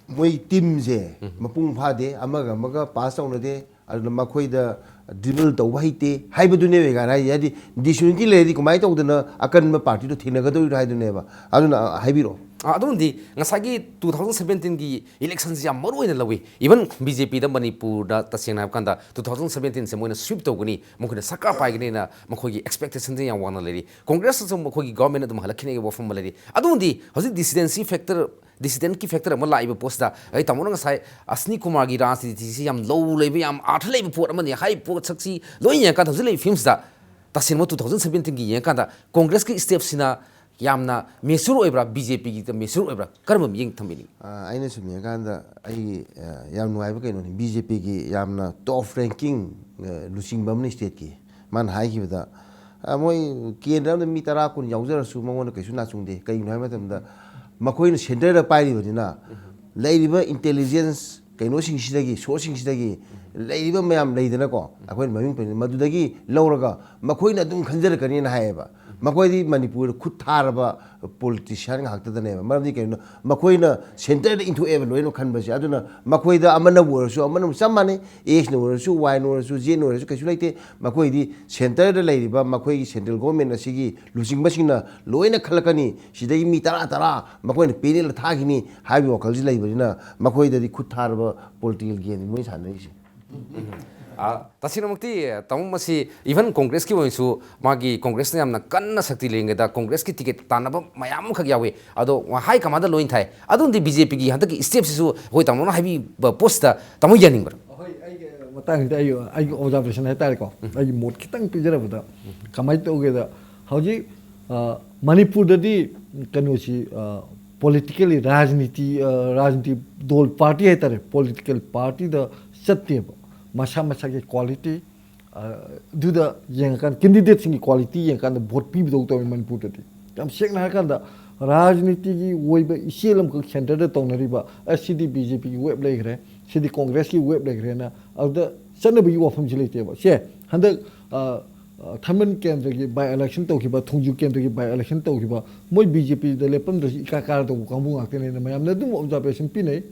ꯃꯣꯏ ꯇꯤꯝꯁꯦ ꯃꯄꯨꯡ ꯐꯥꯗꯦ, ꯑꯃꯒ ꯑꯃꯒ ꯄꯥꯁ ꯇꯧꯅꯗꯦ, ꯑꯗꯨꯅ ꯃꯈꯣꯏꯗ ꯗ꯭ꯔꯤꯕꯜ ꯇꯧꯕ ꯍꯩꯇꯦ ꯍꯥꯏꯕꯗꯨꯅꯦꯕ ꯀꯥꯏꯅ ꯍꯥꯏꯁꯦ꯫ ꯍꯥꯏꯗꯤ ꯗꯤꯁꯌꯨꯅꯤꯇꯤ ꯂꯩꯔꯗꯤ ꯀꯃꯥꯏꯅ ꯇꯧꯗꯅ ꯑꯀꯟꯕ ꯄꯥꯔꯇꯤꯗꯣ ꯊꯦꯡꯅꯒꯗꯧꯔꯤꯅꯣ ꯍꯥꯏꯗꯨꯅꯦꯕ꯫ ꯑꯗꯨꯅ, ꯑ, ꯍꯥꯏꯕꯤꯔꯛꯑꯣ꯫ ꯑ, ꯑꯗꯨꯝꯗꯤ ꯉꯁꯥꯏꯒꯤ ꯇꯨ ꯊꯥꯎꯖꯟ ꯁꯕꯦꯟꯇꯤꯟꯒꯤ ꯏꯂꯦꯛꯁꯟꯁꯤ ꯌꯥꯝ ꯃꯔꯨ ꯑꯣꯏꯅ ꯂꯧꯏ꯫ ꯏꯚꯟ ꯕꯤ ꯖꯦ ꯄꯤꯗ ꯃꯅꯤꯄꯨꯔꯗ ꯇꯁꯦꯡꯅ ꯍꯥꯏꯕ ꯀꯥꯟꯗ ꯇꯨ ꯊꯥꯎꯖꯟ ꯁꯕꯦꯟꯇꯤꯟꯁꯦ ꯃꯣꯏꯅ ꯁ꯭ꯋꯤꯞ ꯇꯧꯒꯅꯤ, ꯃꯈꯣꯏꯅ ꯁꯔꯀꯥꯔ ꯄꯥꯏꯒꯅꯤꯅ ꯃꯈꯣꯏꯒꯤ ꯑꯦꯛꯁꯄꯦꯛꯇꯦꯁꯟꯁꯤ ꯌꯥꯝ ꯋꯥꯡꯅ ꯂꯩꯔꯤ꯫ ꯀꯣꯡꯒ꯭ꯔꯦꯁꯇꯁꯨ ꯃꯈꯣꯏꯒꯤ ꯒꯣꯔꯃꯦꯟ ꯑꯗꯨꯝ ꯍꯜꯂꯛꯈꯤꯅꯤꯒꯤ ꯋꯥꯐꯝ ꯑꯃ ꯂꯩꯔꯤ꯫ ꯑꯗꯨꯕꯨꯗꯤ ꯍꯧꯖꯤꯛ ꯗꯤꯁꯤꯗꯦꯟꯁꯤ ꯐꯦꯛꯇꯔ, ꯗꯤꯁꯤꯗꯦꯟꯀꯤ ꯐꯦꯛꯇꯔ ꯑꯃ ꯂꯥꯛꯏꯕ ꯄꯣꯠꯁꯤꯗ ꯑꯩ ꯇꯥꯃꯣꯅ ꯉꯁꯥꯏ ꯑꯁꯅꯤ ꯀꯨꯃꯥꯔꯒꯤ ꯔꯥꯖꯅꯤꯇꯤꯁꯤ ꯌꯥꯝ ꯂꯧ ꯂꯩꯕ, ꯌꯥꯝ ꯑꯥꯔꯊ ꯂꯩꯕ ꯄꯣꯠ ꯑꯃꯅꯤ ꯍꯥꯏꯔꯤꯕ ꯄꯣꯠꯁꯛꯁꯤ ꯂꯣꯏ ꯌꯦꯡꯉꯀꯥꯟꯗ ꯍꯧꯖꯤꯛ ꯂꯩꯔꯤꯕ ꯐꯤꯕꯝꯁꯤꯗ ꯇꯁꯦꯡꯕ ꯇꯨ ꯊꯥꯎꯖꯟ ꯁꯕꯦꯟꯇꯤꯟꯒꯤ ꯌꯦꯡꯉꯀꯥꯟꯗ ꯀꯣꯡꯒ꯭ꯔꯦꯁꯀꯤ ꯁ꯭ꯇꯦꯞꯁꯤꯅ ꯌꯥꯝꯅ ꯃꯦꯆꯨꯔ ꯑꯣꯏꯕ꯭ꯔꯥ, ꯕꯤ ꯖꯦ ꯄꯤꯒꯤꯗ ꯃꯦꯆꯨꯔ ꯑꯣꯏꯕ꯭ꯔꯥ, ꯀꯔꯝꯕ ꯃꯤꯠꯌꯦꯡ ꯊꯝꯕꯤꯅꯤꯡꯉꯤ? ꯑ, ꯑꯩꯅ ꯁꯨꯝ ꯌꯦꯡꯉꯀꯥꯟꯗ ꯑꯩꯒꯤ, ꯑ, ꯌꯥꯝ ꯅꯨꯡꯉꯥꯏꯕ ꯀꯩꯅꯣꯅꯤ, ꯕꯤ ꯖꯦ ꯄꯤꯒꯤ ꯌꯥꯝꯅ ꯇꯣꯞ ꯔꯦꯡꯀꯤꯡ ꯂꯨꯆꯤꯡꯕ ꯑꯃꯅ ꯁ꯭ꯇꯦꯠꯀꯤ, ꯃꯥꯅ ꯍꯥꯏꯈꯤꯕꯗ, ꯑ, ꯃꯣꯏ ꯀꯦꯟꯗ꯭ꯔ ꯑꯃꯗ ꯃꯤ ꯇꯔꯥ ꯀꯨꯟ ꯌꯥꯎꯖꯔꯁꯨ ꯃꯉꯣꯟꯗ ꯀꯩꯁꯨ ꯅꯥꯆꯨꯡꯗꯦ꯫ ꯀꯩꯒꯤꯅꯣ ꯍꯥꯏꯕ ꯃꯇꯝꯗ ꯃꯈꯣꯏꯅ ꯁꯦꯟꯇꯔꯗ ꯄꯥꯏꯔꯤꯕꯅꯤꯅ ꯂꯩꯔꯤꯕ ꯏꯟꯇꯦꯂꯤꯖꯦꯟꯁ ꯀꯩꯅꯣꯁꯤꯡꯁꯤꯗꯒꯤ, ꯁꯣꯔꯁꯁꯤꯡꯁꯤꯗꯒꯤ ꯂꯩꯔꯤꯕ ꯃꯌꯥꯝ ꯂꯩꯗꯅꯀꯣ, ꯑꯩꯈꯣꯏꯅ ꯃꯃꯤꯡ ꯄꯟ-, ꯃꯗꯨꯗꯒꯤ ꯂꯧꯔꯒ ꯃꯈꯣꯏꯅ ꯑꯗꯨꯝ ꯈꯟꯖꯔꯛꯀꯅꯤꯅ ꯍꯥꯏꯌꯦꯕ꯫ ꯃꯈꯣꯏꯗꯤ ꯃꯅꯤꯄꯨꯔꯗ ꯈꯨꯠ ꯊꯥꯔꯕ ꯄꯣꯂꯤꯇꯤꯁꯤꯌꯥꯟ ꯉꯥꯛꯇꯗꯅꯦꯕ꯫ ꯃꯔꯝꯗꯤ ꯀꯩꯅꯣ, ꯃꯈꯣꯏꯅ ꯁꯦꯟꯇꯔꯗ ꯏꯟꯊꯣꯛꯑꯦꯕ ꯂꯣꯏꯅ ꯈꯟꯕꯁꯦ꯫ ꯑꯗꯨꯅ ꯃꯈꯣꯏꯗ ꯑꯃꯅꯕꯨ ꯑꯣꯏꯔꯁꯨ, ꯑꯃꯅꯕꯨ ꯆꯞ ꯃꯥꯟꯅꯩ, ꯑꯦꯛꯁꯅ ꯑꯣꯏꯔꯁꯨ, ꯋꯥꯏꯅ ꯑꯣꯏꯔꯁꯨ, ꯖꯦꯠꯅ ꯑꯣꯏꯔꯁꯨ ꯀꯩꯁꯨ ꯂꯩꯇꯦ꯫ ꯃꯈꯣꯏꯗꯤ ꯁꯦꯟꯇꯔꯗ ꯂꯩꯔꯤꯕ ꯃꯈꯣꯏꯒꯤ ꯁꯦꯟꯇ꯭ꯔꯦꯜ ꯒꯣꯔꯃꯦꯟ ꯑꯁꯤꯒꯤ ꯂꯨꯆꯤꯡꯕꯁꯤꯡꯅ ꯂꯣꯏꯅ ꯈꯜꯂꯛꯀꯅꯤ꯫ ꯁꯤꯗꯒꯤ ꯃꯤ ꯇꯔꯥ ꯇꯔꯥ ꯃꯈꯣꯏꯅ ꯄꯦꯅꯦꯜꯗ ꯊꯥꯈꯤꯅꯤ ꯍꯥꯏꯕꯒꯤ ꯋꯥꯈꯜꯁꯤ ꯂꯩꯕꯅꯤꯅ ꯃꯈꯣꯏꯗꯗꯤ ꯈꯨꯠ ꯊꯥꯔꯕ ꯄꯣꯂꯤꯇꯤꯀꯦꯜ ꯒꯦꯝꯅꯤ ꯃꯣꯏ ꯁꯥꯟꯅꯔꯤꯁꯦ꯫ ꯑ, ꯇꯁꯦꯡꯅꯃꯛꯇꯤ ꯇꯥꯃꯣ, ꯃꯁꯤ ꯏꯚꯟ ꯀꯣꯡꯒ꯭ꯔꯦꯁꯀꯤ ꯑꯣꯏꯅꯁꯨ ꯃꯥꯒꯤ ꯀꯣꯡꯒ꯭ꯔꯦꯁꯅ ꯌꯥꯝꯅ ꯀꯟꯅ ꯁꯛꯇꯤ ꯂꯦꯡꯒꯦꯗ ꯀꯣꯡꯒ꯭ꯔꯦꯁꯀꯤ ꯇꯤꯀꯦꯠ ꯇꯥꯟꯅꯕ ꯃꯌꯥꯝ ꯑꯃꯈꯛ ꯌꯥꯎꯏ꯫ ꯑꯗꯣ ꯍꯥꯏ ꯀꯃꯥꯟꯗ ꯂꯣꯏꯅ ꯊꯥꯏ꯫ ꯑꯗꯨꯅꯗꯤ ꯕꯤ ꯖꯦ ꯄꯤꯒꯤ ꯍꯟꯗꯛꯀꯤ ꯁ꯭ꯇꯦꯞꯁꯤꯁꯨ ꯑꯩꯈꯣꯏ ꯇꯥꯃꯣꯅ ꯍꯥꯏꯕꯤꯕ ꯄꯣꯠꯁꯤꯗ ꯇꯥꯃꯣ ꯌꯥꯅꯤꯡꯕ꯭ꯔꯥ? ꯍꯣꯏ, ꯑꯩꯒꯤ ꯃꯇꯥꯡꯁꯤꯗ ꯑꯩ, ꯑꯩꯒꯤ ꯑꯣꯕꯖꯥꯔꯕꯦꯁꯟ ꯍꯥꯏꯇꯥꯔꯦꯀꯣ, ꯑꯩꯒꯤ ꯃꯣꯠ ꯈꯤꯇꯪ ꯄꯤꯖꯔꯕꯗ, ꯀꯃꯥꯏꯅ ꯇꯧꯒꯦꯗ, ꯍꯧꯖꯤꯛ ꯑ, ꯃꯅꯤꯄꯨꯔꯗꯗꯤ ꯀꯩꯅꯣꯁꯤ, ꯄꯣꯂꯤꯇꯤꯀꯦꯜꯂꯤ, ꯔꯥꯖꯅꯤꯇꯤ, ꯑ, ꯔꯥꯖꯅꯤꯇꯤ ꯗꯣꯜ, ꯄꯥꯔꯇꯤ ꯍꯥꯏꯇꯥꯔꯦ, ꯄꯣꯂꯤꯇꯤꯀꯦꯜ ꯄꯥꯔꯇꯤꯗ ꯆꯠꯇꯦꯕ꯫ ꯃꯁꯥ ꯃꯁꯥꯒꯤ ꯀ꯭ꯋꯥꯂꯤꯇꯤ, ꯑ, ꯑꯗꯨꯗ ꯌꯦꯡꯉꯀꯥꯟꯗ, ꯀꯦꯟꯗꯤꯗꯦꯠꯁꯤꯡꯒꯤ ꯀ꯭ꯋꯥꯂꯤꯇꯤ ꯌꯦꯡꯉꯀꯥꯟꯗ ꯚꯣꯠ ꯄꯤꯕꯗꯧ ꯇꯧꯋꯦ ꯃꯅꯤꯄꯨꯔꯗꯗꯤ꯫ ꯌꯥꯝ ꯁꯦꯡꯅ ꯍꯥꯏꯔꯀꯥꯟꯗ, ꯔꯥꯖꯅꯤꯇꯤꯒꯤ ꯑꯣꯏꯕ ꯏꯆꯦꯜ ꯑꯃꯈꯛ ꯁꯦꯟꯇꯔꯗ ꯇꯧꯅꯔꯤꯕ, ꯑꯁ, ꯁꯤꯗꯤ ꯕꯤ ꯖꯦ ꯄꯤꯒꯤ ꯋꯦꯞ ꯂꯩꯈ꯭ꯔꯦ, ꯁꯤꯗꯤ ꯀꯣꯡꯒ꯭ꯔꯦꯁꯀꯤ ꯋꯦꯞ ꯂꯩꯈ꯭ꯔꯦꯅ ꯑꯗꯨꯗ ꯆꯠꯅꯕꯒꯤ ꯋꯥꯐꯝꯁꯤ ꯂꯩꯇꯦꯕ꯫ ꯁꯦ, ꯍꯟꯗꯛ, ꯑ, ꯑ, ꯊꯥꯡꯃꯩꯕꯟ ꯀꯦꯟꯗ꯭ꯔꯒꯤ ꯕꯥꯏ ꯏꯂꯦꯛꯁꯟ ꯇꯧꯈꯤꯕ, ꯊꯣꯡꯖꯨ ꯀꯦꯟꯗ꯭ꯔꯒꯤ ꯕꯥꯏ ꯏꯂꯦꯛꯁꯟ ꯇꯧꯈꯤꯕ, ꯃꯣꯏ ꯕꯤ ꯖꯦ ꯄꯤꯗ ꯂꯦꯞꯄꯝꯗ꯭ꯔꯁꯨ ꯏꯀꯥ ꯀꯥꯔ ꯇꯧꯕ ꯀꯥꯡꯕꯨ ꯉꯥꯛꯇꯅꯦꯅ ꯃꯌꯥꯝꯅ ꯑꯗꯨꯝ ꯑꯣꯕꯖꯥꯔꯕꯦꯁꯟ ꯄꯤꯅꯩ꯫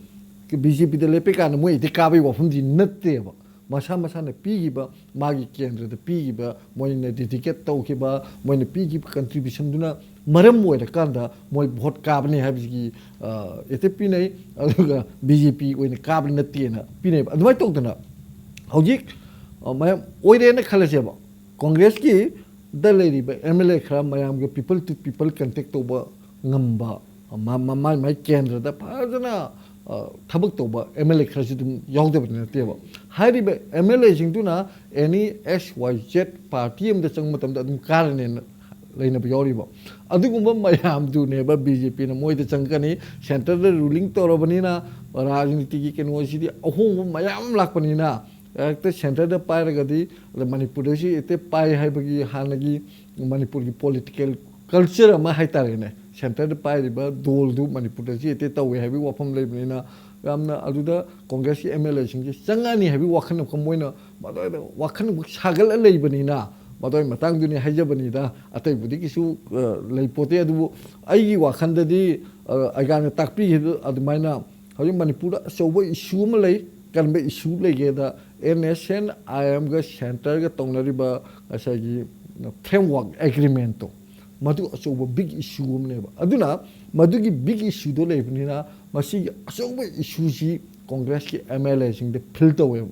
ꯕꯤ ꯖꯦ ꯄꯤꯗ ꯂꯦꯞꯄꯦ ꯀꯥꯟꯗ ꯃꯣꯏ ꯍꯦꯛꯇ ꯀꯥꯕꯒꯤ ꯋꯥꯐꯝꯗꯤ ꯅꯠꯇꯦꯕ꯫ ꯃꯁꯥ ꯃꯁꯥꯅ ꯄꯤꯈꯤꯕ, ꯃꯥꯒꯤ ꯀꯦꯟꯗ꯭ꯔꯗ ꯄꯤꯈꯤꯕ, ꯃꯣꯏꯅ ꯗꯦꯗꯤꯀꯦꯠ ꯇꯧꯈꯤꯕ, ꯃꯣꯏꯅ ꯄꯤꯈꯤꯕ ꯀꯟꯇ꯭ꯔꯤꯕ꯭ꯌꯨꯁꯟꯗꯨꯅ ꯃꯔꯝ ꯑꯣꯏꯔꯀꯥꯟꯗ ꯃꯣꯏ ꯚꯣꯠ ꯀꯥꯕꯅꯤ ꯍꯥꯏꯕꯁꯤꯒꯤ, ꯑ, ꯍꯦꯛꯇ ꯄꯤꯅꯩ꯫ ꯑꯗꯨꯒ ꯕꯤ ꯖꯦ ꯄꯤ ꯑꯣꯏꯅ ꯀꯥꯕ ꯅꯠꯇꯦꯅ ꯄꯤꯅꯩꯕ꯫ ꯑꯗꯨꯃꯥꯏꯅ ꯇꯧꯗꯅ ꯍꯧꯖꯤꯛ, ꯑ, ꯃꯌꯥꯝ ꯑꯣꯏꯔꯦꯅ ꯈꯜꯂꯁꯦꯕ, ꯀꯣꯡꯒ꯭ꯔꯦꯁꯀꯤꯗ ꯂꯩꯔꯤꯕ ꯑꯦꯝ ꯑꯦꯜ ꯑꯦ ꯈꯔ ꯃꯌꯥꯝꯒ ꯄꯤꯄꯜ ꯇꯨ ꯄꯤꯄꯜ ꯀꯟꯇꯦꯛ ꯇꯧꯕ ꯉꯝꯕ, ꯃꯥ-, ꯃꯥ-, ꯃꯥꯏ ꯃꯥꯏ ꯀꯦꯟꯗ꯭ꯔꯗ ꯐꯖꯅ, ꯑ, ꯊꯕꯛ ꯇꯧꯕ ꯑꯦꯝ ꯑꯦꯜ ꯑꯦ ꯈꯔꯁꯨ ꯑꯗꯨꯝ ꯌꯥꯎꯗꯕꯗꯤ ꯅꯠꯇꯦꯕ꯫ ꯍꯥꯏꯔꯤꯕ ꯑꯦꯝ ꯑꯦꯜ ꯑꯦꯁꯤꯡꯗꯨꯅ ꯑꯦꯅꯤ ꯑꯦꯛꯁ ꯋꯥꯏ ꯖꯦꯠ ꯄꯥꯔꯇꯤ ꯑꯃꯗ ꯆꯪꯕ ꯃꯇꯝꯗ ꯑꯗꯨꯝ ꯀꯥꯔꯅꯦꯅ ꯂꯩꯅꯕ ꯌꯥꯎꯔꯤꯕ꯫ ꯑꯗꯨꯒꯨꯝꯕ ꯃꯌꯥꯝꯗꯨꯅꯦꯕ ꯕꯤ ꯖꯦ ꯄꯤꯅ ꯃꯣꯏꯗ ꯆꯪꯉꯛꯀꯅꯤ꯫ ꯁꯦꯟꯇꯔꯗ ꯔꯨꯂꯤꯡ ꯇꯧꯔꯕꯅꯤꯅ ꯔꯥꯖꯅꯤꯇꯤꯒꯤ ꯀꯩꯅꯣꯁꯤꯗꯤ ꯑꯍꯣꯡꯕ ꯃꯌꯥꯝ ꯑꯃ ꯂꯥꯛꯄꯅꯤꯅ, ꯍꯦꯛꯇ ꯁꯦꯟꯇꯔꯗ ꯄꯥꯏꯔꯒꯗꯤ, ꯑꯗ ꯃꯅꯤꯄꯨꯔꯗꯁꯨ ꯍꯦꯛꯇ ꯄꯥꯏ ꯍꯥꯏꯕꯒꯤ ꯍꯥꯟꯅꯒꯤ ꯃꯅꯤꯄꯨꯔꯒꯤ ꯄꯣꯂꯤꯇꯤꯀꯦꯜ ꯀꯜꯆꯔ ꯑꯃ ꯍꯥꯏꯇꯥꯔꯦꯅꯦ, ꯁꯦꯟꯇꯔꯗ ꯄꯥꯏꯔꯤꯕ ꯗꯣꯜꯗꯨ ꯃꯅꯤꯄꯨꯔꯗꯁꯨ ꯍꯦꯛꯇ ꯇꯧꯋꯦ ꯍꯥꯏꯕꯒꯤ ꯋꯥꯐꯝ ꯂꯩꯕꯅꯤꯅ, ꯌꯥꯝꯅ ꯑꯗꯨꯗ ꯀꯣꯡꯒ꯭ꯔꯦꯁꯀꯤ ꯑꯦꯝ ꯑꯦꯜ ꯑꯦꯁꯤꯡꯁꯦ ꯆꯪꯉꯛꯑꯅꯤ ꯍꯥꯏꯕꯒꯤ ꯋꯥꯈꯜ ꯑꯃꯈꯛ ꯃꯣꯏꯅ ꯃꯗꯨꯗ ꯋꯥꯈꯜ ꯑꯃꯈꯛ ꯁꯥꯒꯠꯂ ꯂꯩꯕꯅꯤꯅ, ꯃꯗꯨꯒꯤ ꯃꯇꯥꯡꯗꯨꯅꯤ ꯍꯥꯏꯖꯕꯅꯤꯗ꯫ ꯑꯇꯩꯕꯨꯗꯤ ꯀꯩꯁꯨ, ꯑ, ꯂꯩꯄꯣꯠꯇꯦ꯫ ꯑꯗꯨꯕꯨ ꯑꯩꯒꯤ ꯋꯥꯈꯜꯗꯗꯤ, ꯑ, ꯑꯩꯒꯥꯅ ꯇꯥꯛꯄꯤꯈꯤꯕ ꯑꯗꯨꯃꯥꯏꯅ ꯍꯧꯖꯤꯛ ꯃꯅꯤꯄꯨꯔꯗ ꯑꯆꯧꯕ ꯏꯁꯨ ꯑꯃ ꯂꯩ꯫ ꯀꯔꯝꯕ ꯏꯁꯨ ꯂꯩꯒꯦꯗ, ꯑꯦꯟ ꯑꯦꯁ ꯑꯦꯟ ꯑꯥꯏ ꯑꯦꯝꯒ ꯁꯦꯟꯇꯔꯒ ꯇꯧꯅꯔꯤꯕ ꯉꯁꯥꯏꯒꯤ ꯐ꯭ꯔꯦꯝꯋꯥꯔꯛ ꯑꯦꯒ꯭ꯔꯤꯃꯦꯟꯠꯇꯣ, ꯃꯗꯨ ꯑꯆꯧꯕ ꯕꯤꯛ ꯏꯁꯨ ꯑꯃꯅꯦꯕ꯫ ꯑꯗꯨꯅ ꯃꯗꯨꯒꯤ ꯕꯤꯛ ꯏꯁꯨꯗꯣ ꯂꯩꯕꯅꯤꯅ, ꯃꯁꯤꯒꯤ ꯑꯆꯧꯕ ꯏꯁꯨꯁꯤ ꯀꯣꯡꯒ꯭ꯔꯦꯁꯀꯤ ꯑꯦꯝ ꯑꯦꯜ ꯑꯦꯁꯤꯡꯗ ꯐꯤꯜ ꯇꯧꯋꯦꯕ꯫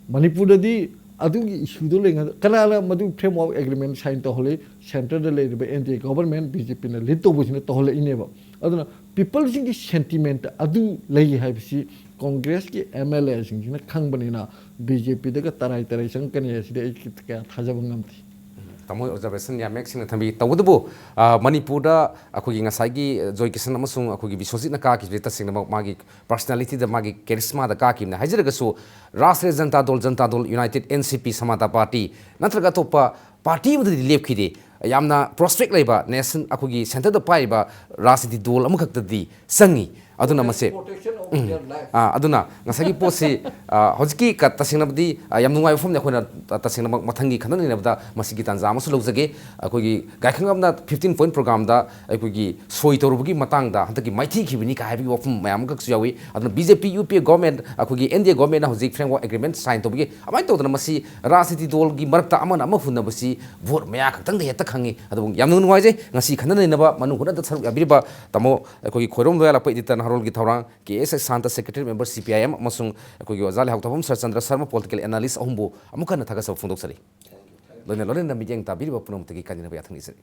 ꯃꯅꯤꯄꯨꯔꯗꯗꯤ ꯑꯗꯨꯒꯤ ꯏꯁꯨꯗꯣ ꯂꯩꯉꯩꯗ ꯀꯅꯥꯅ ꯃꯗꯨ ꯐ꯭ꯔꯦꯝꯋꯥꯔꯛ ꯑꯦꯒ꯭ꯔꯤꯃꯦꯟ ꯁꯥꯏꯟ ꯇꯧꯍꯜꯂꯤ? ꯁꯦꯟꯇꯔꯗ ꯂꯩꯔꯤꯕ ꯑꯦꯟ ꯗꯤ ꯑꯦ ꯒꯣꯕꯔꯃꯦꯟ, ꯕꯤ ꯖꯦ ꯄꯤꯅ ꯂꯤꯗ ꯇꯧꯕꯁꯤꯅ ꯇꯧꯍꯜꯂꯛꯏꯅꯦꯕ꯫ ꯑꯗꯨꯅ ꯄꯤꯄꯜꯁꯤꯡꯒꯤ ꯁꯦꯟꯇꯤꯃꯦꯟꯠ ꯑꯗꯨ ꯂꯩ ꯍꯥꯏꯕꯁꯤ ꯀꯣꯡꯒ꯭ꯔꯦꯁꯀꯤ ꯑꯦꯝ ꯑꯦꯜ ꯑꯦꯁꯤꯡꯁꯤꯅ ꯈꯪꯕꯅꯤꯅ ꯕꯤ ꯖꯦ ꯄꯤꯗꯒ ꯇꯔꯥꯏ ꯇꯔꯥꯏ ꯆꯪꯉꯛꯀꯅꯤ ꯍꯥꯏꯁꯤꯗꯤ ꯑꯩ ꯀꯌꯥ ꯊꯥꯖꯕ ꯉꯝꯗꯦ꯫ ꯇꯥꯃꯣ ꯑꯣꯕꯖꯥꯔꯕꯦꯁꯟ ꯌꯥꯝ ꯃꯌꯦꯛ ꯁꯦꯡꯅ ꯊꯝꯕꯤ꯫ ꯇꯧꯕꯇꯕꯨ, ꯑ, ꯃꯅꯤꯄꯨꯔꯗ ꯑꯩꯈꯣꯏꯒꯤ ꯉꯁꯥꯏꯒꯤ ꯖꯣꯏ ꯀꯤꯁꯟ ꯑꯃꯁꯨꯡ ꯑꯩꯈꯣꯏꯒꯤ ꯕꯤꯁ꯭ꯋꯖꯤꯠꯅ ꯀꯥꯈꯤꯕꯁꯦ ꯇꯁꯦꯡꯅꯃꯛ ꯃꯥꯒꯤ ꯄꯔꯁꯅꯦꯂꯤꯇꯤꯗ, ꯃꯥꯒꯤ ꯀꯦꯔꯤꯁꯃꯥꯗ ꯀꯥꯈꯤꯕꯅꯦ꯫ ꯍꯥꯏꯖꯔꯒꯁꯨ ꯔꯥꯁꯇ꯭ꯔꯤꯌ Janata ꯗꯣꯜ, Janata ꯗꯣꯜ United, N C ꯄꯤ, ꯁꯃꯥꯗꯥ ꯄꯥꯔꯇꯤ ꯅꯠꯇ꯭ꯔꯒ ꯑꯇꯣꯞꯄ ꯄꯥꯔꯇꯤ ꯑꯃꯗꯗꯤ ꯂꯦꯞꯈꯤꯗꯦ꯫ ꯌꯥꯝꯅ ꯄ꯭ꯔꯣꯁꯄꯦꯛ ꯂꯩꯕ ꯅꯦꯁꯟ, ꯑꯩꯈꯣꯏꯒꯤ ꯁꯦꯟꯇꯔꯗ ꯄꯥꯏꯔꯤꯕ ꯔꯥꯖꯅꯤꯇꯤ ꯗꯣꯜ ꯑꯃꯈꯛꯇꯗꯤ ꯆꯪꯉꯤ꯫ ꯑꯗꯨꯅ ꯃꯁꯦ, ꯎꯝ꯫ ꯑꯥ, ꯑꯗꯨꯅ ꯉꯁꯥꯏꯒꯤ ꯄꯣꯠꯁꯤ, ꯑꯥ, ꯍꯧꯖꯤꯛꯀꯤ ꯀ-, ꯇꯁꯦꯡꯅꯕꯗꯤ, ꯑꯥ, ꯌꯥꯝ ꯅꯨꯡꯉꯥꯏꯕ ꯋꯥꯐꯝꯅꯤ꯫ ꯑꯩꯈꯣꯏꯅ ꯇ-, ꯇꯁꯦꯡꯅꯃꯛ ꯃꯊꯪꯒꯤ ꯈꯟꯅ ꯅꯩꯅꯕꯗ ꯃꯁꯤꯒꯤ ꯇꯥꯟꯖꯥ ꯑꯃꯁꯨ ꯂꯧꯖꯒꯦ꯫ ꯑꯩꯈꯣꯏꯒꯤ ꯒꯥꯏꯈꯪꯉꯝꯅ ꯐꯤꯐꯇꯤꯟ ꯄꯣꯏꯟꯠ ꯄ꯭ꯔꯣꯒ꯭ꯔꯥꯝꯗ ꯑꯩꯈꯣꯏꯒꯤ ꯁꯣꯏ ꯇꯧꯔꯨꯕꯒꯤ ꯃꯇꯥꯡꯗ ꯍꯟꯗꯛꯀꯤ ꯃꯥꯏꯊꯤꯈꯤꯕꯅꯤ ꯀꯥꯏ ꯍꯥꯏꯕꯒꯤ ꯋꯥꯐꯝ ꯃꯌꯥꯝ ꯑꯃꯈꯛꯁꯨ ꯌꯥꯎꯏ꯫ ꯑꯗꯨꯅ ꯕꯤ ꯖꯦ ꯄꯤ, ꯌꯨ ꯄꯤ ꯑꯦ ꯒꯣꯔꯃꯦꯟ, ꯑꯩꯈꯣꯏꯒꯤ ꯑꯦꯟ ꯗꯤ ꯑꯦ ꯒꯣꯔꯃꯦꯟꯅ ꯍꯧꯖꯤꯛ ꯐ꯭ꯔꯦꯝꯋꯥꯔꯛ ꯑꯦꯒ꯭ꯔꯤꯃꯦꯟ ꯁꯥꯏꯟ ꯇꯧꯕꯒꯤ ꯑꯗꯨꯃꯥꯏꯅ ꯇꯧꯗꯅ ꯃꯁꯤ ꯔꯥꯖꯅꯤꯇꯤ ꯗꯣꯜꯒꯤ ꯃꯔꯛꯇ ꯑꯃꯅ ꯑꯃ ꯍꯨꯟꯅꯕꯁꯤ ꯚꯣꯠ ꯃꯌꯥ ꯈꯛꯇꯪꯗ ꯍꯦꯛꯇ ꯈꯪꯉꯤ꯫ ꯑꯗꯨꯕꯨ ꯌꯥꯝꯅ ꯅꯨꯡꯉꯥꯏꯖꯩ ꯉꯁꯤ ꯈꯟꯅ ꯅꯩꯅꯕ ꯃꯅꯨꯡ ꯍꯨꯠꯅꯗ ꯁꯔꯨꯛ ꯌꯥꯕꯤꯔꯤꯕ ꯇꯥꯃꯣ ꯑꯩꯈꯣꯏꯒꯤ ꯈꯣꯏꯔꯣꯝ ꯂꯣꯌꯥ ꯂꯥꯛꯄ ꯏꯗꯤꯇꯔ ꯅꯍꯥꯔꯣꯜꯒꯤ ꯊꯧꯔꯥꯡ, ꯀꯦ ꯑꯦꯁ ꯑꯦꯁ Santa secretary member C P I M ꯑꯃꯁꯨꯡ ꯑꯩꯈꯣꯏꯒꯤ ꯑꯣꯖꯥ ꯂꯩꯍꯥꯎ ꯊꯧꯐꯝ ꯁꯔꯆꯟꯗ꯭ꯔ ꯁꯔꯃ ꯄꯣꯂꯤꯇꯤꯀꯦꯜ ꯑꯦꯅꯥꯂꯤꯁ ꯑꯍꯨꯝꯕꯨ ꯑꯃꯨꯛ ꯍꯟꯅ ꯊꯥꯒꯠꯆꯕ ꯐꯣꯡꯗꯣꯛꯆꯔꯤ꯫ ꯂꯣꯏꯅ ꯂꯣꯏꯅꯅ ꯃꯤꯠꯌꯦꯡ ꯇꯥꯕꯤꯔꯤꯕ ꯄꯨꯝꯅꯃꯛꯇꯒꯤ ꯀꯥꯏꯅꯅꯕ ꯌꯥꯊꯪ ꯅꯤꯖꯔꯤ꯫